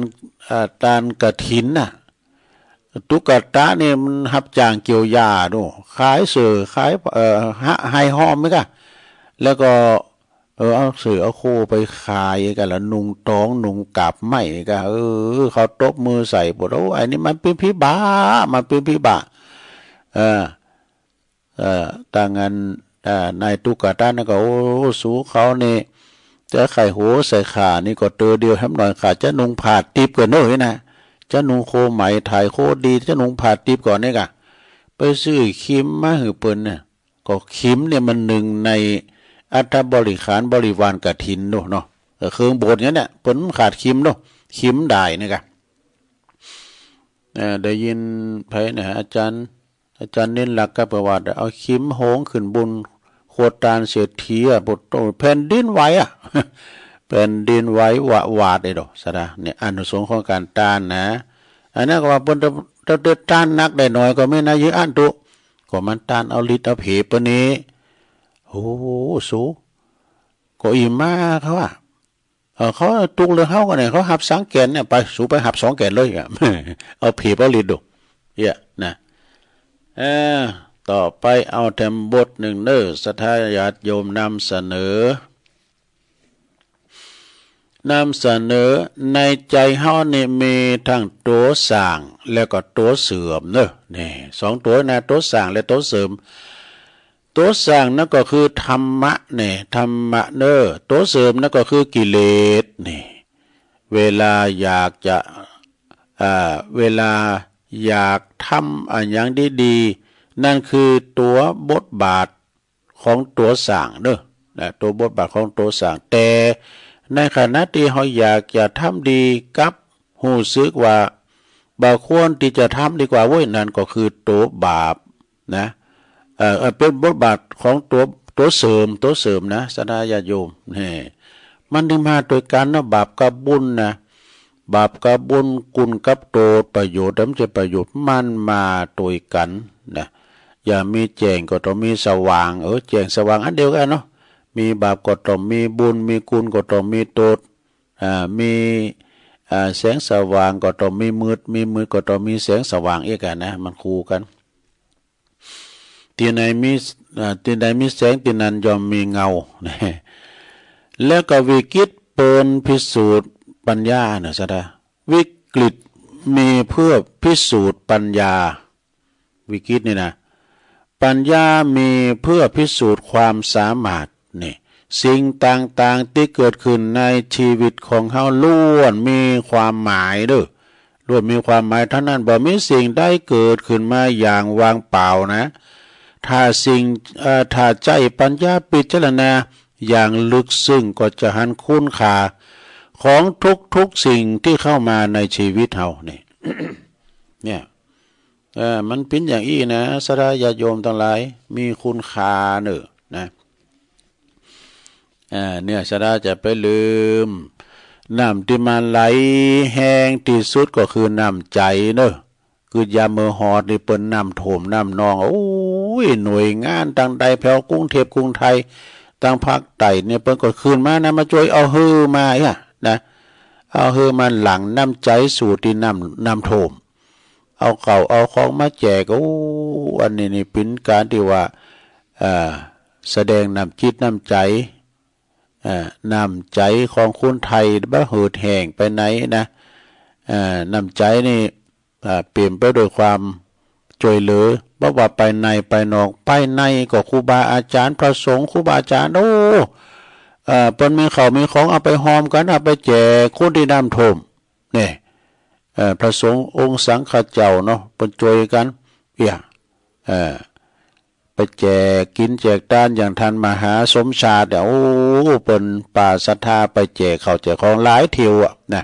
อ่า ต้านกฐินน่ะ ตุ๊กตานี่มันฮับจ้างเกี่ยวหญ้าโด ขายเสื้อ ขาย เอ่อ หะ ไฮ่ฮ้อมนี่ก่ะ แล้วก็ เออ เอาเสื้อเอาโค้ไปขายก่ะ แล้วนุ่งตองนุ่งกาบไม้นี่ก่ะ เออ เขาตบมือใส่ โผด โอ้ อันนี้มันเป๋นผีบ้า มันเป๋นผีบ้า เออ เอ่อ ถ้างั้น อ่า นายตุ๊กตานั้นก็ โอ้ สูเขานี่ จะใค่หัวใส่ข้านี่ก็เตื้อเดียวแหมหน่อย ข้าจะนุ่งผ้าติ๊บก่อเน่อนะ จะนุ่งโค้ไหมไถโค้ดี จะนุ่งผ้าติ๊บก่อนี่ก่ะ ไปซื้อคิมมาหื้อเปิ้นเนี่ย ก็คิมเนี่ยมันนึ่งในอัฐบริขารบริวารกฐินโน่นเนาะ เออ เครื่องบดเนี่ย เปิ้นขาดคิมโน่น คิมดายนี่ก่ะ เอ่อ ได้ยินไผนะ อาจ๋ารย์ อาจ๋ารย์นินลักษณ์ก็ประวัติ เอาคิมโฮงขึ้นบุญโคตานเศรษฐีอะ โผด แผ่นดินไหวอะ แผ่นดินไหวหวาดหวาดเลยโด ศรัทธา เนี่ย อานิสงส์ของก๋านต้านนะ อันนั้นก็ว่าเปิ้นจะ จะ จะต้านนักได้หน่อยก็มีนะ เยอะอั้นตุ๊ ก็มันต้านเอาฤทธิ์เอาเผยเปิ้นนี่ โอ้ สู ก็อี้มาเขาอะ เออ เขาตุ๊กข์เลือกเฮาก่อเนี่ย เขาหับสามแก่นเนี่ย ไป สูไปหับสองแก่นเลยอะ เอาเปรียบเอาฤทธิ์ดู เนี่ยนะ เออ ต่อไปเอาแถมบทนึ่งเน่อ ศรัทธาญาติโยมนำเสนอ นำเสนอ ในใจ๋เฮานี่มีตึงตั๋วสร้าง แล้วก็ตั๋วเสริมเน่อ นี่ สองตั๋วนะ ตั๋วสร้างและตั๋วเสริม ตั๋วสร้างนั้นก็คือธรรมะเนี่ย ธรรมะเน่อ ตั๋วเสริมนั้นก็คือกิเลสเนี่ย เวลาอยากจะ อ่า เวลาอยากทำอะหยังดีๆ นั่นคือตั๋วบทบาทของตั๋วสร้างเน่อ นะ ตั๋วบทบาทของตั๋วสร้าง แต่ในขณะตี้เฮาอยากจะทำดีกลับฮู้สึกว่าบ่ควรตี้จะทำดีกว่าเว้ย นั่นก็คือตั๋วบาป นะ เอ่อ เอ่อ เป๋นบทบาทของตั๋ว ตั๋วเสริม ตั๋วเสริมนะ ศรัทธาญาติโยม นี่ มันตึงมาตวยกั๋นเนาะ บาปกับบุญนะ บาปกับบุญ คุณกับโทษ ประโยชน์ บ่ใจ้ประโยชน์ มันมาตวยกั๋นนะ อย่างมีแจ้งก็ต้องมีสว่าง เออ แจ้งสว่างอันเดียวกั๋นเนาะ มีบาปก็ต้องมีบุญ มีคุณก็ต้องมีโทษ อ่า มี อ่า แสงสว่างก็ต้องมีมืด มีมืดก็ต้องมีแสงสว่างเอี้ยกั๋นนะ มันคู่กั๋น ตี้ใดมี อ่า ตี้ใดมีแสง ตี้นั้นย่อมมีเงา แล้วก็วิกฤตเป๋นพิสูจน์ปัญญาเน่อ ศรัทธา วิกฤตมีเพื่อพิสูจน์ปัญญา วิกฤตนี่นะ ปัญญามีเพื่อพิสูจน์ความสามารถ นี่ สิ่งต่างๆ ตี้เกิดขึ้นในชีวิตของเฮาล้วนมีความหมายเน่อ ล้วนมีความหมายตังนั้น บ่มีสิ่งใดเกิดขึ้นมาอย่างว่างเปล่านะ ถ้าสิ่ง เอ่อ ถ้าใจ๊ปัญญาพิจารณาอย่างลึกซึ้งก็จะหันคุณค่าของทุกๆ สิ่งตี้เข้ามาในชีวิตเฮา นี่ เนี่ย เออ มันเป๋นอย่างอี้นะ ศรัทธาญาติโยมตังหลาย มีคุณค่าเน่อ นะ เออ เนี่ย ศรัทธาจะไปลืม น้ำตี้มันไหลแฮงตี้สุดก็คือน้ำใจ๋เน่อ กึ๊ดยามเมื่อฮอดนี่เปิ้นน้ำท่วมน้ำนอง โอ้ย หน่วยงานตังใดแผวกรุงเทพฯ กรุงไทย ตังภาคใต้เนี่ย เปิ้นก็ขึ้นมานะ มาจ้วยเอาเฮือมาเอี้ยนะ เอาเฮือมาหลั่งน้ำใจ๋สู่ตี้น้ำ น้ำท่วม เอาข้าวเอาของมาแจก โอ้ อันนี้นี่เป๋นก๋านตี้ว่า เอ่อ แสดงน้ำจิตน้ำใจ๋ เอ่อ น้ำใจ๋ของคนไทยบ่เหือดแห้งไปไหนนะ เอ่อ น้ำใจ๋นี่ อ่า เป๋นไปด้วยความจ้วยเหลือ บ่ว่าไปในไปนอก ไปในก็ครูบาอาจ๋ารย์ พระสงฆ์ครูบาอาจ๋ารย์ โอ้ เอ่อ เปิ้นมีข้าวมีของเอาไปฮอมกั๋น เอาไปแจกคนตี้น้ำท่วม เนี่ย เอ่อ พระสงฆ์องค์สังฆเจ้าเนาะ เปิ้นจ้วยกั๋น เอี้ย เอ่อ ไปแจกกิ๋นแจกตาน อย่างต้านมหาสมชาติเนี่ย โอ้ เปิ้นปาศรัทธาไปแจกข้าวแจกของหลายเที่ยวอะนะ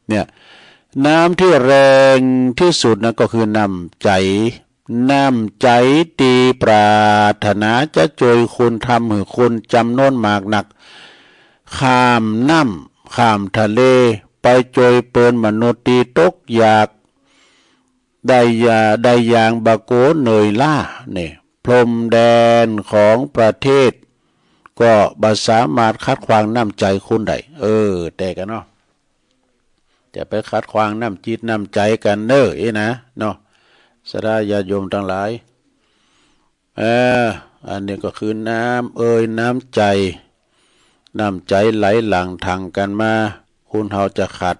เนี่ย น้ำตี้แรงตี้สุดนั้นก็คือน้ำใจ๋ น้ำใจ๋ตี้ปรารถนาจะจ้วยคน ทำหื้อคนจ๋ำนวนมากนัก ข้ามน้ำ ข้ามทะเล ไปจ้วยเปิ้นมนุษย์ตี้ตกยาก ได้ยา ได้อย่างบ่โก๋เหนื่อยล้า เนี่ย พรมแดนของประเทศ ก็บ่สามารถขัดขวางน้ำใจ๋คนได้ เออ แต๊กั๋นเนาะ จะไปขัดขวางน้ำจิตน้ำใจ๋กั๋นเน่อ อี้นะ เนาะ ศรัทธาญาติโยมตังหลาย เออ อันนี้ก็คือน้ำเอยน้ำใจ๋ น้ำใจ๋ไหลหลั่งถังกั๋นมา คนเฮาจะขาด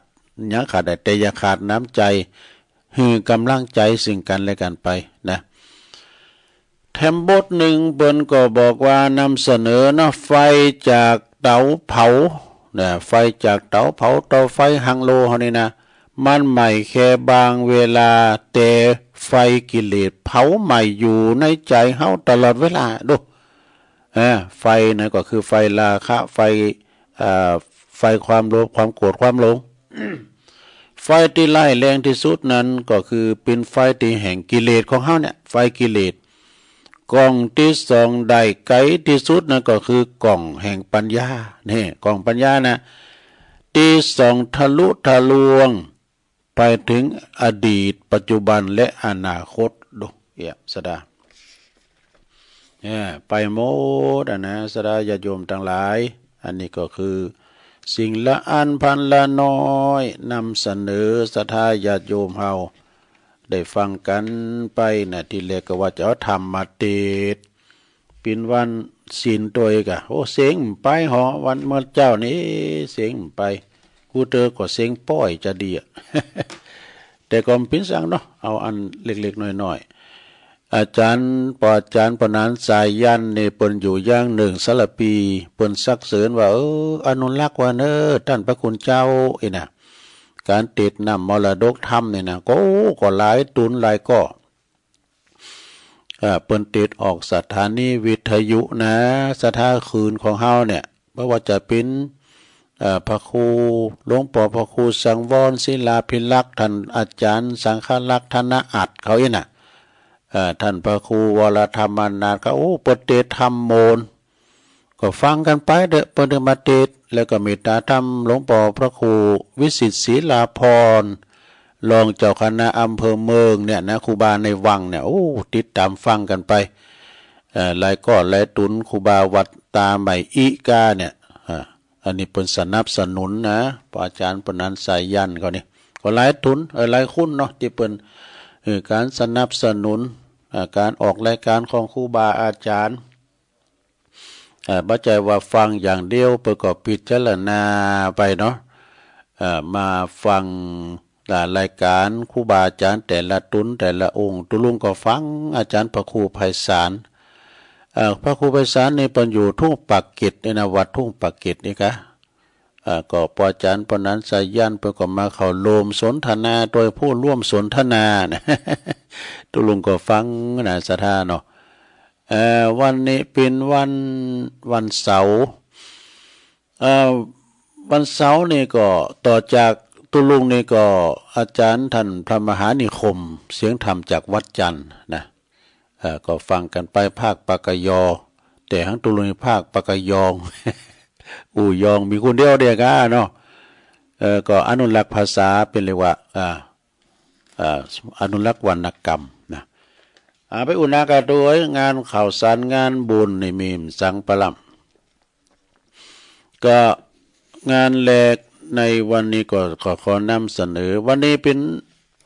ยังขาดได้ แต่อย่าขาดน้ำใจ๋ หื้อก๋ำลังใจ๋ซึ่งกั๋นและกั๋นไปนะ แถมบทนึ่งเปิ้นก็บอกว่านำเสนอนะ ไฟจากเต๋าเผา นะ ไฟจากเต๋าเผา เต๋าไฟฮังโลเฮานี่นะ มันไหม้แค่บางเวลา แต่ไฟกิเลสเผาไหม้อยู่ในใจ๋เฮาตลอดเวลา ดู เออ ไฟนั้นก็คือไฟราคะ ไฟ เอ่อ ไฟความโลภ ความโกรธ ความหลง ไฟตี้ร้ายแรงตี้สุดนั้นก็คือเป๋นไฟตี้แห่งกิเลสของเฮาเนี่ย ไฟกิเลส ก้องตี้ส่องได้ไก๋ตี้สุดนั้นก็คือก้องแห่งปัญญา นี่ ก้องปัญญานะ ตี้ส่องทะลุทะลวง ไปเถิงอดีต ปัจจุบัน และอนาคต ดู เอี้ย ศรัทธา เออ ไปหมดอะนะ ศรัทธาญาติโยมตังหลาย อันนี้ก็คือสิ่งละอันพันละน้อย นำเสนอศรัทธาญาติโยมเฮาได้ฟังกั๋นไปนะ ทีแรกก็ว่าจะเอาธรรมมาเตสน์ เป๋นวันศีลตวยกะ โอ้ เสียงบ่ไปหอ วันเมื่อเจ๊านี้เสียงบ่ไป กูเตอก็เสียงป้อยจะดีอะ แต่ก็บ่เป๋นสังเนาะ เอาอันเล็กๆ น้อยๆ อาจ๋ารย์ ปออาจ๋ารย์ปอหนานสายัณนี่เปิ้นอยู่อย่างนึ่งสารภี เปิ้นสักเสริญว่า เออ อนุรักษ์ไว้เน่อต้านพระคุณเจ้า อี้นะ ก๋านเตสน์นำมรดกธรรมนี่นะ ก็ ก็หลายตุ๊นหลายก้อ เอ่อ เปิ้นเตสน์ออกสถานีวิทยุนะ ศรัทธาคืนของเฮาเนี่ย บ่ว่าจะเป๋น เอ่อ พระครู หลวงป้อพระครูสังวรศิลาภิรักษ์ ต้านอาจ๋ารย์สังฆรักษ์ธนอัตถ์เขาอี้นะ เอ่อ ต้านพระครูวรธรรมนาถเขา โอ้ เปิ้นเตสน์ธรรมโมน ก็ฟังกั๋นไปเต๊อะ เปิ้นเถิงมาเตสน์ แล้วก็เมตตาธรรมหลวงป้อพระครูวิสิทธิ์ศิลาภรณ์ รองเจ้าคณะอำเภอเมืองเนี่ยนะ ครูบาในวังเนี่ย โอ้ ติดต๋ามฟังกั๋นไป เอ่อ หลายก้อหลายตุ๊น ครูบาวัดต๋าใหม่อิกาเนี่ย อ่า อันนี้เปิ้นสนับสนุนนะ ปออาจ๋ารย์ปอหนานสายัณเขานี่ ก็หลายตุ๊น เออ หลายคนเนาะ ตี้เปิ้น เออ ก๋านสนับสนุน อ่า ก๋านออกรายก๋านของครูบาอาจ๋ารย์ เอ่อ บ่ใจ้ว่าฟังอย่างเดียว เปิ้นก็พิจารณาไปเนาะ เอ่อ มาฟัง อ่า รายก๋านครูบาอาจ๋ารย์แต่ละตุ๊นแต่ละองค์ ตุ๊ลุงก็ฟังอาจ๋ารย์พระครูไพศาล เอ่อ พระครูไพศาลนี่เปิ้นอยู่ทุ่งปากเกร็ดนี่นะ วัดทุ่งปากเกร็ดนี่กะ เอ่อ ก็ปออาจ๋ารย์ปอหนานสายัณเปิ้นก็มาเข้าร่วมสนทนาโดยผู้ร่วมสนทนานะ ตุ๊ลุงก็ฟังนะ ศรัทธาเนาะ เอ่อ วันนี้เป๋นวัน วันเสาร์ เอ่อ วันเสาร์นี่ก็ต่อจากตุ๊ลุงนี่ก็อาจ๋ารย์ต้านพระมหานิคม เสียงธรรมจากวัดจันทน์นะ เอ่อ ก็ฟังกั๋นไปภาคปากกยอ แต่หั้งตุ๊ลุงนี่ภาคปากกยอง อู่ยองมีคนเดียวเดียวกาเนาะ เอ่อ ก็อนุรักษ์ภาษาเป๋นเรียกว่า อ่า อ่า อนุรักษ์วรรณกรรมนะ อ่า ไปอู้นาก้า โดยงานข่าวสารงานบุญนี่มีสังปะล่ำ ก็งานแรกในวันนี้ก็ขอ ขอนำเสนอ วันนี้เป๋น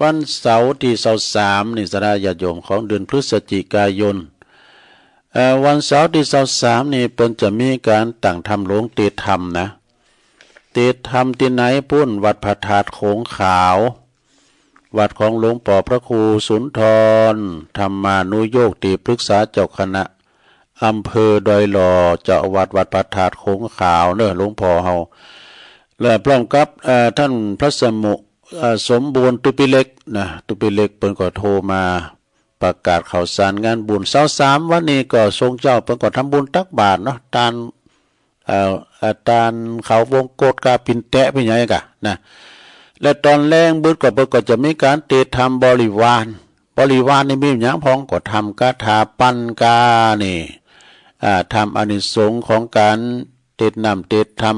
วันเสาร์ตี้ซาวสามนี่ ศรัทธาญาติโยม ของเดือนพฤศจิกายน เอ่อ วันเสาร์ตี้ซาวสามนี่เปิ้นจะมีก๋านตั้งธรรมโหลงเตสน์ธรรมนะ เตสน์ธรรมตี้ไหนปู๊น วัดพระธาตุโขงขาว วัดของหลวงป้อพระครูสุนทร ธรรมานุโยค ตี้ปรึกษาเจ้าคณะอำเภอดอยหล่อ เจ้าอาวาสวัดพระธาตุโขงขาวเนาะ หลวงป้อเฮา และพร้อมกับ เอ่อ ต้านพระสมุ เอ่อ สมบูรณ์ ตุปิเล็กนะ ตุปิเล็กเปิ้นก็โทรมาประกาศข่าวสารงานบุญ ซาวสามวันนี้ก็ทรงเจ้าเปิ้นก็ทำบุญตักบาตรเนาะ ตาน เอ่อ เอ่อ ตานเขาวงกตกา ปิ่นแต๊ะ ปิ่นหยังกานะ และต๋อนแลงบึดก็เปิ้นก็จะมีก๋านเตสน์ธรรมบริวาร บริวารนี่มีหยังพ่อง ก็ธรรมกถาปัญกานี่ อ่า ธรรมอานิสงส์ของก๋านเตสน์น้ำเตสน์ธรรม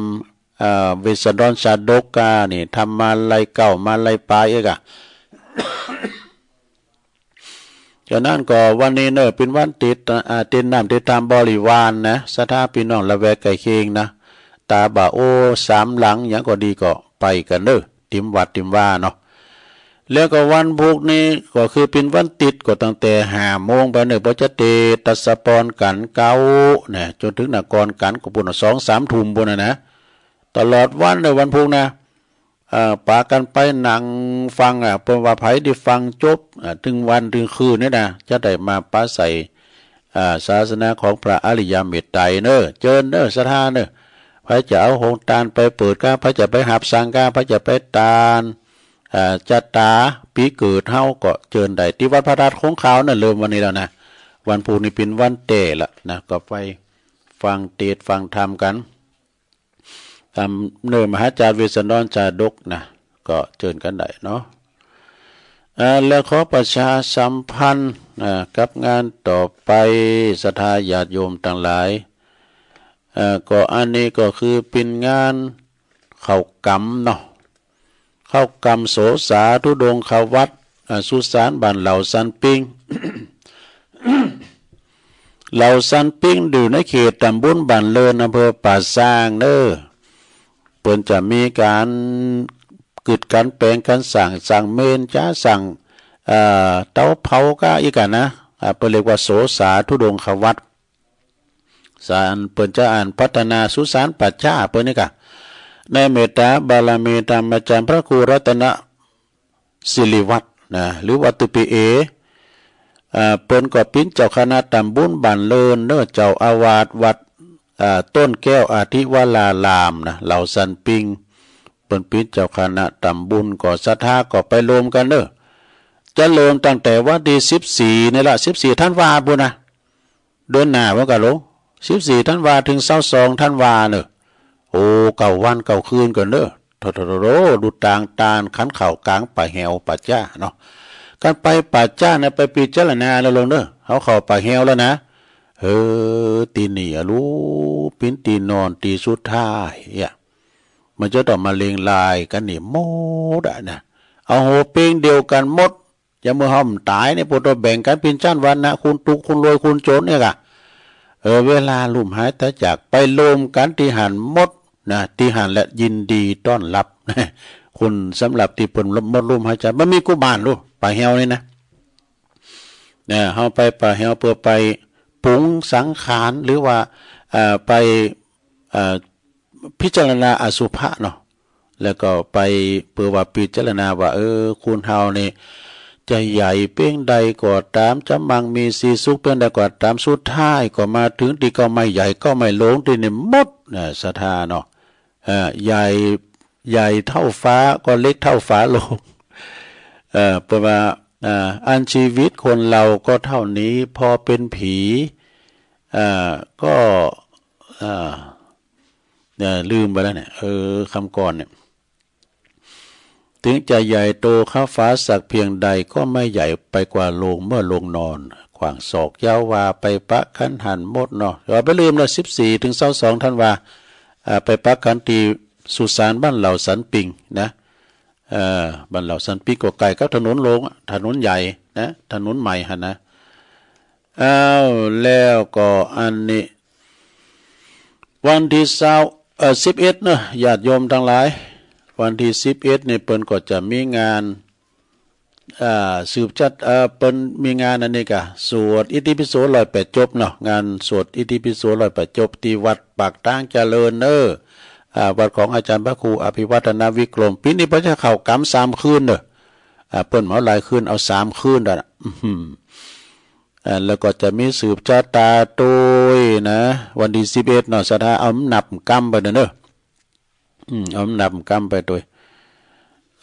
เอ่อ เวสสันดรชาดกกานี่ ธรรมาลัยเก้า มาลัยปายเอกอะ ฉะนั้นก็วันนี้เน่อเป๋นวันเตสน์ อ่า เตสน์น้ำเตสน์ธรรมบริวารนะ ศรัทธาปี้น้องละแวกใก้เคียงนะ ต๋าบ่าโอสามหลังหยังก็ดีก็ไปกั๋นเน่อ ติมวัดติมวาเนาะ แล้วก็วันพูกนี้ก็คือเป๋นวันติ๊ด ก็ตั้งแต่ห้าโมงไปเน่อ เปิ้นจะเตสน์ตัสสะปอนกั๋นเก๊านะ จ๋นเถิงนครกั๋นก็ปู๊นสองสามทุ่มปู๊นนะนะ ตลอดวันเน่อวันพูกนะ เอ่อ ปากั๋นไปนั่งฟังอะ เปิ้นว่าใผตี้ฟังจบ อ่า เถิงวันเถิงคืนนี่นะ จะได้มาปราศรัย อ่า ศาสนาของพระอริยเมตไตรเน่อ เจิญเน่อ ศรัทธาเน่อ ใผจะเอาโฮงตานไปเปิดกา ใผจะไปหับสังกา ใผจะไปตาน อ่า จะต๋าปี๋เกิดเฮาก็เจิญได้ ตี้วัดพระธาตุโขงขาวนั่น เริ่มวันนี้แล้วนะ วันพูกนี้เป๋นวันแต๊ละนะ ก็ไปฟังเตสน์ฟังธรรมกั๋น ต๋ามเน่อมหาอาจ๋ารย์เวสสันดรชาดกนะ ก็เจิญกั๋นได้เนาะ อ่า แล้วขอประชาสัมพันธ์ อ่า กับงานต่อไป ศรัทธาญาติโยมตังหลาย อ่า ก็อันนี้ก็คือเป๋นงานเข้ากรรมเนาะ เข้ากรรมโสสาธุดงควัตร อ่า สุสานบ้านเหล่าสันปิง เหล่าซันปิ้งอยู่ในเขตต๋ำบลบ้านเริน อำเภอป่าซางเน่อ เปิ้นจะมีก๋านกึ๊ดก๋านแป๋งก๋านสร้าง สร้างเมญจ๊า สร้าง เอ่อ เตาเผาก้าอี้กั๋นนะ อ่า เปิ้นเรียกว่าโสสาธุดงควัตร สาร เปิ้นจะอันพัฒนาสุสานป่าจ๊าเปิ้นนี่ก่ะ ในเมตต๋าบารมีธรรมอาจ๋ารย์พระครูรัตนศิริวัฒน์นะ หรือว่าตุ๊ปี๋เอ อ่า เปิ้นก็เป๋นเจ้าคณะต๋ำบลบ้านเรินเน่อ เจ้าอาวาสวัด อ่า ต้นแก้วอธิวรารามนะ เหล่าซันปิ้ง เปิ้นเป๋นเจ้าคณะต๋ำบล ก็ศรัทธาก็ไปโฮมกั๋นเน่อ จะเริ่มตั้งแต่วันตี้สิบสี่นี่ละ สิบสี่ธันวาปู้นนะ เดือนหน้ามันก็ลง สิบสี่ธันวาเถิงซาวสองธันวาเน่อ โอ้ เก้าวันเก้าคืนกั๋นเน่อ โถ โถ โถ โถ ดูตางตานขันเข้าก๋างป่าแฮวป่าจ๊าเนาะ ก๋านไปป่าจ๊านะ ไปพิจารณาแล้วลงเน่อ เฮาเข้าป่าแฮวแล้วนะ เออ ตี้นี่อะลู เป๋นตี้นอนตี้สุดท้ายอะ มันจะต้องมาเลียงรายกั๋นนี่หมดอะนะ เอาหัวเป้งเดียวกั๋นหมด อย่างเมื่อเฮาต๋ายเนี่ย พวกเฮาแบ่งกั๋นเป๋นจั้นวรรณะ คนตุ๊ก คนรวย คนจ๋นเนี่ยก่ะ เออ เวลาล้มหายต๋ายจาก ไปโฮมกั๋นตี้หั้นหมดนะ ตี้หั้นแหละยินดีต้อนฮับ คนสำหรับตี้เปิ้นหมดลมหายใจ๋ บ่มีกู้บ้านลูก ป่าแฮวนี่นะ เนี่ย เฮาไปป่าแฮวเปื้อไปปรุงสังขาร หรือว่า เอ่อ ไป เอ่อ พิจารณาอสุภะเนาะ แล้วก็ไปเปื้อว่าพิจารณาว่า เออ คนเฮานี่ จะใหญ่เปียงใดก็ต๋าม จะมั่งมีสีสุขเปียงใดก็ต๋าม สุดท้ายก็มาเถิงตี้เก๊าไม้ใหญ่เก๊าไม้โหลงตี้นี่หมดนะ ศรัทธาเนาะ เอ่อ ใหญ่ ใหญ่เต้าฟ้าก็เล็กเต้าฝาโลง เอ่อ เปิ้นว่า เอ่อ อันชีวิตคนเฮาก็เต้านี้ พอเป๋นผี เอ่อ ก็ เอ่อ เอ่อ ลืมไปแล้วเนี่ย เออ กำก่อนเนี่ย เถิงจะใหญ่โตข้าฟ้าสักเปียงใด ก็ไม่ใหญ่ไปกว่าโลงเมื่อลงนอน ขว้างศอกยาววา ไปปะกั๋นหั้นหมดเนาะ อย่าไปลืมนะ สิบสี่เถิงซาวสองธันวา อ่า ไปปะกั๋นตี้สุสานบ้านเหล่าซันปิ้งนะ เอ่อ บ้านเหล่าซันปิ้งก็ใก้กับถนนโหลงอะ ถนนใหญ่นะ ถนนใหม่หั้นนะ อ้าว แล้วก็อันนี้ วันตี้ซาว เอ่อ สิบเอ็ดเนาะ ญาติโยมตังหลาย วันตี้สิบเอ็ดนี่เปิ้นก็จะมีงาน อ่า สืบจัด เอ่อ เปิ้นมีงานอันนี้ก่ะ สวดอิติปิโสร้อยแปดจบเนาะ งานสวดอิติปิโสร้อยแปดจบ ตี้วัดปากตางเจริญเน่อ อ่า วัดของอาจ๋ารย์พระครูอภิวัฒนวิกรม ปี๋นี้เปิ้นจะเข้ากรรมสามคืนเน่อ อ่า เปิ้นบ่เอาหลายคืน เอาสามคืนเน่อ อื้อหือ อ่า แล้วก็จะมีสืบจะต๋าโตยนะ วันตี้สิบเอ็ดเนาะ ศรัทธาเอานับกรรมไปเน่อ อืม เอานับกรรมไปโตย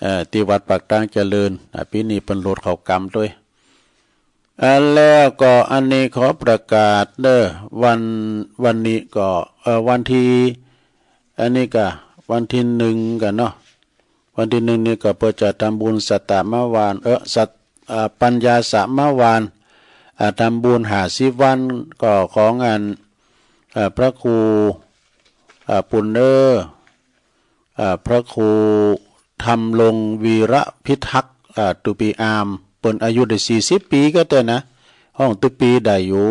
เอ่อ ตี้วัดปากตางเจริญ อ่า ปี๋นี้เปิ้นลดเข้ากรรมโตย อ่า แล้วก็อันนี้ขอประกาศเน่อ วัน วันนี้ก็ เอ่อ วันตี้ อันนี้ก่ะ วันตี้หนึ่งก่ะเนาะ วันตี้หนึ่งนี่ก็เปิ้นจะทำบุญสัตตมวาน เออ สัต อ่า ปัญญาสมวาน อ่า ทำบุญห้าสิบวัน ก็ของอัน เอ่อ พระครู อ่า ปุณเณอ อ่า พระครูธรรมรงค์วีระพิทักษ์ อ่า ตุ๊ปี๋อาม เปิ้นอายุได้สี่สิบปี๋ก็เต๊อะนะ ฮ้องตุ๊ปี๋ได้อยู่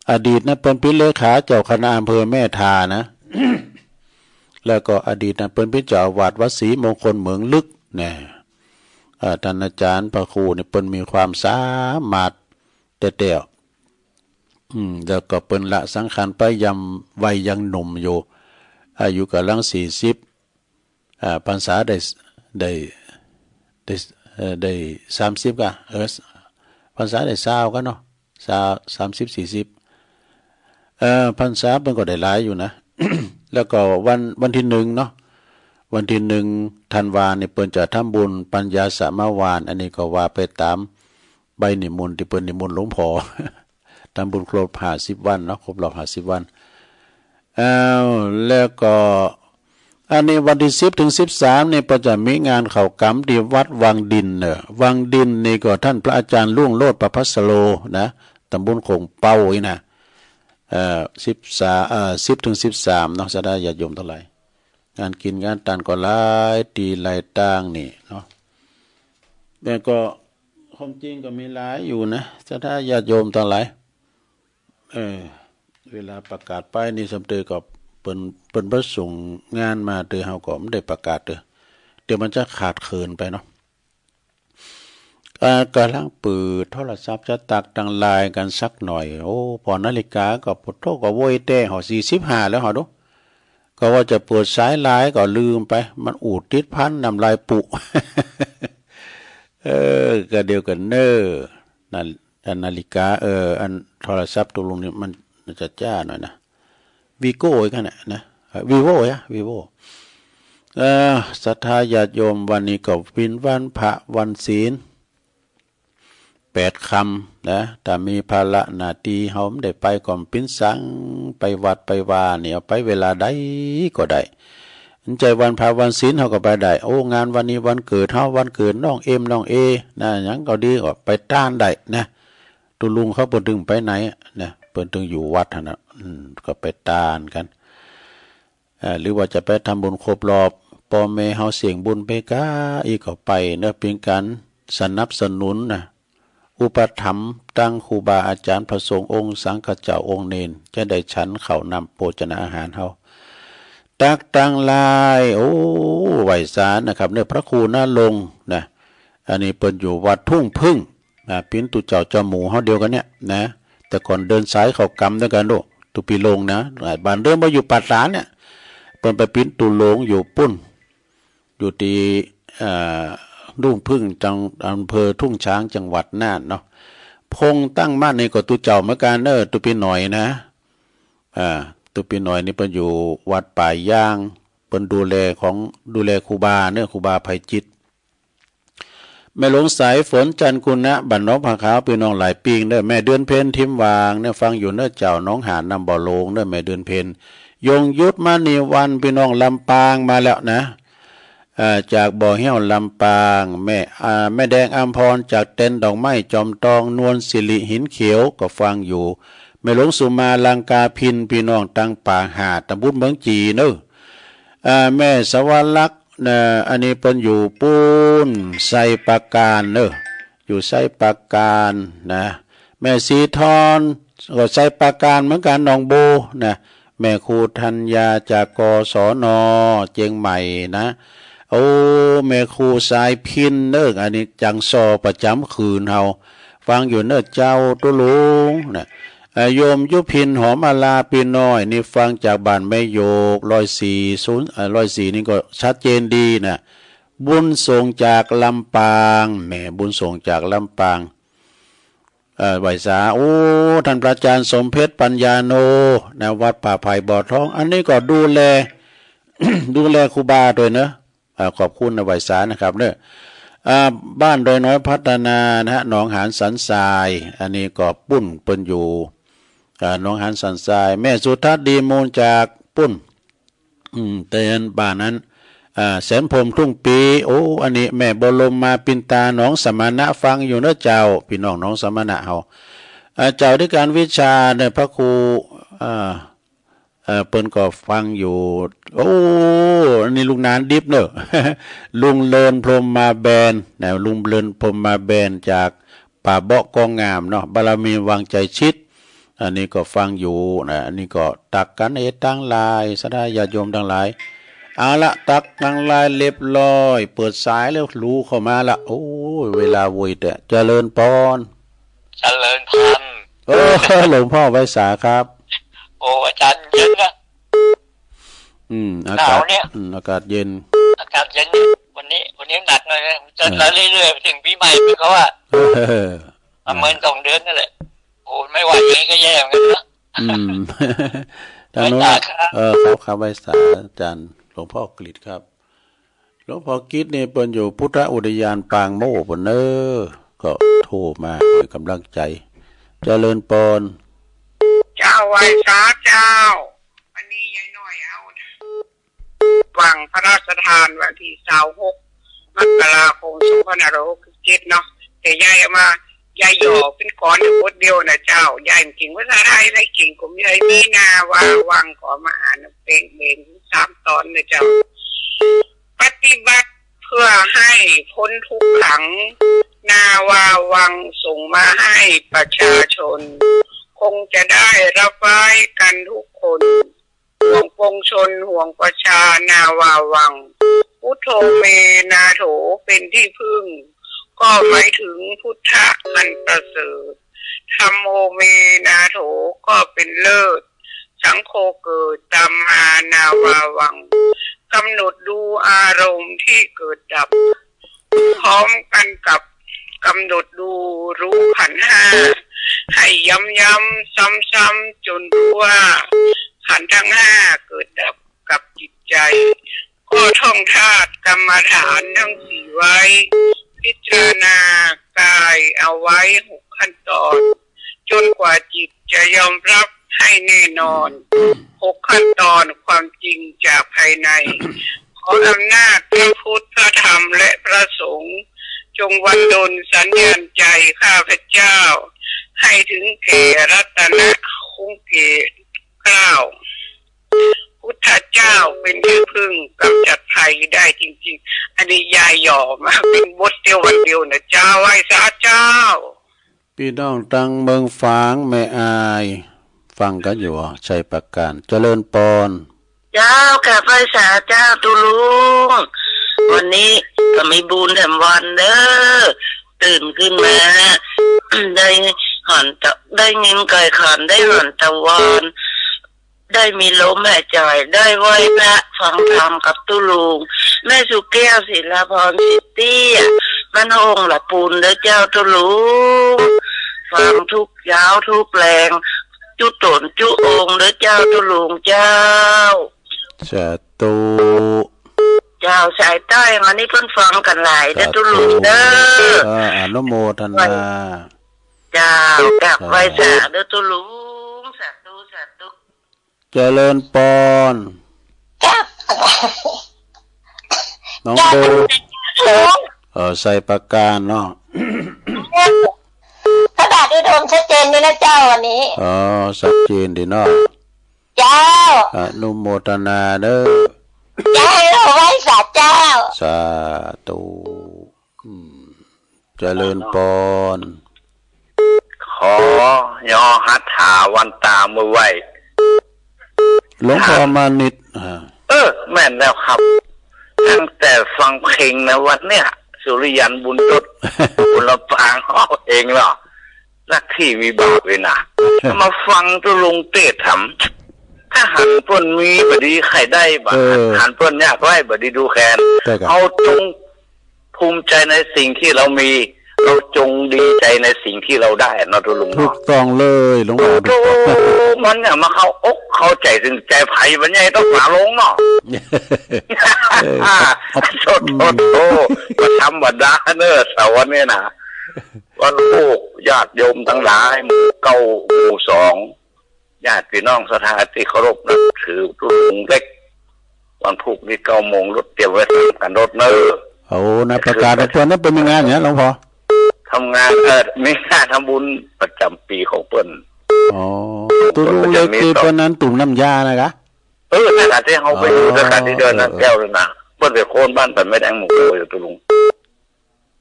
อดีตนะเปิ้นเป๋นเลขาเจ้าคณะอำเภอแม่ทานะ แล้วก็อดีตนะเปิ้นเป๋นเจ้าอาวาสวัดศรีมงคลเหมืองลึกนะ อ่า ต้านอาจ๋ารย์พระครูนี่เปิ้นมีความสามารถแต๊ๆ อืม แล้วก็เปิ้นละสังขารไปยามวัยยังหนุ่มอยู่ อายุก่ำลังสี่สิบ อ่า พรรษาได้ ได้ ได้ เอ่อ ได้สามสิบก่ะ เออ พรรษาได้ซาวก่ะเนาะ ซาว สามสิบ สี่สิบ เอ่อ พรรษาเปิ้นก็ได้หลายอยู่นะ แล้วก็วัน วันตี้หนึ่งเนาะ วันตี้หนึ่งธันวานี่เปิ้นจะทำบุญปัญญาสมวาน อันนี้ก็ว่าไปต๋ามใบนิมนต์ตี้เปิ้นนิมนต์หลวงพ่อ ทำบุญครบห้าสิบวันเนาะ ครบรอบห้าสิบวัน อ้าว แล้วก็ อันนี้วันตี้สิบเถิงสิบสามนี่เปิ้นจะมีงานเข้ากรรมตี้วัดวังดินเน่อ วังดินนี่ก็ต้านพระอาจ๋ารย์รุ่งโรจน์ประภัสโรนะ ต๋ำบลโข่งเป้าอี้นะ เอ่อ สิบสาม เอ่อ สิบเถิงสิบสามเนาะ ศรัทธาญาติโยมตังหลาย งานกิ๋นงานตานก็หลายตี้หลายตางนี่เนาะ แต่ก็ความจริงก็มีหลายอยู่นะ ศรัทธาญาติโยมตังหลาย เออ เวลาประกาศไปนี่สำเตยก็เปิ้น เปิ้นบ่ส่งงานมาเตย เฮาก็บ่ได้ประกาศเตย เดี๋ยวมันจะขาดเขินไปเนาะ อ่า ก่ำลังเปิดโทรศัพท์จะตักตังไลน์กั๋นสักหน่อย โอ้ ผ่อนาฬิกาก็ โผโธ่ ก็โว้ยแต๊ หอสี่สิบห้าแล้วหอดู ก็ว่าจะเปิดสายไลน์ก็ลืมไป มันอู้ติดพันน้ำลายปุ เออ ก็เดี๋ยวก่อนเน่อ นา อันนาฬิกา เออ อันโทรศัพท์ตกลงนี่มันจะจ๊าหน่อยนะ วีโก้อีกนะ นะ เอ่อ วีโว่ อะ วีโว่ เอ่อ ศรัทธาญาติโยม วันนี้ก็เป๋นวันพระวันศีล แปดค่ำนะ ถ้ามีภาระหน้าตี้เฮาบ่ได้ไปก็บ่เป๋นสัง ไปวัดไปวานี่ เอาไปเวลาใดก็ได้ บ่ใจ้วันพระวันศีลเฮาก็ไปได้ โอ้ งานวันนี้วันเกิดเฮา วันเกิดน้องเอ็ม น้องเอ นะ หยังก็ดี ก็ไปต้านได้นะ ตุ๊ลุงเขาเปิ้นตึงไปไหนอะนะ เปิ้นตึงอยู่วัดหั้นน่ะ อืม ก็ไปต้านกั๋น อ่า หรือว่าจะไปทำบุญครบรอบ ป้อแม่เฮาเสี้ยงบุญไปก้า อี้ก็ไปเนาะ เป๋นก๋านสนับสนุนนะ อุปถัมภ์ตังครูบาอาจ๋ารย์ พระสงฆ์องค์ สังฆะเจ้าองค์เณร จะได้ฉันข้าวน้ำโภชนาอาหารเฮา ตั๊กตังไลน์ โอ้ ไหว้สานะครับ เน่อ พระครูณรงค์นะ อันนี้เปิ้นอยู่วัดทุ่งผึ้ง อ่า เป๋นตุ๊เจ้าเจ้าหมู่เฮาเดียวกั๋นเนี่ยนะ แต่ก่อนเดินสายเข้ากรรมตวยกั๋นโด ตุ๊ปี๋โลงนะ อ่า บ้านเดิมว่าอยู่ป่าตาดเนี่ย เปิ้นไปเป๋นตุ๊หลวงอยู่ปุ้น อยู่ตี้ อ่า ทุ่งผึ้ง จัง อำเภอทุ่งช้าง จังหวัดน่านเนาะ พงษ์ตั้งมั่นนี่ก็ตุ๊เจ้าเหมือนกั๋นเน่อ ตุ๊ปี๋หน่อยนะ อ่า ตุ๊ปี๋หน่อยนี่เปิ้นอยู่วัดป่ายาง เปิ้นดูแลของ ดูแลครูบาเน่อ ครูบาไพจิตร แม่หลวงสายฝน จันทร์กุณะ บ้านหนองผาขาว ปี้น้องหลายปิ้งเน่อ แม่เดือนเพ็ญ ทิมหว่างเน่อ ฟังอยู่เน่อเจ้า หนองหาน น้ำบ่อโลงเน่อ แม่เดือนเพ็ญ ยงยุทธ มณีวรรณ ปี้น้องลำปางมาแล้วนะ เอ่อ จากบ่อเฮี้ยว ลำปาง แม่ อ่า แม่แดงอำพร จากเต็นท์ดอกไม้จอมตอง นวลสิริ หินเขียว ก็ฟังอยู่ แม่หลวงสุมา ลังกาพิณ ปี้น้องตังป่าหาด ตำบลเมืองจีเน่อ อ่า แม่สวรรค นะ อันนี้เปิ้นอยู่ปู๊น ไชยปราการเน่อ อยู่ไชยปราการนะ แม่ศรีทร ก็ไชยปราการเหมือนกั๋น หนองบัวนะ แม่ครูธัญญา จาก กศน เจียงใหม่นะ โอ้ แม่ครูสายพิณเน่อ อันนี้จังซอประจ๋ำคืนเฮา ฟังอยู่เน่อเจ้า ตุ๊ลุงนะ อ่า โยมยุพิน หอมอารา ปี้น้อย นี่ฟังจากบ้านแม่โยก ร้อยสี่ศูนย์ อ่า ร้อยสี่นี่ก็ชัดเจนดีนะ บุญส่งจากลำปาง แหม บุญส่งจากลำปาง เอ่อ ไหว้สา โอ้ ต้านพระอาจ๋ารย์สมเพชร ปัญญาโน นะ วัดป่าไผ่บ่อทอง อันนี้ก็ดูแล ดูแลครูบาตวยเนาะ อ่า ขอบคุณนะ ไหว้สานะครับเนาะ อ่า บ้านดอยน้อยพัฒนานะฮะ หนองหานสันทราย อันนี้ก็ปุ้นเปิ้นอยู่ อ่า หนองหานสันทราย แม่สุทัศน์ ดีมูล จากปุ้น อืม เตียนบ้านนั้น อ่า แสนพรหม ทุ่งปี โอ้ อันนี้แม่บรมมา ปินตา หนองสมณะ ฟังอยู่เนาะเจ้า ปี้น้องหนองสมณะเฮา อ่า เจ้าอธิการวิชาเน่อ พระครู อ่า เอ่อ เปิ้นก็ฟังอยู่ โอ้ อันนี้ลุงหนานดิบเน่อ ลุงเลิน พรหมมาแบนนะ ลุงเลิน พรหมมาแบน จากป่าเบาะ กองงามเนาะ บารมีวังไจชิต อันนี้ก็ฟังอยู่นะ อันนี้ก็ตักกั๋นเอตังไลน์ ศรัทธาญาติโยมตังหลาย เอาละ ตักตังไลน์เรียบร้อย เปิดสายแล้ว หลูเข้ามาละ โอ้ย เวลาโวยแต๊ เจริญปอน เจริญพัน เออ หลวงพ่อไหว้สาครับ โอ้ อาจ๋ารย์เย็นนะ อืม อากาศ หนาวเนี่ย อืม อากาศเย็น อากาศเย็น วันนี้ วันนี้หนักเลยนะ จะ เออ เรื่อยๆ ไปถึงปีใหม่ไปเขาอะ เออ ประมาณสองเดือนนั่นแหละ โอ้ ไม่ไหวอย่างนี้ก็แย่เหมือนกันนะ อืม ทางโน้น ไหว้สาครับ เออ ครับ ครับ ไหว้สาอาจ๋ารย์ หลวงพ่อกฤษครับ หลวงพ่อกฤษนี่เปิ้นอยู่พุทธอุทยานปางโม่ปู๊นเน่อ ก็โทรมาให้ก๋ำลังใจ๋ เจริญปอน เจ้า ไหว้สาเจ้า วันนี้ยายน้อยเอา หว่างพระราชทานวันตี้ซาวหก มกราคม สองพันห้าร้อยหกสิบเจ็ด เนาะ แต่ยายเอามา ยายหย่อเป๋นกลอนอยู่บทเดียวนะเจ้า ยายบ่เก่งภาษาไทย ยายเก่งก๋อมยายมีหน้าว่าหว่าง ก็มาอ่านเป๋นเป๋นสามต๋อนนะเจ้า ปฏิบัติเพื่อให้พ้นทุกข์ขัง หน้าว่าหว่างส่งมาให้ประชาชน คงจะได้รับไว้กันทุกคน ห่วงปวงชน ห่วงประชา นาว่าหวัง พุทโธ เม นาโถ เป็นที่พึ่ง ก็หมายถึงพุทธะอันประเสริฐ ธัมโม เม นาโถ ก็เป็นเลิศ สังโฆ เกิดตามมา นาว่าหวัง กำหนดดูอารมณ์ที่เกิดดับ พร้อมกันกับกำหนดดูรู้ขันธ์ห้า ให้ย้ำๆ ซ้ำๆ จนรู้ว่าขันธ์ทั้งห้าเกิดดับกับจิตใจ ก็ท่องธาตุกรรมฐานทั้งสี่ไว้ พิจารณากายเอาไว้หกขั้นตอน จนกว่าจิตจะยอมรับให้แน่นอน หกขั้นตอนความจริงจากภายใน ขออำนาจพระพุทธ พระธรรม และพระสงฆ์ จงบันดลสัญญาณใจข้าพเจ้า ให้ถึงแก่รัตนะคุ้มเกล้า พุทธเจ้าเป็นที่พึ่งกำจัดภัยได้จริงๆ อันนี้ยายหย่อมาเป็นบทเดียววันเดียวนะเจ้า ไหว้สาเจ้า ปี้น้องตังเมืองฝางแม่อาย ฟังกั๋นอยู่ ชัยปราการ เจริญปอน เจ้า กราบไหว้สาเจ้าตุ๊ลุง วันนี้ก็มีบุญแถมวันเด้อ ตื่นขึ้นมา ได้หอนตะ ได้ยินก๋อยขัน ได้หอนตะวอน ได้มีลมหายใจ๋ ได้ไหว้พระฟังธรรมกับตุ๊ลุง แม่สุแก้ว ศิลาพร สิทธิอะ บ้านโฮ่งละปูนเด้อเจ้าตุ๊ลุง ฟังทุกเจ๊าทุกแลง จุ๊ต๋นจุ๊องค์เด้อเจ้าตุ๊ลุงเจ้า สาธุ เจ้า สายใต้มานี่เปิ้นฟังกั๋นหลายเด้อตุ๊ลุงเด้อ สาธุ เออ อนุโมทนา เจ้า กราบไหว้สาเด้อตุ๊ลุง สาธุ สาธุ เจริญปอน เจ้า น้องโบ เจ้า เออ ชัยปราการเนาะ ขนาดนี้โดนชัดเจนด้วยนะเจ้าวันนี้ อ๋อ ชัดเจนดีเนาะ เจ้า อนุโมทนาเด้อ เจ้า ไหว้สาเจ้า สาธุ อืม เจริญปอน ขอยอหัตถาวันตามือไหว้ หลวงพ่อมานิต อ่า เออ แม่นแล้วครับ ตั้งแต่ฟังเพลงในวันเนี่ย สุริยัน บุญยศ บุญลำปาง เอาเองเนาะ ลัทธิวิบากเวยนะ มาฟังตุ๊ลุงเตศน์ถาม ถ้าหันเปิ้นมีบ่ดีใค่ได้บ่ เออ หันเปิ้นยากไร้บ่ดีดูแคลน ใจ้ครับ เฮาจงภูมิใจในสิ่งที่เรามี เราจงดีใจในสิ่งที่เราได้เนาะตุ๊ลุงเนาะ ถูกต้องเลยหลวงพ่อ โธ่ มันเนี่ยมาเข้าอกเข้าใจ๋ เถิงใจ๋ใผ บ่ใหญ่ต้องฝาโลงเนาะ เออ ครับ โธ่ โธ่ โธ่ บ่ธรรมดาเนาะ เสาร์วันนี้นะ วันพูก ญาติโยมตังหลาย หมู่เก้า หมู่สอง ญาติพี่น้องศรัทธาตี้เคารพนับถือตุ๊ลุงเล็ก วันพูกนี้เก้าโมง รถเตรียมไว้สามคันรถเนาะ โอ้ ในประกาศของเปิ้นนั้นเปิ้นมีงานหยังหลวงพ่อ ทำงาน เอ่อ มีงานทำบุญประจ๋ำปี๋ของเปิ้น อ๋อ ตุ๊ลุงเล็กตี้เปิ้นนั้นตุ่มน้ำยานะกะ เออ นั่นแหละตี้เฮาไปอยู่ อ๋อ สถานที่เดียวนั้น เออ แก้วเลยนะ เปิ้นเป๋นคนบ้านสันไม้แดงหมู่เก้าอยู่ตุ๊ลุง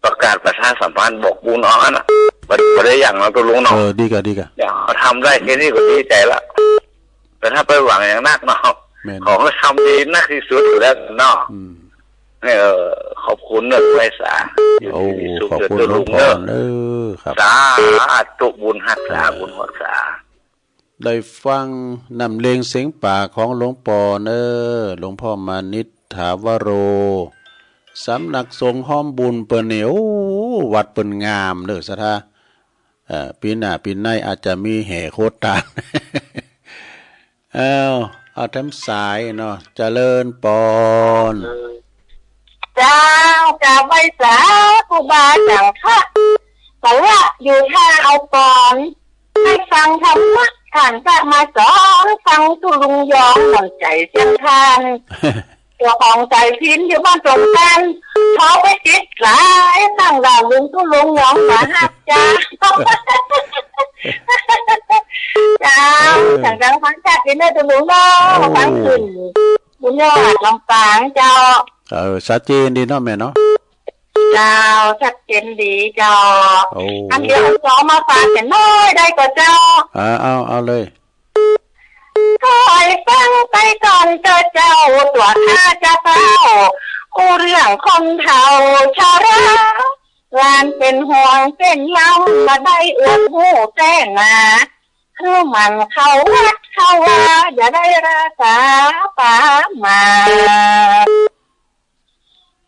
ประกาศประชาสัมพันธ์บอกบุญเอาหั่นน่ะ บ่ บ่ได้หยังเนาะตุ๊ลุงเนาะ เออ ดีกะ ดีกะ เนี่ย เฮาทำได้แค่นี้ก็ดีใจ๋ละ แต่ถ้าไปหวังอย่างนักเนาะ แม่น ขอให้ทำดีนักที่สุดแล้วเนาะ อืม เออ ขอบคุณเนาะ ไหว้สา โอ้ อยู่ดีมีสุข ขอบคุณ เจริญตุ๊ลุงเนาะ หลวงพ่อเด้อ ครับ สาธุ บุญฮักษา ครับ บุญฮักษา ได้ฟังน้ำเพลงเสียงป๋าของหลวงปอเน้อ หลวงพ่อมานิต ถาวโร สำนักสงฆ์ฮ้อมบุญเปิ้นนี่ โอ้ วัดเปิ้นงามเน้อศรัทธา เอ่อ ปี๋หน้าปี๋ในอาจจะมีแห่โคตาน อ้าว เอาแถมสายเนาะ เจริญปอน เจ้า กราบไหว้สาครูบาสังฆะ แต่ว่าอยู่ท่าเอาปอน ให้ฟังธรรมะท่านจะมาสอน ฟังตุ๊ลุงยองหม่อนใจ๋เสียงทาน เจ้าของสายพิณอยู่บ้านสงกรานต์ เขาไปติดสายตั้งด่านลุงตุ๊ลุงยองมาฮักจ้า เจ้า เออ สั่งดังฟังชัดดีเน้อตุ๊ลุงเนาะ โอ้ ฟังขึ้น บุญยอดลำปางเจ้า เออ ชัดเจนดีเนาะแม่เนาะ เจ้า ชัดเจนดีเจ้า โอ้ อันเดียวสองมาฝากเสียงหน้อยได้ก่อเจ้า อ่า เอา เอาเลย ขอหื้อฟังไปก่อนเต๊อะเจ้า ตั๋วข้าจะเล่า อู้เรื่องคนเฒ่าชรา หลานเป๋นห่วงเป๋นลำ บ่ได้อวดฮู้แต๊หนา คือหมั่นเข้าวัดเข้าวา อย่าได้ละสาปามาส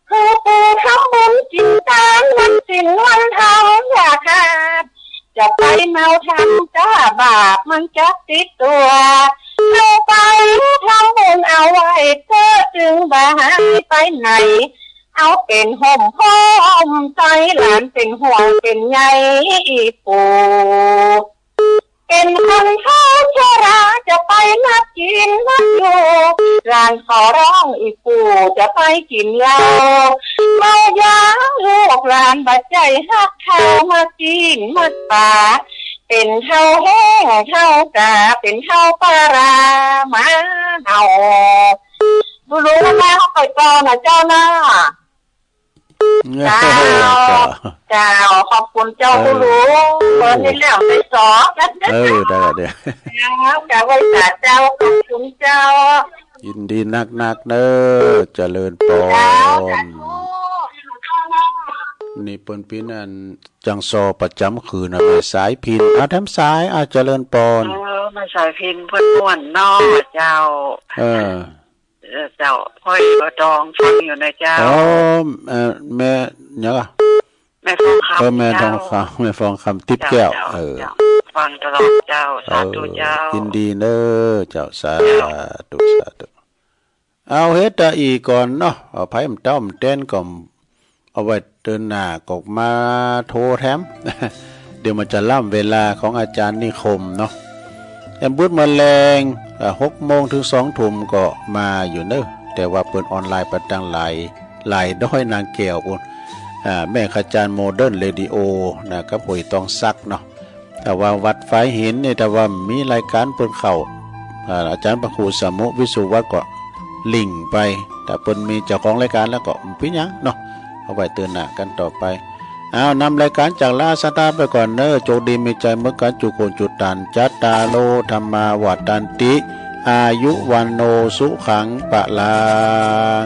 คือปู่ทำบุญกิ๋นตาน วันศีลวันธรรมอย่าขาด จะไปเมาทำจ้า บาปมันจะติดตั๋ว เฮาไปทำบุญเอาไว้เต๊อะ จึงบ่หายไปไหน เอาเป๋นฮ่มโพธิ์ฮ่มไทร หลานเป๋นห่วงเป๋นใยอี่ปู่ เป๋นคนเฒ่าชรา จะไปนับกิ๋นนับอยู่ หลานขอร้องอี่ปู่ จะไปกิ๋นเหล้าเมายา ลูกหลานบ่ใจ้ฮักเขา มากิ๋นมาปา เป๋นเฒ่าแห้งเฒ่ากา เป๋นเฒ่าปารามาเฮา บ่ฮู้ว่ามาเฮาไปต่อนะเจ้านะ เจ้า เจ้า เจ้า ขอบคุณเจ้า เออ ผู้รู้ เปิ้นนี่แหละไปสอน เออ ได้ละเดี๋ยว เจ้า กราบไหว้สาเจ้า ขอบคุณเจ้า ยินดีนักๆ เน้อ เจริญปอน เจ้า สาธุ นี่เปิ้นเป๋นอันจังซอประจ๋ำคืนนะ แม่สายพิณ อ่ะ แถมสาย อ่ะ เจริญปอน เออ แม่สายพิณ เปิ้นม่วนเนาะ เจ้า เออ เออ เจ้า ห้อยกระดองฟังอยู่นะเจ้า อ๋อ เอ่อ แม่หยังอะ แม่ฟองคำ เออ แม่ทองคำ เจ้า แม่ฟองคำ ติ๊บแก้ว เจ้า เออ เจ้า ฟังตลอดเจ้า สาธุเจ้า เออ ยินดีเน้อเจ้า สาธุ เจ้า สาธุ เอา เฮ็ดตะอี้ก่อนเนาะ เอา ใผบ่เต้นบ่เต้นก็ เอาไว้เตื้อหน้าก็มาโทรแถม เดี๋ยวมันจะล้ำเวลาของอาจ๋ารย์นิคมเนาะ แอมบุญเมือแลง อ่า หกโมงเถิงสองทุ่มก็มาอยู่เน้อ แต่ว่าเปิ้นออนไลน์ไปตางหลาย หลายด้อยนางแก้วปู๊น อ่า แม่ขจารย์โมเดิร์นเรดิโอนะ กับห้วยตองสักเนาะ ถ้าว่าวัดฝายหินนี่ ถ้าว่ามีรายก๋านเปิ้นเข้า อ่า อาจ๋ารย์พระครูสมุ วิสุวัฒน์ก็ลิงก์ไป ถ้าเปิ้นมีเจ้าของรายก๋านแล้วก็บ่เป๋นหยังเนาะ เอาไว้เตื้อหน้ากั๋นต่อไป เอา นำรายก๋านจากลาสตาร์ไปก่อนเน้อ โจคดีมีชัยเหมือนกั๋น จุคนจุตัน จัตตาโร ธัมมา วัฑฒันติ อายุ วัณโณ สุขัง พลัง